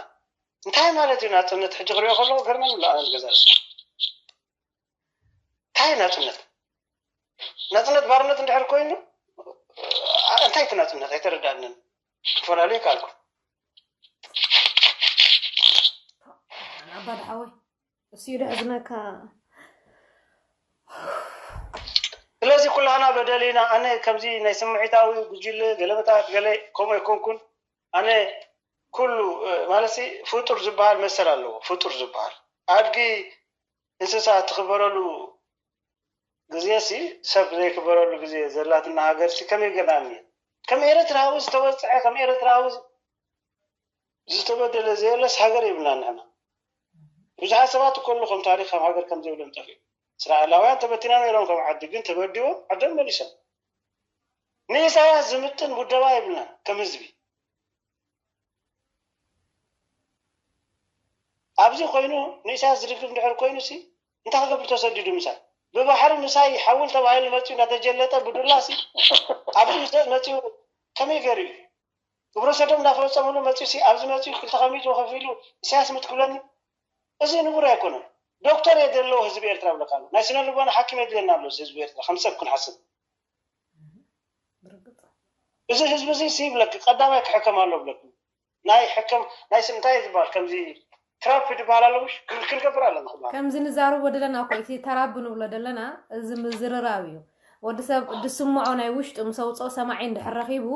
እንታይ ማለት እዩ ናፅነት? ሕጂ ክሪኦ ከለኩ ገርመኒ ኣሎ ኣነ ንገዛ እንታይ ናፅነት? ናፅነት ባርነት እንድሕር ኮይኑ እንታይ እቲ ናፅነት ኣይተረዳእንን። ክፈላለዩ ካልኩ ኣባ ድሓወይ እሱ ዩ ደሕዝነካ። ስለዚ ኩላህና በደል ኢና። ኣነ ከምዚ ናይ ስምዒታዊ ጉጅለ ገለመታት ገለ ከምኡ ኣይኮንኩን። ኣነ ኩሉ ማለት ፍጡር ዝበሃል መሰል ኣለዎ። ፍጡር ዝበሃል ኣድጊ እንስሳ ትኽበረሉ ግዜሲ ሰብ ዘይክበረሉ ግዜ ዘላትና ሃገርሲ ከመይ ጌርና እኒ ከም ኤርትራዊ ዝተወፅዐ ከም ኤርትራዊ ዝተበደለ ዘየለስ ሃገር የብልና ንሕና። ብዙሓት ሰባት እኮ ኣለኹም ታሪኽ ካብ ሃገር ከም ዘይብሎም ጠፊኡ። እስራኤላውያን ተበቲና ነይሮም ከም ዓዲ ግን ተበዲዎም ዓዶም መሊሶም። ንኢሳያስ ዝምጥን ውደባ የብልናን ከም ህዝቢ። ኣብዚ ኮይኑ ንኢሳያስ ዝድግፍ እንድሕር ኮይኑ ሲ እንታይ ክገብር ተሰዲዱ ምሳይ ብባሕሪ ምሳይ ሓውል ተባሂሉ መፂኡ እንዳተጀለጠ ብዱላ ሲ ኣብዚ ምስ መፂኡ ከመይ ገይሩ እዩ ግብረ ሰዶም እንዳፈፀሙሉ መፂኡ ሲ ኣብዚ መፂኡ ክልተ ከሚት ወከፍ ኢሉ ኢሳያስ ምትክብለኒ እዚ ንቡር ኣይኮነን። ዶክተር የደለዎ ህዝቢ ኤርትራ ብለካ ኣሎ ናይ ስነ ልቦና ሓኪም የድለና ኣሎ ህዝቢ ኤርትራ ከም ሰብ ክንሓስብ እዚ ህዝቢ እዚ ይብለክ ቀዳማይ ክሕከም ኣሎ ብለክ ናይ ሕከም ናይ እንታይ ዝበሃል ከምዚ ትራፕ ዝበሃል ኣሎ ምሽ ክንገብር ኣለና ክበሃል ከምዚ ንዛረቦ ዘለና እኮ እቲ ተራብ ንብሎ ዘለና እዚ ምዝርራብ እዩ። ወዲ ሰብ ድስምዖ ናይ ውሽጡ ምስ ኣውፅኦ ሰማዒ እንድሕር ረኺቡ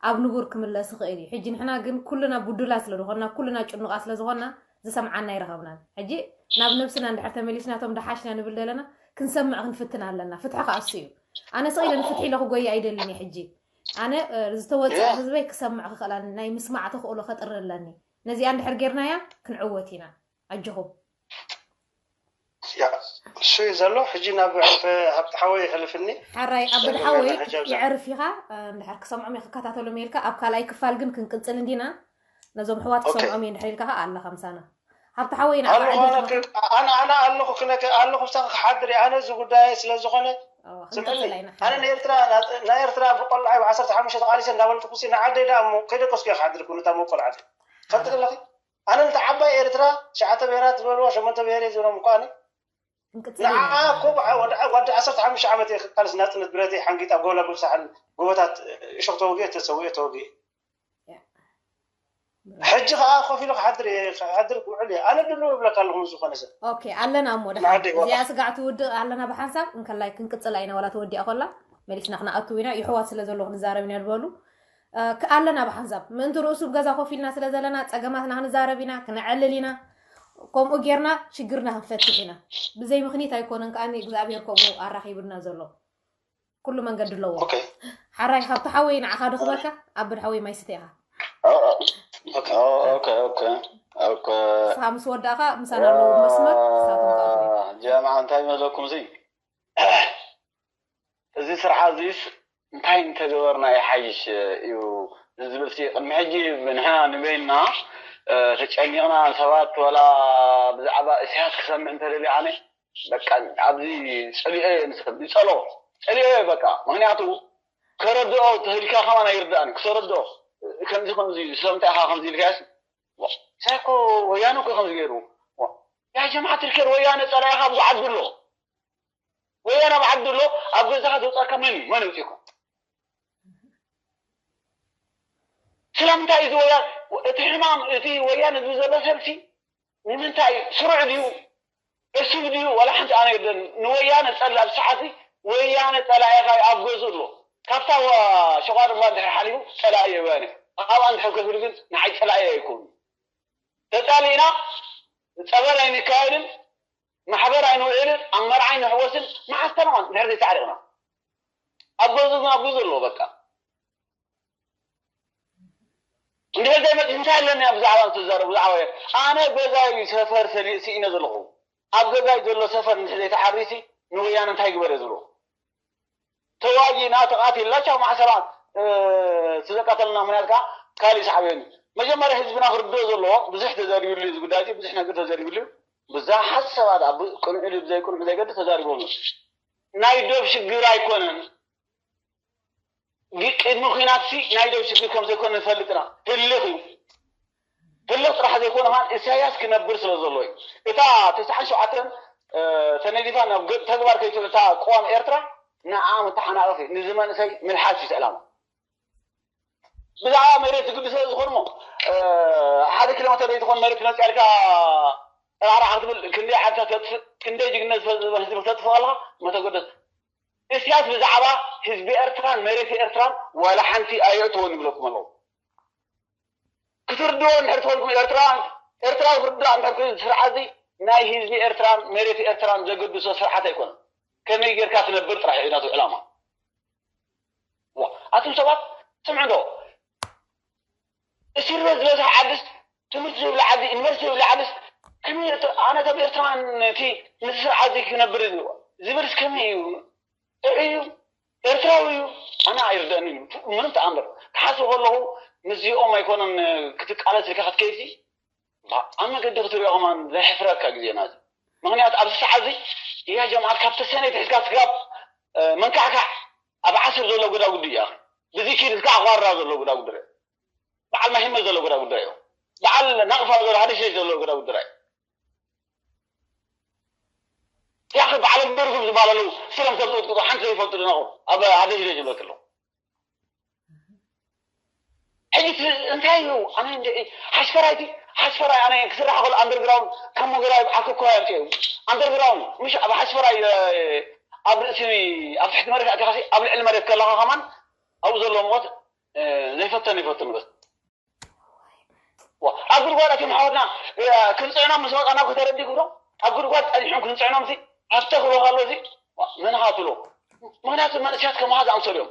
ኣብ ንቡር ክምለስ ይኽእል እዩ። ሕጂ ንሕና ግን ኩልና ቡዱላ ስለ ዝኾንና ኩልና ጭኑቓ ስለ ዝኾንና ዝሰምዓና ኣይረኸብናን። ሕጂ ናብ ነብስና እንድሕር ተመሊስና እቶም ደሓሽና ንብል ዘለና ክንሰምዕ ክንፍትን ኣለና። ፍትሒ ከኣ እሱ እዩ። ኣነ ስቕ ኢለ ንፍትሒ ኢለ ክጎይ ኣይደልን እየ ሕጂ ኣነ ዝተወፅኣ ህዝበይ ክሰምዕ ክኽእል ናይ ምስማዕ ተኽእሎ ከጥሪ ኣለኒ። ነዚኣ እንድሕር ጌርናያ ክንዕወት ኢና። ኣጆኹም። እሱ እዩ ዘሎ ሕጂ ናብ ሃብቲ ሓወይ ይሕልፍኒ። ሓራይ ኣበድ ሓወይ የዕርፍ ኢኻ እንድሕር ክሰምዖም እየ ክከታተሎም እየ ኢልካ ኣብ ካልኣይ ክፋል ግን ክንቅፅል እንዲና ነዞም ኣሕዋት ክሰምዖም እየ እንድሕር ኢልካ ከዓ ኣለኻ ምሳና። ሃብቲ ሓወይ ኣነ ኣለኹ ክነገ ኣለኹ ብሳኺ ክሓድር እየ ኣነ እዚ ጉዳይ ስለ ዝኾነ ስምዕኒ ኣነ ንኤርትራ ናይ ኤርትራ ብቆልዓይ ብዓሰርተ ሓሙሽተ ተቃሊሰ እንዳበልኩ ኩሲ ንዓደይ ደኣ እሞ ከይደቀስኩ እየ ክሓድር ኩ ነታ መቆልዓተይ ፈልጢ ኣለኺ ኣነ ነታ ዓባይ ኤርትራ ትሽዓተ ብሄራት ዝበልዋ ሸሞንተ ብሄር እየ ዝብሎም እኳ ኣነ ንዓ እኮ ወዲ ዓሰርተ ሓሙሽተ ዓመት እየ ክቃልስ ናጽነት ብረተይ ሓንጊጣ ጎላ ጉብሳሕን ጎቦታት እሾክ ተወግኤ ተሰዊኤ ተወግኤ ሕጂ ከዓ ኮፍ ኢሉ ክሓድር እየ ክሓድር ክውዕል እየ ኣነ ድልው እብለካ ኣለኹ ምስ ዝኾነ ሰብ ኦኬ ኣለና እሞ ደሓን ንዓደይ ዋላ እዚኣ ስጋዕ ትውድእ ኣለና ብሓንሳብ እንከላይ ክንቅፅላ ኢና ዋላ ተወዲኣ ኮላ መሊስና ክነኣቱ ኢና ይሕዋት ስለ ዘለኹ ንዛረብ ኢና ዝበሉ ኣለና ብሓንሳብ ምእንቲ ርእሱ ብገዛ ኮፍ ኢልና ስለ ዘለና ፀገማትና ክንዛረብ ኢና ክነዕልል ኢና ከምኡ ጌርና ሽግርና ክንፈትሕ ኢና ብዘይ ምኽኒት ኣይኮነን ከዓ እግዚኣብሔር ከምኡ ኣራኺብና ዘሎ ኩሉ መንገዲ ኣለዎ። ሓራይ ካብቲ ሓወይ ንዓኻ ድኽበካ ኣብ ብድ ሓወይ ማይ ስተ ኢኻ። ንስኻ ምስ ወዳእኻ ምሳና ኣለዉ መስመር ንሳቶም ከኣትዉ እዮም። ጀማዓ እንታይ መለኩም እዚ እዚ ስርዓ እዚስ እንታይ እንተገበርና ይሓይሽ እዩ ዝብል ሲ ቅድሚ ሕጂ ንሕና ንበይንና ተጨኒቕና ሰባት ወላ ብዛዕባ እስያስ ክሰምዕ እንተደልዩ ኣነ በቃ ኣብዚ ፀሊኦ እየ ንሰብ ይፀሎ ፀሊኦ እየ በቃ ምክንያቱ ከረድኦ ተህልካ ከማን ኣይርዳእን ክተረድኦ ከምዚ ከምዚ ስለምንታይ ኢኻ ከምዚ ኢልካያስ ሳይኮ ወያነ እኮ ከምዚ ገይሩ ያ ጀማዓት ልከር ወያነ ፀላኢኻ ኣብዚ ዓዲ ኣሎ ወያነ ኣብ ዓዲ ኣሎ ኣብ ገዛኻ ዘውፃካ መን እዩ መን ኣውፂእኩም ስለምንታይ እዚ ወያ እቲ ሕማም እቲ ወያነ ዝብል ዘሎ ሰብሲ ንምንታይ ስሩዕ ድዩ ዕሱብ ድዩ ዋላ ሓንቲ ኣነ የለን ንወያነ ፀላእ ሰዓት ወያነ ፀላኢኻ ኣብ ገዝኡ ኣሎ ካብታ ሸቋር እባ እንድሕር ሓሊፉ ፀላኢ የወያነ ኣብኣ እንድሕር ከፊሉ ግን ንዓይ ፀላኢ ኣይኮኑ ተፃሊእና ፀበል ኣይንካየድን ማሕበር ኣይንውዕልን ኣብ መርዓ ኣይንሕወስን መዓስ ተነቐን እንድሕር ዘይተዓሪቕና ኣብ ገዝኡ ግን ኣብ ገዝኡ ኣሎ በቃ እንድሕር ዘይመፅእ እንታይ ኣለኒ ኣብ ብዛዕባ ትዛረቡ ብዛዕባ ኣነ ገዛይ ሰፈር ሰሊእ ስኢነ ዘለኹ ኣብ ገዛይ ዘሎ ሰፈር እንድሕር ዘይተዓሪሲ ንወያነ እንታይ ግበር እየ ዝብሎ ተዋጊእና ተቃቲልና ቻው ማዕሰላም እቲ ዘቃተልና ምክንያት ከዓ ካሊእ ሰዓበኒ መጀመርያ ህዝብና ክርድኦ ዘለዎ ብዙሕ ተዘሪብሉ እዚ ጉዳይ ብዙሕ ነገር ተዘሪብሉ ብዙሓት ሰባት ኣብ ቅንዕሉ ብዘይቅንዑ ዘይገዲ ተዛሪቦም ናይ ዶብ ሽግር ኣይኮነን ቅድሚ ኩናት ሲ ናይ ደው ሽግር ከም ዘይኮነ ንፈልጥ ኢና ህልኽ እዩ ህልኽ ጥራሕ ዘይኮነ ከን ኢሳያስ ክነብር ስለ ዘሎ እዩ እታ ተስዓን ሸውዓተን ተነዲፋ ናብ ተግባር ከይትብል እታ ቅዋም ኤርትራ ንዓ መተሓናቐፊ ንዚ መንእሰይ ምልሓስ እዩ ዕላማ ብዛዕባ መሬት ዝግዲ ስለ ዝኾን ሞ ሓደ ኪሎ ሜተር ዘይትኾን መሬት መፅያልካ ጥራዕራዕ ክትብል ክንደይ ዓድታት ተጥፍእ ክንደይ ጅግነት ህዝቢ ክተጥፍእ ኣለካ መተጎደት እስያስ ብዛዕባ ህዝቢ ኤርትራን መሬት ኤርትራን ዋላ ሓንቲ ኣየእትዎን ይብለኩም ኣለዉ ክርድዎ እንድሕር ትኾንኩም ኤርትራውያን፣ ኤርትራዊ ክርዳእ እንድሕር ኮይኑ፣ ስርዓት እዚ ናይ ህዝቢ ኤርትራን መሬት ኤርትራን ዘገድሶ ስርዓት ኣይኮነን። ከመይ ጌርካ ትነብር ጥራሕ እዩ ናቱ ዕላማ። ዋ፣ ኣቱም ሰባት ስምዑ ዶ? እስር ቤት ዝበዝሐ ዓድስ፣ ትምህርቲ ዘይብሉ ዓዲ፣ ዩኒቨርሲቲ ዘይብሉ ዓድስ፣ ከመይ ኤርትራ-፣ ኣነ ከም ኤርትራን እቲ ምስቲ ስርዓት እዚ ክነብር ዝብልስ ከመይ እዩ? ጥዑይ እዩ፣ ኤርትራዊ እዩ። ኣነ ኣይርደእንን እዩ ምንም ተኣምር። ክሓስብ ከለኹ ምስዚኦም ኣይኮነን ክትቃለስ ኢልካ ክትከይድሲ፣ ኣብ መገዲ ክትሪኦ ከማን ዘሕፍረካ ግዜና እዚ። ምኽንያቱ ኣብዚ ሰዓት እዚ እያ ጀምዓት ካብ ተሰነይቲ ሒዝካ ስጋብ መንካዕካዕ ኣብ ዓስር ዘሎ ጉዳጉዲ እዩ። ብዚ ኪድ እስካ ኣቋራ ዘሎ ጉዳጉዲ ርእ። በዓል ማሂመ ዘሎ ጉዳጉዲ ርእ። በዓል ናቕፋ ዘሎ ሃዲሸ ዘሎ ጉዳጉዲ ርእ። ያኺ በዓል በርኩም ዝበሃሉ ኣለዉ። ስሮም ሰብ ጥጥቁ ሓንቲ ዘይፈልጡ ድናቑ ኣብ ሃዲሸ ዝብለክ ኣለዉ። ሕጂ እቲ እንታይ እዩ? ኣነ እንደ ሓሽፈራይ እቲ ሓሽፈራይ ኣነ ክስራሕ ከሎ ኣንደርግራውንድ ካብ መገዳይ ዓክኮ ያምጽእ እዩ። ኣንደርግራውንድ ምሽ ኣብ ሓሽፈራይ ኣብ ርእሲ ኣብ ትሕቲ መሬት ኣቲኻሲ ኣብ ልዕሊ መሬት ከለኻ ከማን ኣብኡ ዘሎ ሙቐት ዘይፈተን ይፈትን በስ ኣብ ጉድጓድ ኣትዮም ሓወትና ክንፅዕኖም ምስ መፃና ከተረዲጉ ዶ ኣብ ጉድጓድ ፀኒሖም ክንፅዕኖም ሲ ኣብተ ክብሎ ከሎ ሲ መን ሃትሎ ምክንያቱ መንእስያት ከማኻ ዝኣምሰሉ እዮም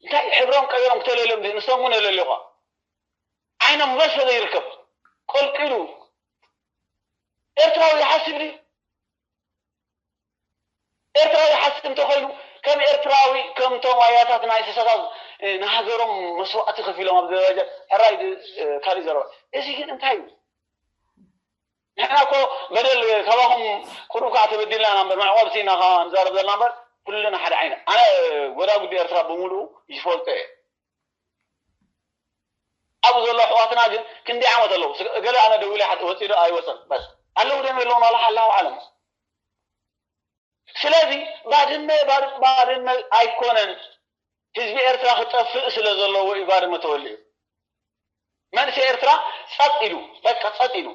እንታይ ሕብሮም ቀይሮም ክተለልዮም ንሶም እውን የለልዩኻ ዓይኖም መሰለ ይርከብ ቆልቂሉ ኤርትራዊ ይሓስብ ድዩ ኤርትራዊ ሓስብ እንተኾይኑ ከም ኤርትራዊ ከምቶም ኣያታት ናይ ስሳታት ንሃገሮም መስዋእቲ ከፊሎም ኣብ ደረጃ ሕራይ ካልእ ዘረባ እዚ ግን እንታይ እዩ ንሕና እኮ በደል ካባኹም ቁሩብ ከዓ ተበዲልና ኢና እምበር መዕቆብቲ ኢና ከዓ ንዛረብ ዘለና እምበር ኩልና ሓደ ዓይነት ኣነ ጎዳጉዲ ኤርትራ ብምሉኡ ይፈልጦ እየ ኣብኡ ዘሎ ኣሕዋትና ግን ክንደይ ዓመት ኣለዉ ገለ ኣነ ደዊለ ወፂ ዶ ኣይወፀን በስ ኣለዉ ደም የለውን ዋላ ሓላው ዓለም ስለዚ ባድመ ባድመ ኣይኮነን ህዝቢ ኤርትራ ክጠፍእ ስለ ዘለዎ እዩ ባድመ ተወሊዑ መንእሰይ ኤርትራ ጸጥ ኢሉ በቃ ጸጥ ኢሉ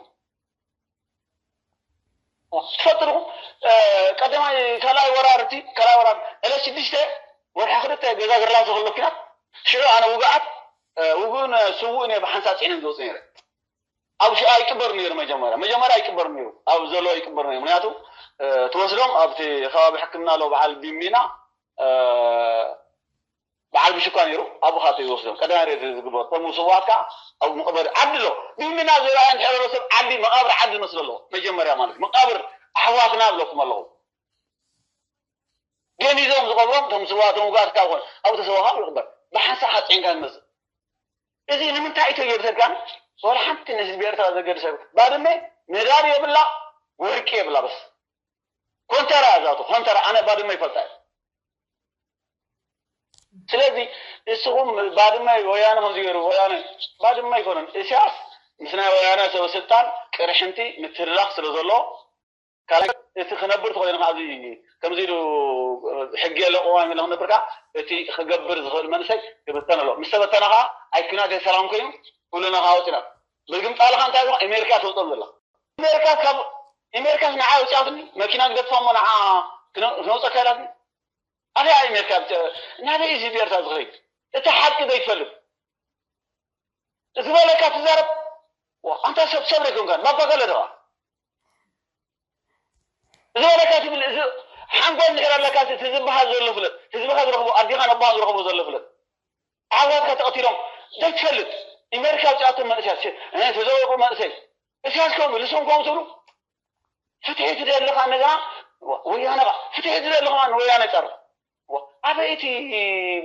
ትፈልጡ ዲኹም ቀዳማይ ካልኣይ ወራር እቲ ካልኣይ ወራር ዕለት ሽዱሽተ ወርሒ ክልተ ገዛ ግርላሶ ከሎ ኪናት ሽዑ ኣነ ውግኣት ውግእን ስውእን እየ ብሓንሳብ ጽዒነን ዝወፁ ነይረ ኣብ ሽኣ ይቅበር ነይሩ መጀመርያ መጀመርያ ይቅበር ነይሩ ኣብ ዘሎ ይቅበር ነይሩ ምክንያቱ ትወስዶም ኣብቲ ከባቢ ሕክምና ኣሎ በዓል ቢሚና በዓል ብሽኳ ነይሩ ኣብኡ ካብ ይወስዶም ቀዳማይ ሬት ዝግበር ከም ስዋት ከዓ ኣብ መቃብር ዓዲ ኣሎ ቢሚና ዝረኣየ እንድሕረ ሰብ ዓዲ መቃብር ዓዲ መስሎ ኣለዎ መጀመርያ ማለት መቃብር ኣሕዋትና ብለኩም ኣለኹ ገኒዞም ዝቐብሮም እቶም ስዋቶም ውጋት ካብ ኮነ ኣብኡ ተሰዋኻ ይቕበር ብሓንሳብ ሓፂንካ ዝመፅእ እዚ ንምንታይ እዩ ተየብሰልካን ወላ ሓንቲ ንህዝቢ ኤርትራ ዘገድሰ ባድመ ነዳዲ የብላ ወርቂ የብላ በስ ኮንተራ እያ ዛቱ ኮንተራ ኣነ ባድመ ይፈልጣ እየ ስለዚ እስኹም ባድመ ወያነ ከምዚ ገይሩ ወያነ ባድመ ኣይኮነን እስያስ ምስ ናይ ወያነ ሰበ ስልጣን ቅርሕንቲ ምትህልላኽ ስለ ዘሎ ካልእ እቲ ክነብር ተኾይኑ ኣብዚ ከምዚ ኢሉ ሕጊ የለ ቅዋም የለ ክነብር ከዓ እቲ ክገብር ዝኽእል መንእሰይ ክብተን ኣሎ ምስ ተበተነ ከዓ ኣይ ኩናት ሰላም ኮይኑ ኩልና ከዓ ወፂና ብግምጣልካ እንታይ ኣሜሪካ ተውፅኦም ዘላ ኣሜሪካ ካብ ኣሜሪካ ንዓ ውፅኣትኒ መኪና ግደፋ እሞ ንዓ ክነውፀካ ኢላትኒ ኣበይ ኣሜሪካ ናበይ እዚ ብኤርትራ ዝኸይድ እቲ ሓቂ ዘይትፈልጥ ዝበለካ ትዛረብ ኣንታ ሰብ ሰብ ዘይኮንካ ባባ ገለ ደዋ ዝበለካ ትብል እዚ ሓንጎል እንድሕር ኣለካ እቲ ዝበሃል ዘሎ ፍለጥ ህዝብኻ ዝረኽቦ ኣዲኻ ነቦኻ ዝረኽቦ ዘሎ ፍለጥ ኣሕዋትካ ተቐቲሎም ዘይትፈልጥ ኣሜሪካ ውፅኣቶም መንእሰያት ተዘወቁ መንእሰይ እስያስ ከምኡ ንሶም ከምኡ ትብሉ ፍትሒ ትደሊ ከዓ እንደገና ወያነ ከዓ ፍትሒ ትደሊ ከዓ ንወያነ ፀርፍ ኣበይ እቲ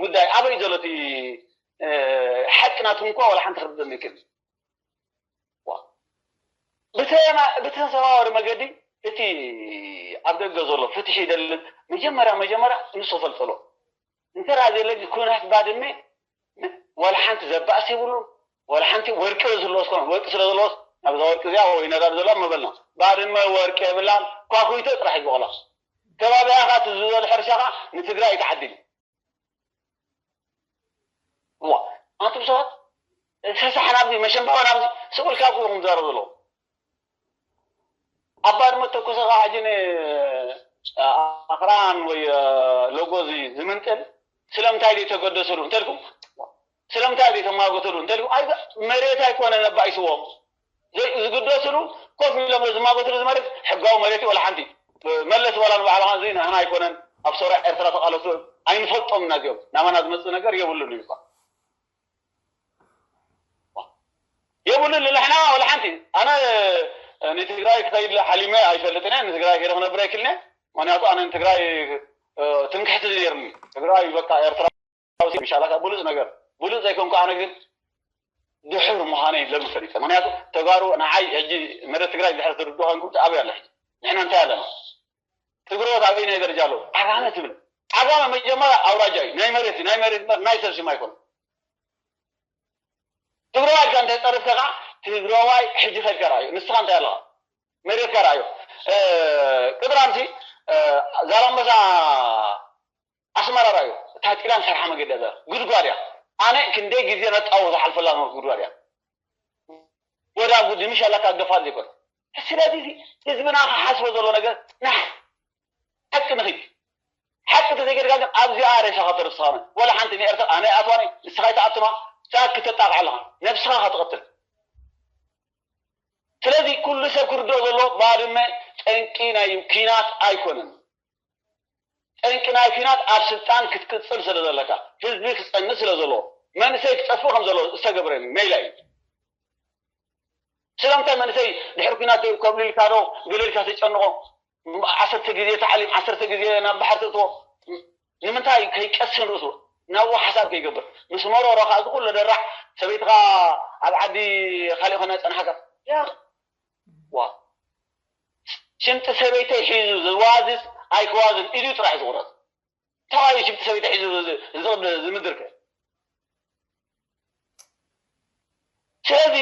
ጉዳይ ኣበይ ዘሎ እቲ ሓቂ ናትኩም እኳ ዋላ ሓንቲ ክርድእ ይክእል ብተዘዋወሪ መገዲ እቲ ኣብ ደገ ዘሎ ፍትሒ ይደሊ መጀመርያ መጀመርያ ንሱ ፈልጠሎ እንተ ደኣ ዘየለ ኩናት ባድመ ዋላ ሓንቲ ዘባእስ የብሉን ዋላ ሓንቲ ወርቂ ዝህልዎ እስኮን ወርቂ ስለ ዘለዎስ ናብዛ ወርቂ እዚኣ ወይ ነዳድ ዘለዋ መበልና ባድመ ወርቂ የብላን ኳኩይቶ ጥራሕ ይበቕላ ከባቢያ ካ ትዝበል ሕርሻ ካ ንትግራይ ይትዓድል ዋ ኣንቱም ሰባት ሰሳሕ ናብዚ መሸንባባ ናብዚ ስቕ ኢልካ እኮ ኢኹም ትዛረቡ ዘለኹም ኣብ ባድመ ተኮሰ ከዓ ሕጂ ንኣኽራን ወይ ሎጎዚ ዝምንጥል ስለምንታይ ዘይተገደሰሉ እንተልኩም ስለምንታይ ዘይተማጎትሉ እንተልኩም፣ ኣይ መሬት ኣይኮነን ኣባኢስዎም። ዘይ- ዝግደስሉ ኮፍ ኢሎም ዝማጎትሉ ዝመሬት ሕጋዊ መሬት እዩ። ወላ ሓንቲ መለስ ዋላ ንባዕልኻ እዚ ንሕና ኣይኮነን ኣብ ሶርያ ኤርትራ ተቓለሱ ኣይንፈልጦም ኢና። እዚኦም ናባና ዝመጽእ ነገር የብሉን እዩ እኳ። የብሉን ንሕና ወላ ሓንቲ። ኣነ ንትግራይ ክኸይድ ሓሊመ ኣይፈልጥን እየ። ንትግራይ ከይደ ክነብር ኣይክልነ። ምክንያቱ ኣነ ንትግራይ ትምክሕቲ ነይርኒ። ትግራይ በቃ ኤርትራ ኢንሻላህ ብሉፅ ነገር ብሉፅ ዘይኮንኩ ኣነ ግን ድሑር ምዃነይ ለሚ ፈሊጠ። ምክንያቱ ተጋሩ ንዓይ ሕጂ መሬት ትግራይ ድሕር ትርድኡ ኮንኩም ኣበይ ኣሎ ሕጂ? ንሕና እንታይ ኣለና? ትግረዎት ኣበይናይ ደረጃ ኣለዉ? ዓጋመ ትብል። ዓጋመ መጀመርያ ኣውራጃ እዩ። ናይ መሬት እዩ። ናይ መሬት እምበር ናይ ሰብ ሽም ኣይኮነ። ትግረዋይ ኢልካ እንተ ጸርፍካ ከዓ ትግረዋይ ሕጂ ከድካ ረኣዮ። ንስኻ እንታይ ኣለኻ? መሬትካ ረኣዮ። ቅጥራምሲ ዛላምበሳ ኣስመራ ራእዩ እታ ጢላን ሰርሓ መገዲ እያ ዘላ ጉድጓድ እያ። ኣነ ክንደይ ግዜ ነጣው ዝሓልፈላ ዝነበርኩ ጉድጓድ እያ። ወዳ ጉድ ምሽ ያላካ ገፋት ዘይኮነ ስለዚ ህዝብና ክሓስቦ ዘሎ ነገር ንሓቂ ንኺድ ሓቂ ተዘይገድካ ግን ኣብዚኣ ሬሳኻ ተርስኻነ ወላ ሓንቲ ንኤርትራ ኣነ ኣትዋኒ ንስኻ ይተኣትማ ሳክ ክተጣቕዕ ኣለኻ ነብስኻ ክትቐትል ስለዚ ኩሉ ሰብ ክርድኦ ዘለዎ ባድመ ጠንቂ ናይ ኲናት ኣይኮነን። ጠንቂ ናይ ኲናት ኣብ ስልጣን ክትቅጽል ስለ ዘለካ፣ ህዝቢ ክጸንት ስለ ዘለዎ፣ መንእሰይ ክጠፍእ ከም ዘለዎ ዝተገብረ ሜላ እዩ። ስለምንታይ መንእሰይ ድሕሪ ኲናት ከብልልካ ዶ ገለልካ ተጨንቖ ዓሰርተ ግዜ ተዓሊም ዓሰርተ ግዜ ናብ ባሕሪ ተእትዎ ንምንታይ ከይቀስን ርእሱ ናብኡ ሓሳብ ከይገብር ምስ መሮሮ ከዓ ዝኩሎ ደራሕ ሰበይትኻ ኣብ ዓዲ ካሊእ ኮና ይፀንሓካ ያ ዋ ሽንቲ ሰበይተይ ሒዙ ዝዋዝዝ ኣይክዋዝን ኢዱ ጥራሕ ዝቁረፅ ተባሂሉ ሽንቲ ሰበይተይ ሒዙ ዝምድር ከ ስለዚ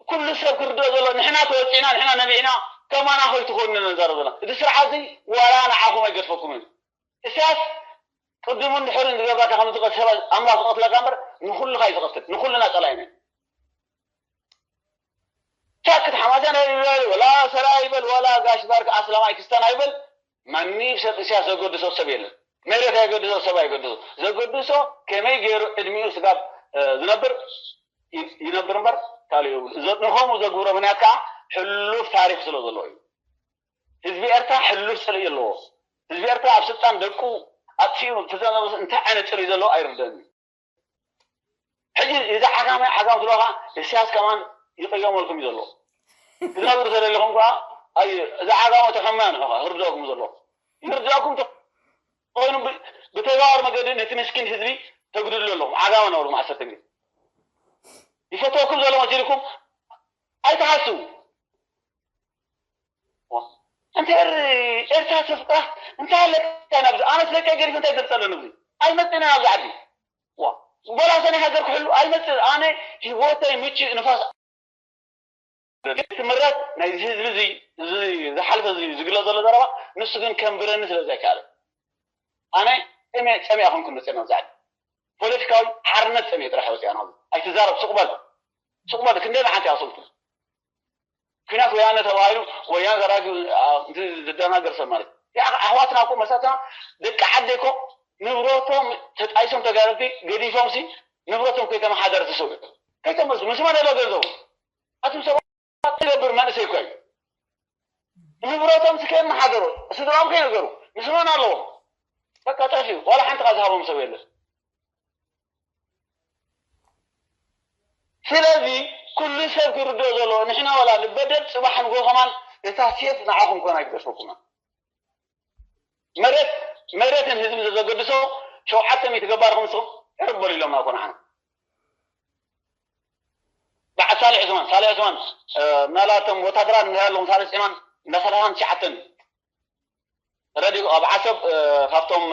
ኩሉ ሰብ ክርድኦ ዘሎ ንሕና ተወፂዕና ንሕና ነቢዕና ከማና ከይትኮኑ ነዛረብ ዘለና እቲ ስርዓት እዚ ዋላ ንዓኹም ኣይገድፈኩምን እዩ እሳያስ ቅድሙን ድሕርን ዝገብረካ ከም ዝቀትል ኣምላኽ ዝቀትለካ እምበር ንኩልኻ እዩ ዝቀትል ንኩልና ፀላኢና እዩ ቻክት ሓማሴ ናይ ይበል ወላ ሰላ ይበል ወላ ጋሽ ባርክ ኣስላማይ ክስተን ኣይበል ማንም ሰብ እሳያስ ዘገድሶ ሰብ የለን መሬት ኣይገድሶ ሰብ ኣይገድሶ ዘገድሶ ከመይ ገይሩ ዕድሚኡ ስጋብ ዝነብር ይነብር እምበር ካልእ የብሉ ንኸምኡ ዘግብሮ ምክንያት ከዓ ሕሉፍ ታሪክ ስለ ዘለዎ እዩ ህዝቢ ኤርትራ ሕሉፍ ፅልኢ ኣለዎ ህዝቢ ኤርትራ ኣብ ስልጣን ደቁ ኣጥፊኡ ተዘነበሱ እንታይ ዓይነት ፅልኢ ዘለዎ ኣይርደእን እዩ ሕጂ እዚ ዓጋመ ዓጋም ስለኻ እስያስ ከማን ይቀየመልኩም እዩ ዘሎ ክትነብሩ ተደሊኹም ከዓ ኣይ እዚ ዓጋመ ተኸማያ ንዑ ከዓ ህርድእኩም ዘሎ ይርድእኩም ተኮይኑ ብተዘዋዋሪ መገዲ ነቲ ምስኪን ህዝቢ ተጉድሉ ኣለኹም ዓጋመ ነበርኩም ዓሰርተ ግዜ ይፈተወኩም ዘሎ መሲልኩም ኣይትሓስቡ እንተ ኤርትራ ተፍቅራ እንታይ ኣለካ ናብዚ ኣነስ ደቀይ ገዲፈ እንታይ ዘምፀለኒ ኣብዚ ኣይመፅእን ኣብዚ ዓዲ ዋ ጎላሰ ናይ ሃገር ክሕሉ ኣይመፅእ ኣነ ሂወተይ ምችእ ንፋስ ትምረት ናይዚ ህዝቢ እዚ እዚ ዝሓልፈ እዚ ዝግለፅ ዘሎ ዘረባ ንሱ ግን ከንብረኒ ስለ ዘይከኣለ ኣነ ፀሚያ ፀሚያ ኮንኩ መፅና ኣብዚ ዓዲ ፖለቲካዊ ሓርነት ፀሚየ ጥራሕ ወፅያ ናብዚ ኣይትዛረብ ሱቅ በል ሱቅ በል ክንደይ መዓልቲ ኣሰብቱ ኲናት ወያነ ተባሂሉ ወያነ ዘራጊ ዝደናገር ሰብ ማለት ኣሕዋትና እኮ መሳትና ደቂ ዓደይ እኮ ንብረቶም ተጣይሶም ተጋደልቲ ገዲፎም ሲ ንብረቶም ከይተመሓደረ ተሰዊዑ ከይተመልሱ ምስ መን ኣሎ ገንዘቡ ኣቱም ሰባት ትገብር መንእሰይ እኮ እዩ ንብረቶም ሲ ከየመሓደሩ ስድራኦም ከይነገሩ ምስ መን ኣለዎም በቃ ጠፊኡ ዋላ ሓንቲ ካ ዝሃቦም ሰብ የለን ስለዚ ኩሉ ሰብ ክርድኦ ዘለዎ ንሕና ዋላ ንበደል ፅባሕ ንጎ ከማን እታ ሴፍ ንዓኹም ኮና ይግደፈኩማ መሬት መሬትን ህዝብን ዘዘገድሶ ሸውዓተ ሚእቲ ገባርኩም ንስኹም ሕርበሉ ኢሎምና እኮ ንዓና በዓል ሳልሕ ዑስማን ሳልሕ ዑስማን ምናልባቶም ወታደራት እንታይ ኣለኹም ሳልሕ ዑስማን እንዳ ሰላሳን ትሽዓተን ረዲኡ ኣብ ዓሰብ ካብቶም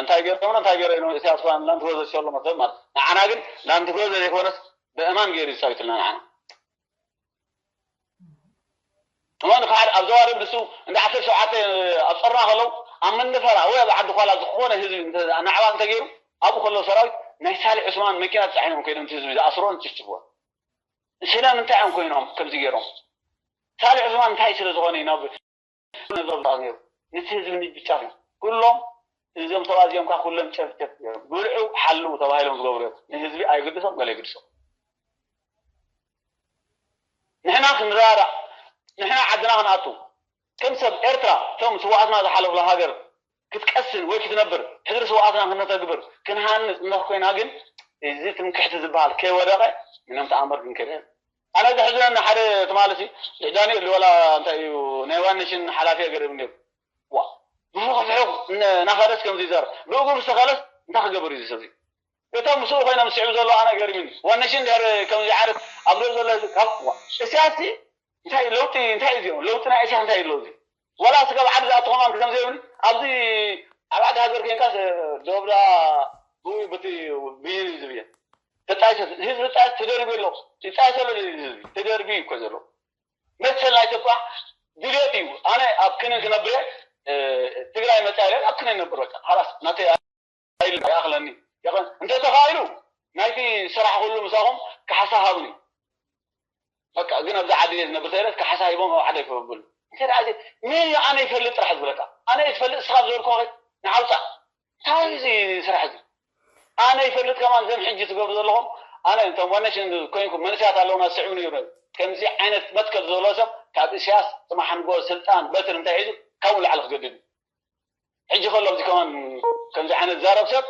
እንታይ ገይሮም እንታይ ገይሮ ኢሳያስ ኳ ላንድ ክሩዘር ዝሸለሞ ሰብ ማለት ንዓና ግን ላንድ ክሩዘር ዘይኮነስ ብእማን ገይሩ ይሳቢትልና ንዓና እሞ ንካሓድ ኣብ ዘዋርብ ንሱ እንዳ ዓሰርተ ሸውዓተ ኣብ ጸርና ከለዉ ኣብ መንደፈራ ወይ ኣብ ዓዲ ኳላ ዝኾነ ህዝቢ ናዕባ እንተገይሩ ኣብኡ ከለዉ ሰራዊት ናይ ሳልሕ ዑስማን መኪና ተጻዒኖም ከይዶም ህዝቢ ዝኣስሮን ዝጭፍጭፍዎን ስለምንታይ እዮም ኮይኖም ከምዚ ገይሮም ሳልሕ ዑስማን እንታይ ስለ ዝኾነ እዩ ናብ ነብዞም ነይሩ ነቲ ህዝቢ ንምጭፍጫፍ እዩ ኩሎም እዞም ሰባት እዚኦም ከዓ ኩሎም ጨፍጨፍ እዮም። ብልዑ ሓልዉ ተባሂሎም ዝገብሩ እዮም። ንህዝቢ ኣይግድሶም፣ ገለ ይግድሶም። ንሕና ክንራዳእ፣ ንሕና ዓድና ክንኣቱ፣ ከም ሰብ ኤርትራ፣ እቶም ስውኣትና ዝሓለፉላ ሃገር ክትቀስን ወይ ክትነብር፣ ሕድሪ ስውኣትና ክነተግብር፣ ክንሃንጽ እንተ ኮይና ግን፣ እዚ ትምክሕቲ ዝበሃል ከይወደቐ፣ ምንም ተኣምር ክንከይድ። ኣነ ዘሕዝነኒ ሓደ ትማሊ ሲ፣ ዳንኤል ዋላ እንታይ እዩ፣ ናይ ዋን ኔሽን ሓላፊ ገረብ እንዲሩ። ዋ፣ ብፉኽፍሑ እናኸደስ ከምዚ ይዛረብ። ብእግሩ ዝተኸለስ እንታይ ክገብር እዩ እዚ ሰብ እዚ? እቶም ምስኡ ኮይኖም ዝስዕቡ ዘለዉ ኣነ ገሪሙኒ። ዋን ኔሽን ድሕሪ ከምዚ ዓይነት ኣብ ዶብ ዘሎ ህዝቢ ካብ ዋ፣ እስያስ ሲ እንታይ ለውጢ እንታይ እዩ እዚኦም? ለውጢ ናይ እስያስ እንታይ ኣለዉ እዚ? ዋላ ስጋብ ዓዲ ዝኣቱ ከማን ከም ዘይብሉ ኣብዚ ኣብ ዓዲ ሃገር ኮይንካስ ዶብ ደኣ ብኡ በቲ ብይን እዩ ዝብየ። ተጣይሰ ህዝቢ ጣይስ ተደርቢ ኣሎ። ይጣይሰ ኣሎ ህዝቢ ተደርቢ እዩ እኮ ዘሎ። መሰል ናይ ኢትዮጵያ ድልየት እዩ። ኣነ ኣብ ክንን ክነብር እየ፣ ትግራይ መፅኣ ኢለ ኣብ ክንን ነብር በቃ። ሓላስ ናተይ ኣይል-፣ ኣይኣኽለኒ። ይኸ-፣ እንተተኻኢሉ ናይቲ ስራሕ ኩሉ ምሳኹም ካሕሳ ሃብኒ። በቃ ግን ኣብዚ ዓዲ እየ ዝነብር ተይለስ ካሕሳ ሂቦም ካብ ዓደይ ክበብል። እንተ ደኣ እዚ መን እዩ ኣነ ይፈልጥ ጥራሕ ዝብለካ? ኣነ እየ ዝፈልጥ ንስኻ ኣብ ዝበልኩኻ ከይድ ንዓውፃእ። እንታይ እዚ ስራሕ እዚ? ኣነ ይፈልጥ ከማን ዘም ሕጂ ትገብሩ ዘለኹም፣ ኣነ እንቶም ዋነሽን ኮይንኩም መንእሰያት ኣለውና ዝስዕቡ ነይሩ። ከምዚ ዓይነት መትከል ዘሎ ሰብ ካብ እስያስ ጥማሕ ንጎ ስልጣን በትር እንታይ ሒዙ ካብኡ ንላዕሊ ክገድድ እዩ። ሕጂ ከሎ ኣብዚ ከማን ከምዚ ዓይነት ዛረብ ሰብ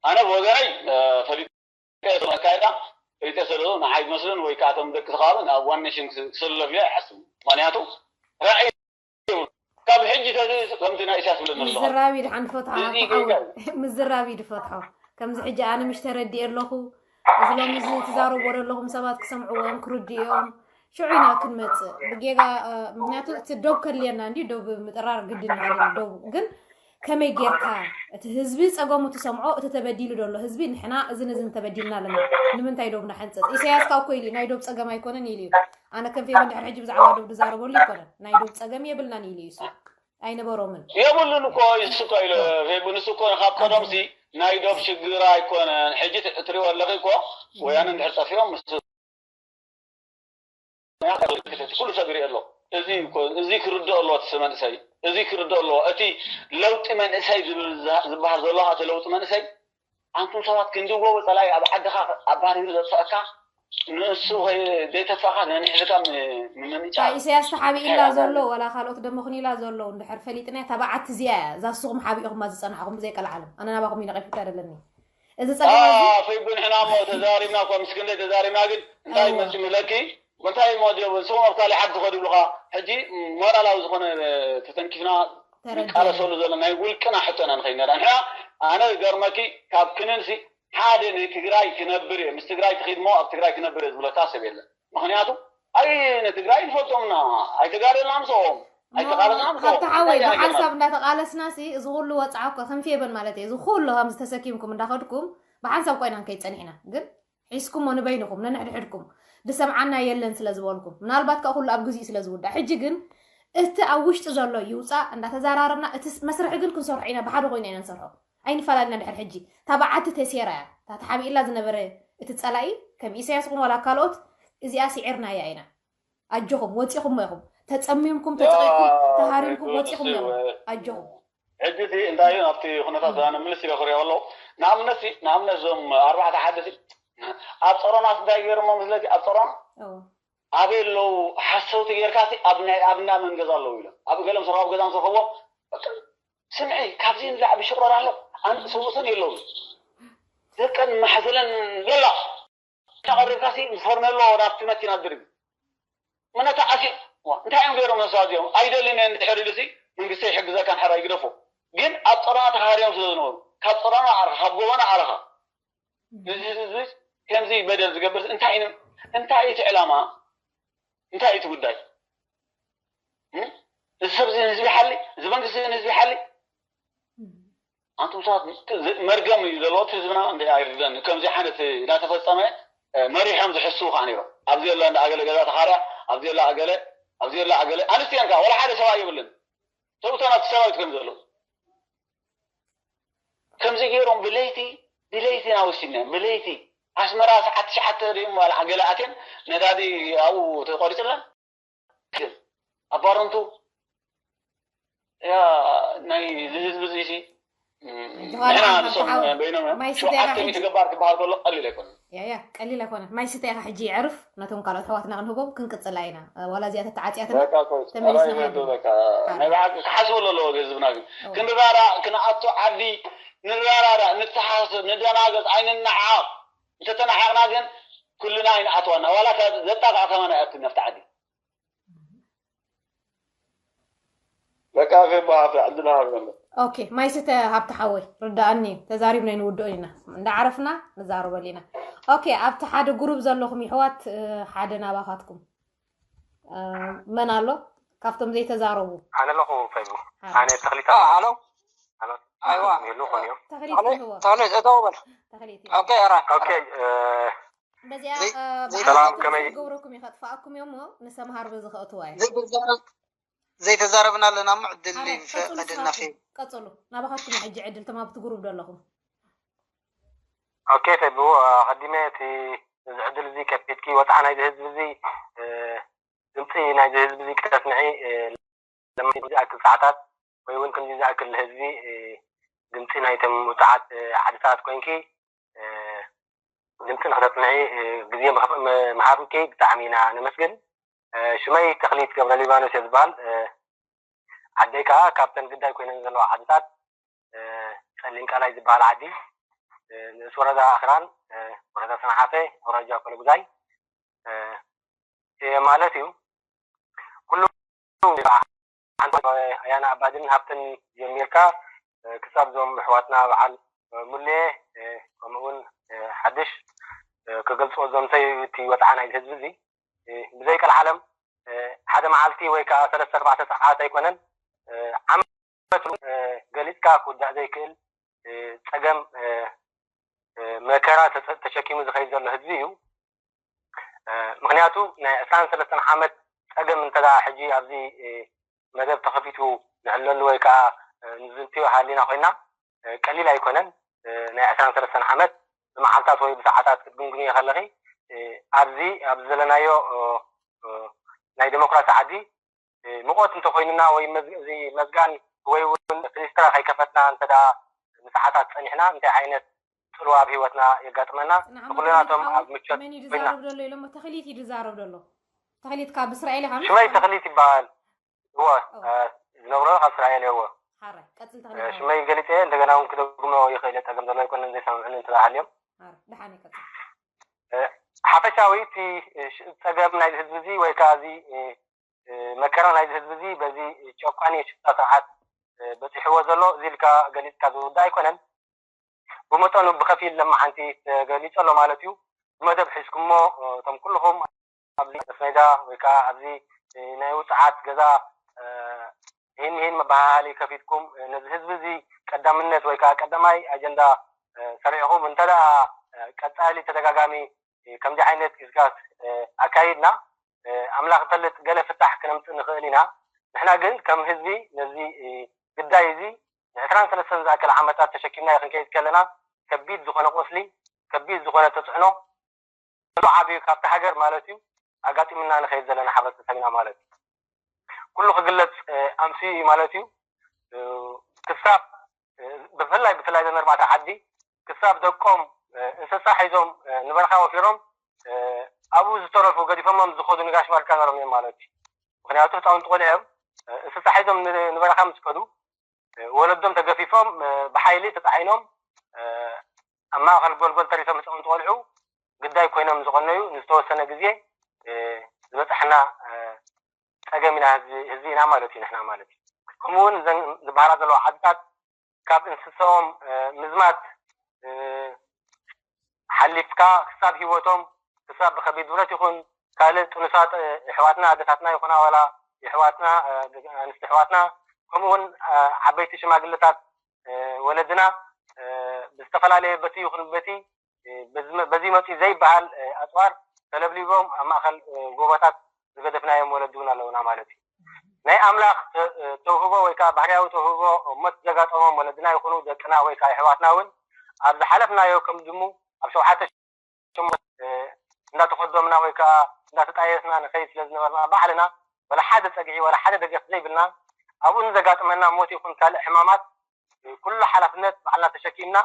ኣነ ብወገነይ፣ እ፣ ፈሊጠ ስለ ኣካይዳ ፈሊጠ ስለ ንዓይ ዝመስልን ወይ ከዓ እቶም ደቂ ተቓዋሚ ናብ ዋን ኔሽን ክስ-፣ ክስለፍ ኢለ ኣይሓስብን። ምኽንያቱ ራእይ የብሉን። ካብ ሕጂ ተዚ ከምቲ ናይ ኢሳያስ ዝብለኒ ኣለኹ። ምዝራብ እዩ ድሓን ፈትሖ እዚ ኣቶ ሓወይ። ጌጋ እዩ። ምዝራብ እዩ ድፈትሖ። ከምዚ ሕጂ ኣነ ምሽ ተረዲኤ ኣለኹ። እዚ ሎሚ እዚ ትዛረብዎ ዘለኹም ሰባት ክሰምዕዎ እዮም፣ ክርድኡ እዮም። ሽዑ ኢና ክንመጽእ። ብጌጋ፣ እ፣ ምኽንያቱ እቲ ዶብ ከድልየና እንድዩ፣ ዶብ ምጥራር ግድን እዩ፣ ዶብ ግን ከመይ ጌርካ እቲ ህዝቢ ጸገሙ ትሰምዖ፣ እቲ ተበዲሉ ዘሎ ህዝቢ ንሕና እዝን እዝን ተበዲልና ኣለና። ንምንታይ ዶብ ንሓንጸጽ? ኢሳያስ ካብ እኮ ኢሉ እዩ፣ ናይ ዶብ ጸገም ኣይኮነን ኢሉ እዩ። ኣነ ከም ፌቨን ድሕሪ ሕጂ ብዛዕባ ዶብ ዝዛረበሉ ኣይኮነን። ናይ ዶብ ጸገም የብልናን ኢሉ እዩ እሱ። ኣይነበሮምን። የብሉን እኮ እሱ እኮ ኢሉ ፌቡ፣ ንሱ እኮ ካብ ቀደምሲ ናይ ዶብ ሽግር ኣይኮነን። ሕጂ ት-፣ ትሪኦ ኣለኺ እኮ ወያነ እንድሕር ጠፊኦም ምስ ኩሉ ሰብ ይርኢ ኣሎ። እዚ እኮ፣ እዚ ክርድኦ ኣለዎ እቲ መንእሰይ። እዚ ክርድኦ ኣለዎ። እቲ ለውጢ መንእሰይ ዝብል ዝ-፣ ዝበሃል ዘሎ እቲ ለውጢ መንእሰይ ኣንቱም ሰባት ክንዲ ጎቦ ጸላኢ ኣብ ዓድኻ ኣባሪሩ ዘጥፍኣካ ንሱ ከይ-፣ ዘይተፋኻ ነንሕድካ ም-፣ ንምምንጫ እንታይ ኢሳያስ ተሓቢእላ እንታይ ዘሎ ኣባሪ-? ዋላ ካልኦት ደመኹን ኢላ ዘሎ እንድሕር ፈሊጥና እታ በዓቲ እዚኣ እያ። እዛ ንስኹም ሓቢእኹማ ዝጸናሕኹም ብዘይ ቀልዓለም። ኣነ ናባኹም እዩ ነቒፊት ኣይደለኒ። እዚ ጸገም እዚ ኣዎ፣ ፌቡ ንሕና እሞ ተዛሪብና እኮ ምስ ክንደይ ተዛሪብና ግን እንታይ ኣዎ። መጺኡ ይብለኪ? እንታይ እሞ ጀብ ንስኹም ኣብ ካልእ ዓዲ ትኸዱ ይብሉኻ። ሕጂ ሞራላዊ ዝኾነ ተተንኪፍና ተረዲኡ። ንቃለሰሉ ዘሎ ናይ ውልቅና ሕቶና ንኸይድ ነራ። ንሕና ኣነ ገርመኪ ካብ ክንንሲ ሓደ ንትግራይ ክነብር እየ፣ ምስ ትግራይ ትኺድ እሞ ኣብ ትግራይ ክነብር እየ ዝብለካ ሰብ የለን። ምኽንያቱ ኣይ ንትግራይ ንፈልጦምና፣ ኣይተጋደልና ምስኦም፣ ኣይተቓለስና ምስኦም። ካብቲ ሓወይ እንታይ ብሓንሳብ ኣይገርመካ? እንዳተቓለስና ሲ እዚ ኩሉ ወፅዓ እኮ ከም ፌበን ማለት እዩ። እዚ ኩሉ ከምዚ ተሰኪምኩም እንዳኸድኩም ብሓንሳብ ኮይና ከይፀኒሕና ግን ሒዝኩሞ ንበይንኹም ነንሕድሕድኩም ድሰምዓና የለን ስለ ዝበልኩም ምናልባት ከዓ ኩሉ ኣብ ግዚኡ ስለ ዝውዳእ ሕጂ ግን እቲ ኣብ ውሽጢ ዘሎ ይውፃእ እንዳተዘራረብና እቲ መስርሒ ግን ክንሰርሖ ኢና ብሓደ ኮይና ኢና ንሰርሖ ኣይንፈላለና ድሕር ሕጂ እታ በዓቲ ተሴራ እያ እታ ተሓቢእላ ዝነበረ እቲ ፀላኢ ከም ኢሳያስ ኹን ዋላ ካልኦት እዚኣ ስዒርናያ ኢና ኣጆኹም ወፂኹሞ ኢኹም ተፀሚምኩም ተፀቂጥኩም ተሃሪምኩም ወፂኹሞ ኢኹም ኣጆኹም ሕጂ እቲ እንታይ እዩ ናብቲ ኩነታት ዛነ ምልስ ኢለ ክሪኦ ኣለኹ ንኣብነት ንኣብነት እዞም ኣርባዕተ ሓደሲ ኣብ ፀሮና እንታይ ገይሮሞ ምስለቲ ኣብ ፀሮና ኣበይ ኣለዉ ሓሰውቲ ጌርካ ኣብ ናይ ኣብና መን ገዛ ኣለዉ ኢሎም ኣብ ገለ ምስ ረኸቡ ገዛ ምስ ረኸብዎም ስምዒ ካብዚ ንላዕሊ ሽቕረር ኣሎ ኣንስውስን የለዉ ደቀን ማሕዘለን የላ ተቐሪብካ ሲ ፈርኔሎ ናብቲ መኪና ድርቢ ምነታ ኣሲ እንታይ እዮም ገይሮም ነሳ እዚኦም ኣይደልን እየ እንድሕር ኢሉ ሲ መንግስቲ ይሕግዘካ ንሕራ ይግደፎ ግን ኣብ ፀሮና ተኻሪዮም ስለ ዝነበሩ ካብ ፀሮና ዓርኻ ካብ ጎቦና ዓርኻ እዚ ህዝቢ ከምዚ በደል ዝገብር እንታይ እዩ እንታይ እዩ እቲ ዕላማ እንታይ እዩ እቲ ጉዳይ እዚ ሰብ እዚ ህዝቢ ሓሊ እዚ መንግስቲ እዚ ህዝቢ ሓሊ ኣንቱም ሰባት መርገም እዩ ዘለዎ እቲ ህዝብና እንደ ኣይርደን ከምዚ ዓይነት እንዳተፈፀመ መሪሖም ዝሕስቡ ከዓ ነይሮም ኣብዚ የላ እንዳ ኣገለ ገዛ ተኻርያ ኣብዚ የላ ኣገለ ኣብዚ የላ ኣገለ ኣንስትየን ከዓ ወላ ሓደ ሰብኣይ የብልን ተውተና እቲ ሰራዊት ከም ዘለዉ ከምዚ ገይሮም ብለይቲ ብለይቲ ኢና ወሲድናዮም ብለይቲ ኣስመራ ሰዓት ትሽዓተ ድዮም ዋላ ገለ ኣትየን ነዳዲ ኣብኡ ተቆሪፅለን ኣባረንቱ ያ ናይ ዝህዝቢ እዚ ሲ ጆሃር ንሕና ንሶም በይኖም ማይ ስትያ ሸውዓተ ሚእቲ ገባር ክበሃል ከሎ ቀሊል ኣይኮነን። ያ ያ ቀሊል ኣይኮነን። ማይ ስትያ ኢኻ ሕጂ የዕርፍ፣ ነቶም ካልኦት ኣሕዋትና ክንህቦም ክንቅጽላ ኢና። ዋላ እዚኣ ተተዓጽያትና በቃ እኮ ተመሊስና ኣባይ ክንብል። በቃ ናይ ብሓቂ ክሓስበሉ ኣለዎ ህዝብና። ግን ክንራራእ፣ ክንኣቱ ዓዲ፣ ንራራዳእ፣ ንተሓሳሰብ፣ ንደናገጽ፣ ኣይንነዓቕ። እንተተነዓቕና ግን ኩልና ኣይንኣትዋና። ዋላ ካብ ዘጣቕዐ ከማን ኣይኣቱን ናብቲ ዓዲ። በቃ ፌቦ ሃብተ ዕድል ሃብና። ኦኬ፣ ማይ ስተ ሃብቲ ሓወይ፣ ርዳኣኒ እዩ። ተዛሪብና ኣይንውድኦን ኢና። እንዳዓረፍና ንዛረበሉ ኢና። ኦኬ፣ ኣብቲ ሓደ ጉሩብ ዘለኹም ይሕዋት፣ እ፣ ሓደ ናባኻትኩም፣ እ፣ መን ኣሎ? ካብቶም ዘይተዛረቡ። ኣነ ኣለኹ ፌቦ። ኣነ። ኣነ ተኽሊት አ፣ ኣለኹ። ሃሎ። ሃሎ። ኣይዋ። ይህሉ ኾን እዮም። ተኽሊት ተኽሊ-፣ ይህዎ። ተኽሊት እተው በል። ተኽሊት ይህዎ። ኦኬ፣ ኣራ። ኦኬ፣ እ፣ በዚኣ፣ ዘይ-፣ እ፣ ዘይ-፣ ሰላም፣ ብዓል ከመይ? ክገብረኩም እዩ፣ ከጥፍኣኩም እዮም እሞ ንሰምሃር በዚ ከእትዋ እየ። ዘይተዛረብ-፣ ዘይተዛረብና ኣለና እሞ ዕድል ኣረ፣ ይፈቀደልና ቀጽሉ፣ ፌ-። ቀጽሉ። ናባኻትኩም እዩ ሕጂ ዕድል፣ እቶም ኣብቲ ጉሩብ ዘለኹም። ኦኬ፣ ፌቡ፣ ኣቐዲመ እቲ፣ እዚ ዕድል እዚ ከፊትኪ፣ ወጽዓ ናይዚ ህዝቢ እዚ፣ እ፣ ድምጺ ናይዚ ህዝቢ እዚ ክተስምዒ፣ እ፣ ለማኒ ዝኣክል ሰዓታት ወይ እውን ከምዚ ዝኣክል ህዝቢ፣ እ፣ ድምጺ ናይቶም ውጽዓት፣ እ፣ ዓድታት ኮይንኪ፣ እ፣ ድምጺ ንክተስምዒ፣ እ፣ ግዜ ምሃብ-፣ ም-፣ ምሃብኪ ብጣዕሚ ኢና ነመስግን። እ፣ ሽመይ ተኽሊት ገብረ ሊባኖስ እየ ዝበሃል። እ፣ ዓደይ ከኣ ካብተን ግዳይ ኮይነን ዘለዋ ዓድታት፣ እ፣ ጸሊም ቃላይ ዝበሃል ዓዲ፣ እ፣ ንእስ ወረዳ ኣኽራን፣ እ፣ ወረዳ ሰንሓፈ፣ ኣውራጃ ኮለጉዛይ፣ እ፣ እየ ማለት እዩ። ኩሉ ሓንቲ ኣያና ኣባድን ሃብትን ጀሚርካ፣ እ፣ ክሳብ እዞም ኣሕዋትና በዓል፣ እ፣ ሙሌ፣ እ፣ ከምኡውን፣ እ፣ ሓድሽ፣ እ፣ ክገልጽዎ ዝደሊ እቲ ወጽዓ ናይዚ ህዝቢ እዚ፣ እ፣ ብዘይ ቀልዓለም፣ እ፣ ሓደ መዓልቲ ወይ ከኣ ሰለስተ ኣርባዕተ ሰዓት ኣይኮነን፣ እ፣ ዓመት፣ እ፣ ገሊጽካ ክውዳእ ዘይክእል፣ እ፣ ጸገም፣ እ፣ እ፣ መከራ ተጸ-፣ ተሸኪሙ ዝኸይድ ዘሎ ህዝቢ እዩ። እ፣ ምኽንያቱ ናይ ዕስራን ሰለስተን ዓመት ጸገም እንተ ደኣ ሕጂ ኣብዚ፣ እ፣ መደብ ተኸፊቱ ንዕለሉ ወይ ከኣ፣ እ፣ ንዝንትዮ ሃሊና ኮይና፣ እ፣ ቀሊል ኣይኮነን። እ፣ ናይ ዕስራን ሰለስተን ዓመት ብመዓልታት ወይ ብሰዓታት ክትግምግሚ ከለኺ፣ እ፣ ኣብዚ፣ ኣብዚ ዘለናዮ፣ እ፣ እ፣ ናይ ዴሞክራሲ ዓዲ፣ እ፣ ምቖት እንተኾይኑና ወይ መዝ-፣ እዚ መዝጋን ወይ እውን ፍሊስትራ ከይከፈትና እንተ ደኣ ንሰዓታት ጸኒሕና፣ እንታይ ዓይነት ጽልዋ ኣብ ህይወትና የጋጥመና? ጽናሕ፣ ንኹልና መን እቶም ይኸውን? ኣብ ምቾት መን እዩ ኮይና። ዝዛረብ ዘሎ ኢሎሞ? ተኽሊት እዩ ዝዛረብ ዘሎ። ተኽሊት ካብ እስራኤል ኢኻ? ሽመይ ተኽሊት ይበሃል። እወ፣ ኦ። እ፣ ዝነብሮ ካብ እስራኤል እየ፣ እወ። ሓራይ፣ ቀጽል እ፣ ተኽሊት። ሽመይ ገሊጸ፣ እንደገና እውን ክደግሞ ይኽእል እየ፣ ጸገም ዘሎ ኣይኮነን፣ ዘይሰምዑኒ እንተ ደኣ ሃልዮም። ሓራይ፣ ደሓን እዩ፣ ቀጽል። እ፣ ሓፈሻዊ እቲ፣ እ፣ ሽ-፣ ጸገም ናይዚ ህዝቢ እዚ ወይ ከኣ እዚ፣ እ፣ እ፣ መከራ ናይዚ ህዝቢ እዚ በዚ ጨቋኒ ሽፍታ ስርዓት፣ እ፣ በጺሕዎ ዘሎ፣ እዚ ኢልካ ገሊጽካ ዝውዳእ ኣይኮነን። ብመጠኑ ብኸፊል ለማዓንቲ ተገሊጹ ኣሎ ማለት እዩ። ብመደብ ሒዝኩሞ፣ እ፣ እቶም ኩልኹም ኣብዚ ፈስ ሜዳ ወይ ከኣ ኣብዚ፣ እ፣ ናይ ውጽዓት ገዛ፣ እ፣ ሂን ሂን መበሃሃሊ ከፊትኩም፣ እ፣ ነዚ ህዝቢ እዚ ቀዳምነት ወይ ከኣ ቀዳማይ ኣጀንዳ፣ እ፣ ሰሪዕኹም እንተ ደኣ፣ እ፣ ቀጻሊ ተደጋጋሚ፣ እ፣ ከምዚ ዓይነት ግስጋስ፣ እ፣ ኣካይድና፣ እ፣ ኣምላኽ ይፈልጥ ገለ ፍታሕ ክነምጽእ ንኽእል ኢና። ንሕና ግን ከም ህዝቢ ነዚ፣ እ፣ ግዳይ እዚ ንዕስራን ሰለስተን ዝኣክል ዓመታት ተሸኪምናዮ ክንከይድ ከለና ከቢድ ዝኾነ ቁስሊ፣ ከቢድ ዝኾነ ተጽዕኖ፣ ዓብዩ ካብቲ ሃገር ማለት እዩ ኣጋጢሙና ንኸይድ ዘለና ሕብረተሰብ ኢና ማለት እዩ። ኩሉ ክግለጽ፣ እ፣ ኣምስዩ እዩ ማለት እዩ። እ፣ ክሳብ፣ እ፣ ብፍላይ፣ ብፍላይ ዘን ኣርባዕተ ዓዲ ክሳብ ደቆም፣ እ፣ እንስሳ ሒዞም፣ እ፣ ንበረኻ ወፊሮም፣ እ፣ ኣብኡ ዝተረፉ ገዲፎሞም ዝኸዱ ንጋሽ ባርካ ነሮም እዮም ማለት እዩ። ምኽንያቱ ህፃውንቲ ቆልዑ እዮም። እ፣ እንስሳ ሒዞም ን-፣ ንበረኻ ምስ ከዱ፣ እ፣ ወለዶም ተገፊፎም፣ እ፣ ብሓይሊ ተፃዒኖም፣ እ፣ ኣብ ማእኸል ጎልጎል ተሪፎም ህፃውንቲ ቆልዑ ግዳይ ኮይኖም ዝቐነዩ ንዝተወሰነ ግዜ፣ እ፣ ዝበፅሐና፣ እ፣ ፀገም ኢና ህዝቢ፣ ህዝቢ ኢና ማለት እዩ፣ ንሕና ማለት እዩ። ከምኡ እውን እዘን ዝበሃላ ዘለዋ ዓድታት ካብ እንስሳኦም፣ እ፣ ምዝማት፣ እ፣ ሓሊፍካ ክሳብ ህይወቶም፣ ክሳብ ብኸቢድ ብረት ይኹን ካልእ ጥኑሳት፣ እ፣ ኣሕዋትና ኣደታትና ይኹና ዋላ የሕዋትና፣ እ፣ ደቂ ኣንስትዮ ኣሕዋትና፣ ከምኡ እውን፣ እ፣ ዓበይቲ ሽማግለታት፣ እ፣ ወለድና፣ እ፣ ብዝተፈላለየ በቲ ይኹን በቲ፣ እ፣ በዚ መ-፣ በዚ መፂ ዘይበሃል፣ እ፣ ኣፅዋር ተለብሊቦም ኣብ ማእኸል፣ እ፣ ጎቦታት ዝገደፍናዮም ወለዲ እውን ኣለውና ማለት እዩ። ናይ ኣምላኽ ተ-፣ እ፣ ተውህቦ ወይ ከዓ ባህርያዊ ተውህቦ ሞት ዘጋጠሞም ወለድና ይኹኑ ደቅና ወይ ከዓ የሕዋትና እውን ኣብ ዝሓለፍናዮ ከም ድሙ ኣብ ሸውዓተ ሸሞንተ፣ እ፣ እንዳተኸዶምና ወይ ከዓ እንዳተጣየስና ንኸይድ ስለ ዝነበርና ባዕልና ወላ ሓደ ፀግዒ ወላ ሓደ ደገፍ ዘይብልና ኣብኡ ንዘጋጥመና ሞት ይኹን ካልእ ሕማማት ኩሉ ሓላፍነት ባዕልና ተሸኪምና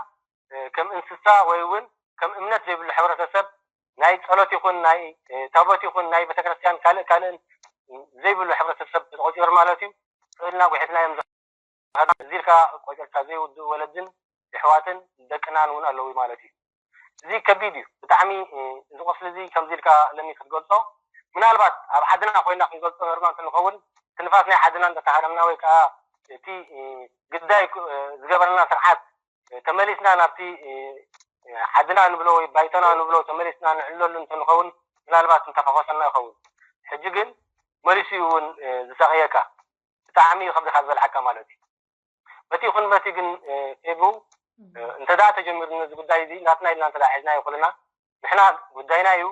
ከም እንስሳ ወይ እውን ከም እምነት ዘይብሉ ሕብረተሰብ ናይ ጸሎት ይኹን ናይ ታቦት ይኹን ናይ ቤተክርስትያን ካልእ ካልእን ዘይብሉ ሕብረተሰብ ተቆፂሩ ማለት እዩ። ስእልና ጉሒትና እዮም እዚ ኢልካ ቆፂርካ ዘይውድእ ወለድን የሕዋትን ደቅናን እውን ኣለዉ ማለት እዩ። እዚ ከቢድ እዩ ብጣዕሚ። እዚ ቁስሊ እዚ ከምዚ ኢልካ ለሚ ክትገልፆ ምናልባት ኣብ ዓድና ኮይና ክንገልፆ ነርና እንትንኸውን ትንፋስ ናይ ዓድና እንዳተሃረምና ወይ ከዓ እቲ ግዳይ ዝገበረና ስርዓት ተመሊስና ናብቲ ዓድና ንብሎ ወይ ባይቶና ንብሎ ተመሊስና ንዕለሉ እንትንኸውን ምናልባት እንተፈኾሰና ይኸውን። ሕጂ ግን መሊሱ እዩ እውን ዝሰቕየካ። ብጣዕሚ እዩ ከብድካ ዝበልዓካ ማለት እዩ። በቲ ይኹን በቲ ግን ፌቡ እንተ ደኣ ተጀሚሩ ነዚ ጉዳይ እዚ ናትና ኢልና እንተ ደኣ ሒዝናዮ ኩልና ንሕና ጉዳይና እዩ።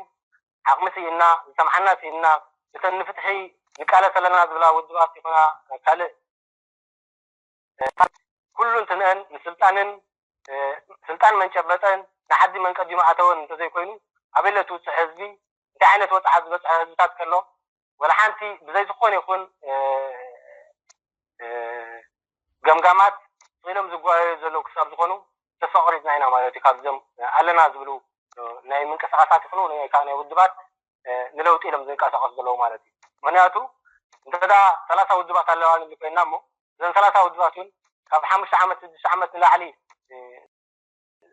ዓቕሚ ስኢንና ዝሰምዓና ስኢንና እተን ንፍትሒ ንቃለስ ኣለና ዝብላ ውድባት ይኹና ካልእ ኩሉ እንትንአን ንስልጣንን ስልጣን መንጨበጠን ንዓዲ መንቀዲሙ ኣተወን እንተዘይኮይኑ ኣበይ ለትውፅእ ህዝቢ እንታይ ዓይነት ወፅዓ ዝበፅሐ ህዝብታት ከሎ ወላ ሓንቲ ብዘይ ዝኾነ ይኹን ገምጋማት ስኢሎም ዝጓየዩ ዘለዉ ክሳብ ዝኾኑ ተስፋ ቆሪፅና ኢና ማለት እዩ። ካብዞም ኣለና ዝብሉ ናይ ምንቅስቃሳት ይኹኑ ወይ ከዓ ናይ ውድባት ንለውጢ ኢሎም ዝንቀሳቀሱ ዘለዉ ማለት እዩ። ምክንያቱ እንተ ሰላሳ ውድባት ኣለዋ ንብል ኮይና እሞ እዘን ሰላሳ ውድባት እውን ካብ ሓሙሽተ ዓመት ስድሽተ ዓመት ንላዕሊ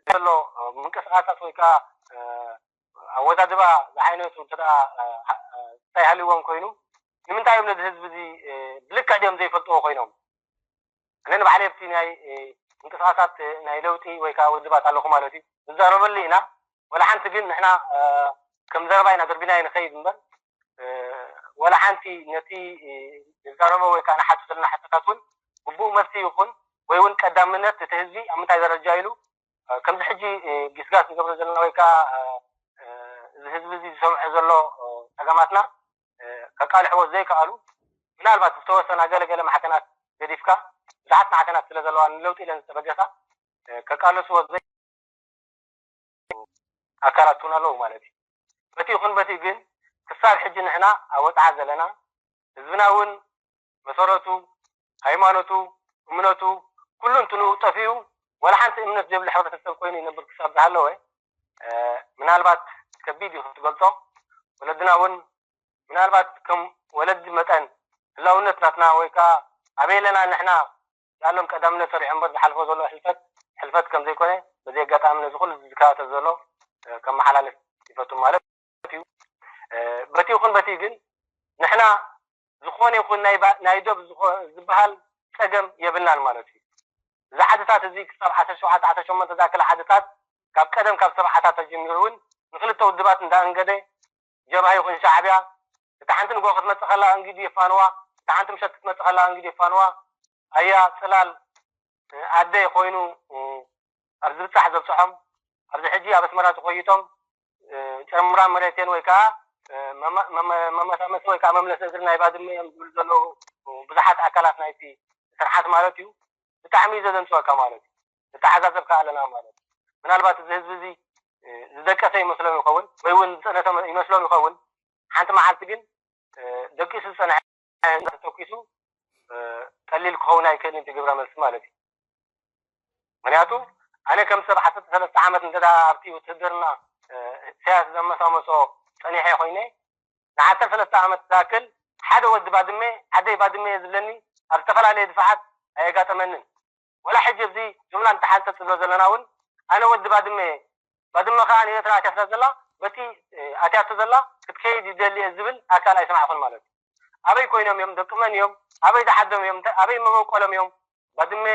ዘሎ ምንቅስቃሳት ወይ ከዓ ኣወዳድባ ዝዓይነቱ እንታይ ሃልዎም ኮይኑ ንምንታይ እዮም ነዚ ህዝቢ እዚ ብልክዕ ድዮም ዘይፈልጥዎ ኮይኖም? ኣነ ንባዕለይ ኣብቲ ናይ ምንቅስቃሳት ናይ ለውጢ ወይ ከዓ ውድባት ኣለኹ ማለት እዩ ንዛረበሉ ኢና። ወላ ሓንቲ ግን ንሕና ከም ዘረባ ኢና ደርቢና ንኸይድ እምበር ወላ ሓንቲ ነቲ ዝዛረቦ ወይ ከዓ ንሓቱ ዘለና ሓቶታት እውን ግቡእ መልሲ ይኹን ወይ እውን ቀዳምነት እቲ ህዝቢ ኣብ ምንታይ ደረጃ ኢሉ ከምዚ ሕጂ ጊስጋስ ንገብሮ ዘለና ወይ ከዓ እዚ ህዝቢ እዚ ዝሰምዖ ዘሎ ፀገማትና ከቃልሕዎ ዘይከኣሉ ምናልባት ዝተወሰና ገለገለ ማዕከናት ገዲፍካ ብዙሓት ማዕከናት ስለ ዘለዋ ንለውጢ ኢለን ዝተበገሳ ከቃለስዎ ዘይ ኣካላት እውን ኣለዉ ማለት እዩ። በቲ ይኹን በቲ ግን ክሳብ ሕጂ ንሕና ኣብ ወፅዓ ዘለና ህዝብና እውን መሰረቱ፣ ሃይማኖቱ፣ እምነቱ ኩሉ እንትንኡ ጠፊኡ ዋላ ሓንቲ እምነት ዘይብሉ ሕብረተሰብ ኮይኑ ይነብር ክሳብ ዝሃለወ ምናልባት ከቢድ እዩ ክትገልፆ። ወለድና እውን ምናልባት ከም ወለዲ መጠን ህላውነት ናትና ወይ ከዓ ኣበይ ኣለና ንሕና ዝኣሎም ቀዳምነት ሰሪዖ እምበር ዝሓልፎ ዘሎ ሕልፈት ሕልፈት ከም ዘይኮነ በዚ ኣጋጣሚ ነዚ ኩሉ ዝከታተል ዘሎ ከመሓላልፍ ይፈቱ ማለት እዩ። በቲ ይኹን በቲ ግን ንሕና ዝኾነ ይኹን ናይ ዶብ ዝበሃል ፀገም የብልናን ማለት እዩ። እዚ ዓድታት እዚ ክሳብ ዓሰርተ ሸውዓተ ዓሰርተ ሸሞንተ ዝኣክል ዓድታት ካብ ቀደም ካብ ሰብዓታት ተጀሚሩ እውን ንክልተ ውድባት እንዳእንገደ ጀብሃ ይኹን ሻዕብያ እታ ሓንቲ ንጎ ክትመፅእ ከላ እንግዲ የፋንዋ፣ እታ ሓንቲ ምሸት ክትመፅእ ከላ እንግዲ የፋንዋ። ኣያ ፅላል ኣደ ኮይኑ ኣብ ዝብፃሕ ዘብፅሖም ኣብዚ ሕጂ ኣብ ኣስመራ ተቆይጦም ጨምራ መሬቴን ወይ ከዓ መመሳመሲ ወይ ከዓ መምለሲ እግሪ ናይ ባድመ እዮም ዝብሉ ዘለዉ ብዙሓት ኣካላት ናይቲ ስርዓት ማለት እዩ። ብጣዕሚ እዩ ዘደንፅወካ ማለት እዩ። ዝተሓዛዘብካ ኣለና ማለት እዩ። ምናልባት እዚ ህዝቢ እዚ ዝደቀሰ ይመስሎም ይኸውን ወይ እውን ዝፀነተ ይመስሎም ይኸውን። ሓንቲ መዓልቲ ግን ደቂሱ ዝፀንሐ ተተኪሱ ቀሊል ክኸውን ኣይክእልን እቲ ግብረ መልሲ ማለት እዩ። ምክንያቱ ኣነ ከም ሰብ ዓሰርተ ሰለስተ ዓመት እንተ ኣብቲ ውትህድርና ኢሳያስ ዘመሳመሶ ፀኒሐ ኮይነ ንዓሰርተ ሰለስተ ዓመት ዝኣክል ሓደ ወዲ ባድመ ዓደይ ባድመ እየ ዝብለኒ ኣብ ዝተፈላለየ ድፋዓት ኣየጋጠመንን። ወላ ሕጂ ኣብዚ ጅምላ እንተሓንተ ትብሎ ዘለና እውን ኣነ ወዲ ባድመ እየ፣ ባድመ ከዓ ንኤርትራ ኣትያ ስለ ዘላ በቲ ኣትያቶ ዘላ ክትከይድ ይደሊ እየ ዝብል ኣካል ኣይሰማዕኹን ማለት እዩ። ኣበይ ኮይኖም እዮም? ደቂ መን እዮም? ኣበይ ዝዓዶም እዮም? ኣበይ መበቆሎም እዮም? ባድመ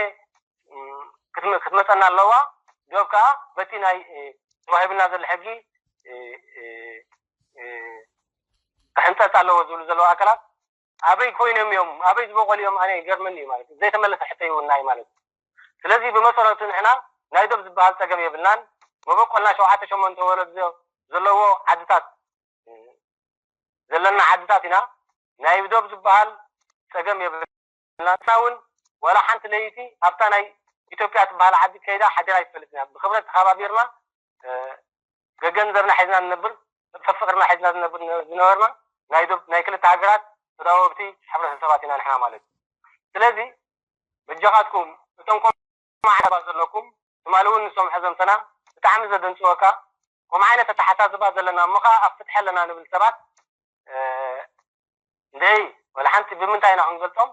ክትመፀና ኣለዋ። ዶብ ከዓ በቲ ናይ ተዋሂብና ዘሎ ሕጊ ክሕንፀፅ ኣለዎ ዝብሉ ዘለዉ ኣካላት ኣበይ ኮይኖም እዮም ኣበይ ዝበቆሉ እዮም ኣነ ይገርመኒ እዩ ማለት እዩ። ዘይተመለሰ ሕቶ ይውናይ ማለት እዩ። ስለዚ ብመሰረቱ ንሕና ናይ ዶብ ዝበሃል ፀገም የብልናን። መበቆልና ሸውዓተ ሸሞንተ ወለዶ ዘለዎ ዓድታት ዘለና ዓድታት ኢና። ናይ ዶብ ዝበሃል ፀገም የብልና። ንሕና እውን ዋላ ሓንቲ ለይቲ ኣብታ ናይ ኢትዮጵያ ትበሃል ዓዲ ከይዳ ሓዲራ ኣይትፈልጥን እያ። ብክብረት ተኸባቢርና ገገንዘብና ሒዝና ንነብር፣ ፈፍቅርና ሒዝና ዝነብር ዝነበርና ናይ ዶብ ናይ ክልተ ሃገራት ተዳወብቲ ሕብረተሰባት ኢና ንሕና ማለት እዩ። ስለዚ በጃኻትኩም እቶም ማዕረባ ዘለኩም ትማሊ እውን ንሶም ሕዘምተና ብጣዕሚ ዘደንፅወካ ከምኡ ዓይነት ኣተሓሳስባ ዘለና እሞ ከዓ ኣብ ፍትሒ ኣለና ንብል ሰባት እንድዒ ወላ ሓንቲ ብምንታይ ኢና ክንገልፆም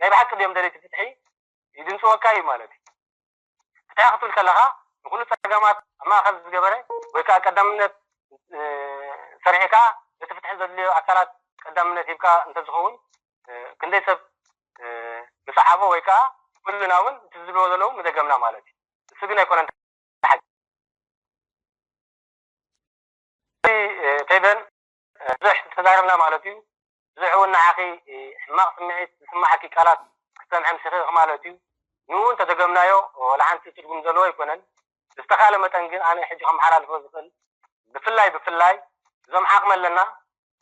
ናይ ብሓቂ ድዮም ደለይቲ ፍትሒ ይድንፅወካ እዩ ማለት እዩ። ፍትሒ ክትብል ከለኻ ንኩሉ ፀገማት ኣብ ማእኸል ዝገበረ ወይ ከዓ ቀዳምነት ሰሪዕካ እቲ ፍትሒ ዘድልዮ ኣካላት ቀዳምነት ሂብካ እንተዝኸውን ክንደይ ሰብ ምሰዓቦ ወይ ከዓ ኩልና እውን እቲ ዝብልዎ ዘለዉ ምደገምና ማለት እዩ። እሱ ግን ኣይኮነን። ፌቨን ብዙሕ ተዛረብና ማለት እዩ። ብዙሕ እውን ንዓኺ ሕማቕ ስምዒት ዝስማዓኪ ቃላት ክትሰምዐ ምሽኺ ማለት እዩ። ንኡ እንተደገምናዮ ዋላ ሓንቲ ትርጉም ዘለዎ ኣይኮነን። ብዝተኻለ መጠን ግን ኣነ ሕጂ ከመሓላልፎ ዝኽእል ብፍላይ ብፍላይ እዞም ዓቕሚ ኣለና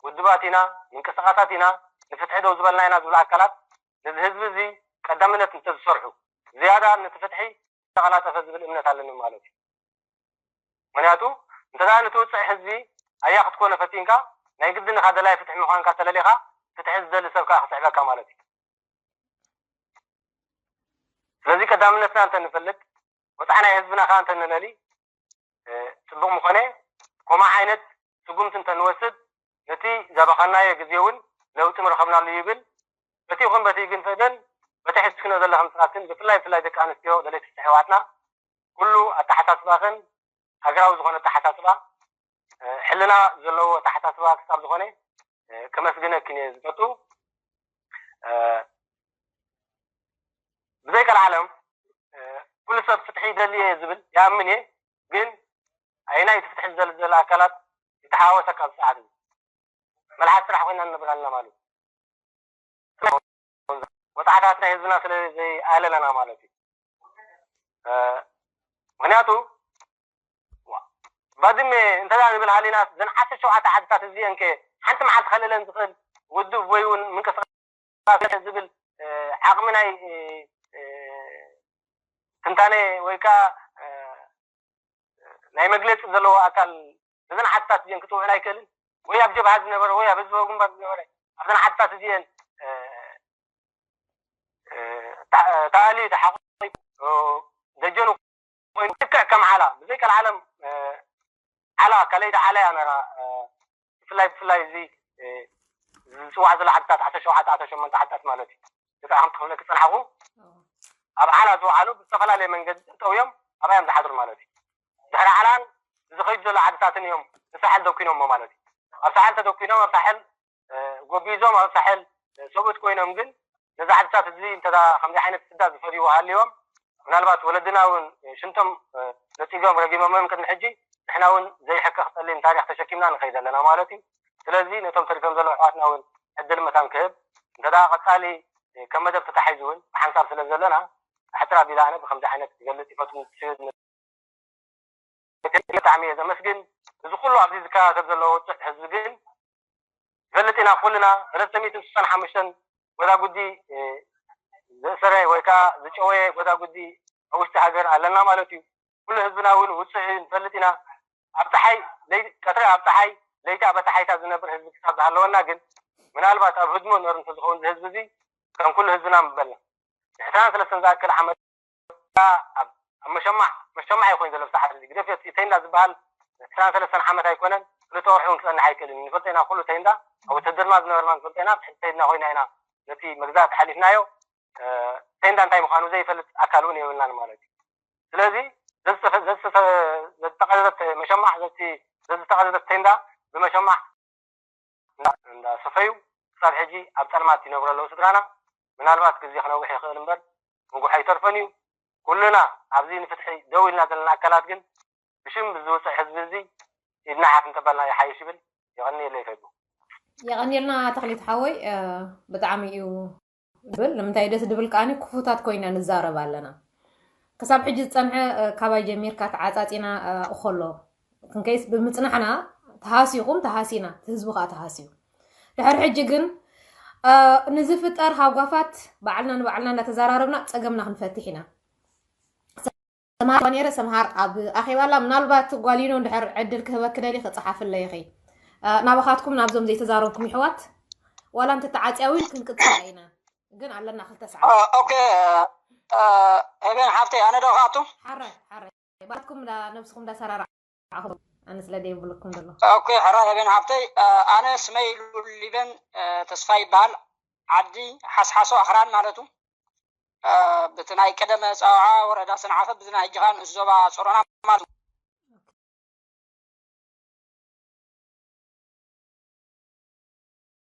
ውድባት ኢና ምንቅስቃሳት ኢና ንፍትሒ ደው ዝበልና ኢና ዝብሉ ኣካላት ነዚ ህዝቢ እዚ ቀዳምነት እንተዝሰርሑ ዝያዳ ነቲ ፍትሒ ዝተቐላጠፈ ዝብል እምነት ኣለኒ ማለት እዩ። ምክንያቱ እንተ ነቲ ውፅዕ ህዝቢ ኣያ ክትኮነ ፈቲንካ ናይ ግድንካ ደላይ ፍትሒ ምኳንካ ተለሊካ ፍትሒ ዝደሊ ሰብ ከዓ ክስዕበካ ማለት እዩ። ስለዚ ቀዳምነትና እንተንፈልጥ ወፃዕ ናይ ህዝብና ከዓ እንተንለሊ ፅቡቅ ምኮነ። ከምኡ ዓይነት ስጉምቲ እንተንወስድ ነቲ ዘባኸናዮ ግዜ እውን ለውጢ ምረኸብናሉ ይብል። በቲ ይኹን በቲ ግን ፈደን በቲ ሕዝክኖ ዘለኸም ስራትን ብፍላይ ብፍላይ ደቂ ኣንስትዮ ደለይቲ ፍትሒ ኣሕዋትና ኩሉ ኣተሓሳስባኽን ሃገራዊ ዝኾነ ኣተሓሳስባ ሕልና ዘለዎ ኣተሓሳስባ ክሳብ ዝኾነ ከመስግነክን እየ ዝፈቱ። ብዘይ ቀልዓለም ኩሉ ሰብ ፍትሒ ይደሊ እየ ዝብል ይኣምን እየ። ግን ኣየናይ እቲ ፍትሒ ዝደሊ ዘሎ ኣካላት ይተሓዋወሰካ ኣብዚ ሰዓት እዚ መልሓስ ስራሕ ኮይና ንነብር ኣለና ማለት እዩ። ወጣዕታት ናይ ህዝብና ስለ ዘይኣለለና ማለት እዩ። ምክንያቱ ባድመ እንተ ንብል ሃሊና ዘን ዓሰርተ ሸውዓተ ዓድታት እዚአን ከ ሓንቲ መዓልቲ ከልእለን ዝኽእል ውድብ ወይ እውን ምንቅስቃስ ዝብል ዓቕሚ ናይ ትንታነ ወይ ከዓ ናይ መግለፂ ዘለዎ ኣካል እዘን ዓድታት እዚአን ክፅውዕን ኣይክእልን ወይ ኣብ ጀብሃ ዝነበረ ወይ ኣብ ህዝባዊ ግንባር ዝነበረ ኣብዘን ዓድታት እዚአን ተኣልዩ ተሓቂፉ ደጀኑ ኮይኑ ልክዕ ከም ዓላ ብዘይ ቀልዓለም ዓላ ካልኣይቲ ዓላ እያ ነራ ብፍላይ ብፍላይ እዚ ዝፅዋዕ ዘሎ ዓድታት ዓሰርተ ሸውዓተ ዓሰርተ ሸሞንተ ዓድታት ማለት እዩ። ደቂ ከም ትኽብለ ክፀናሕኹ ኣብ ዓላ ዝወዓሉ ብዝተፈላለየ መንገዲ ጠውዮም ኣብኣዮም ዝሓድሩ ማለት እዩ። ድሕሪ ዓላን ዝኸይዱ ዘሎ ዓድታትን እዮም ንሳሕል ደኪኖሞ ማለት እዩ። ኣብ ሳሕል ተደኪኖም ኣብ ሳሕል ጎቢዞም ኣብ ሳሕል ሰብኡት ኮይኖም ግን ነዚ ዓድታት እዚ እንተ ከምዚ ዓይነት ስዳ ዝፈርይዎ ሃልዮም ምናልባት ወለድና እውን ሽንቶም ነፂጎም ረጊሞሞም ቅድሚ ሕጂ ንሕና እውን ዘይሕከኽ ፀሊም ታሪክ ተሸኪምና ንኸይድ ኣለና ማለት እዩ። ስለዚ ነቶም ተሪፎም ዘለዉ ኣሕዋትና እውን ዕድል መታን ክህብ እንተ ቀፃሊ ከም መደብ ተታሒዙ እውን ብሓንሳብ ስለ ዘለና ኣሕፅር ኣቢለ ኣነ ብከምዚ ዓይነት ክገልፅ ይፈቱ። ብጣዕሚ እየ ዘመስግን። እዚ ኩሉ ኣብዚ ዝከታተል ዘሎ ውፅዕ ህዝቢ ግን ይፈልጥ ኢና ኩልና ሰለስተ ሚእትን ስሳን ሓሙሽተን ጎዳጉዲ ዝእሰረ ወይ ከዓ ዝጨወየ ጎዳጉዲ ኣብ ውሽጢ ሃገር ኣለና ማለት እዩ። ኩሉ ህዝብና እውን ውፅዕ እዩ ንፈልጥ ኢና። ኣብ ፀሓይ ቀትሪ ኣብ ፀሓይ ለይቲ ኣብ ኣፀሓይታ ዝነብር ህዝቢ ክሳብ ዝሃለወና ግን ምናልባት ኣብ ህድሞ ነር እንተዝኸውን ህዝቢ እዚ ከም ኩሉ ህዝብና ምበልና ዕስራን ሰለስተን ዝኣክል ዓመት ኣብ መሸማዕ መሸማዕ ይኮይን ዘሎ ብሰዓት እዚ ግደፍ ቴንዳ ዝበሃል ዕስራን ሰለስተን ዓመት ኣይኮነን ክልተ ወርሒ እውን ክፀንሕ ኣይክእልን ንፈልጦ ኢና ኩሉ ቴንዳ ኣብ ውትድርና ዝነበርና ንፈልጦ ኢና ብሕጂ ከይድና ኮይና ኢና ነቲ መግዛእቲ ሓሊፍናዮ ቴንዳ እንታይ ምዃኑ ዘይፈልጥ ኣካል እውን የብልናን ማለት እዩ። ስለዚ ዘዝተቐዘበት መሸማዕ ዘዝተቐዘበት ቴንዳ ብመሸማዕ እንዳሰፈዩ ክሳብ ሕጂ ኣብ ፀልማት ይነብሩ ኣለዉ ስድራና። ምናልባት ግዜ ክነውሕ ይኽእል እምበር ምጉሕ ኣይተርፈን እዩ። ኩልና ኣብዚ ንፍትሒ ደው ኢልና ዘለና ኣካላት ግን ብሽም ዝውፅእ ህዝቢ እዚ ኢድና ሓፍ እንተበልና ይሓይሽ ይብል። የቐንየለይ ከይዱ። የቐንየልና ተኽሊት ሓወይ ብጣዕሚ እዩ ብል ንምንታይ ደስ ድብል ከዓኒ ክፉታት ኮይና ንዛረብ ኣለና ክሳብ ሕጂ ዝፀንሐ ካባይ ጀሚርካ ተዓፃፂና እኮሎ ክንከይስ ብምፅናሕና ተሃሲኹም ተሃሲና ህዝቢ ከዓ ተሃስዩ ድሕር ሕጂ ግን ንዝፍጠር ሃጓፋት ባዕልና ንባዕልና እንዳተዘራረብና ፀገምና ክንፈትሕ ኢና ሰምሃር ነረ ሰምሃር ኣብ ኣኼባላ ምናልባት ጓሊኖ እንድሕር ዕድል ክህበኪ ደሊ ክፅሓፍለይ ኢኺ ናባኻትኩም ናብዞም ዘይተዛረብኩም ይሕዋት ዋላ እንተተዓፅያ እውን ክንቅፅላ ኢና ግን ኣለና ክልተ ሰዓት ኦኬ ሄበን ሓፍተይ፣ ኣነ ዶ ክኣቱ? ሓራይ ሓራይ ባትኩም ነብስኩም እንዳሰራራዕኹም ኣነ ስለ ደይብልኩም ዘሎ። ኦኬ፣ ሕራይ ሄበን ሓፍተይ፣ ኣነ ስመይ ሉሊበን ተስፋ ይበሃል። ዓዲ ሓስሓሶ ኣኽራን ማለቱ። ብቲ ናይ ቀደመ ጸዋዓ ወረዳ ሰንዓፈ፣ ብዚ ናይ ሕጂ ኸኣ ንኡስ ዞባ ጾሮና ማለት እዩ።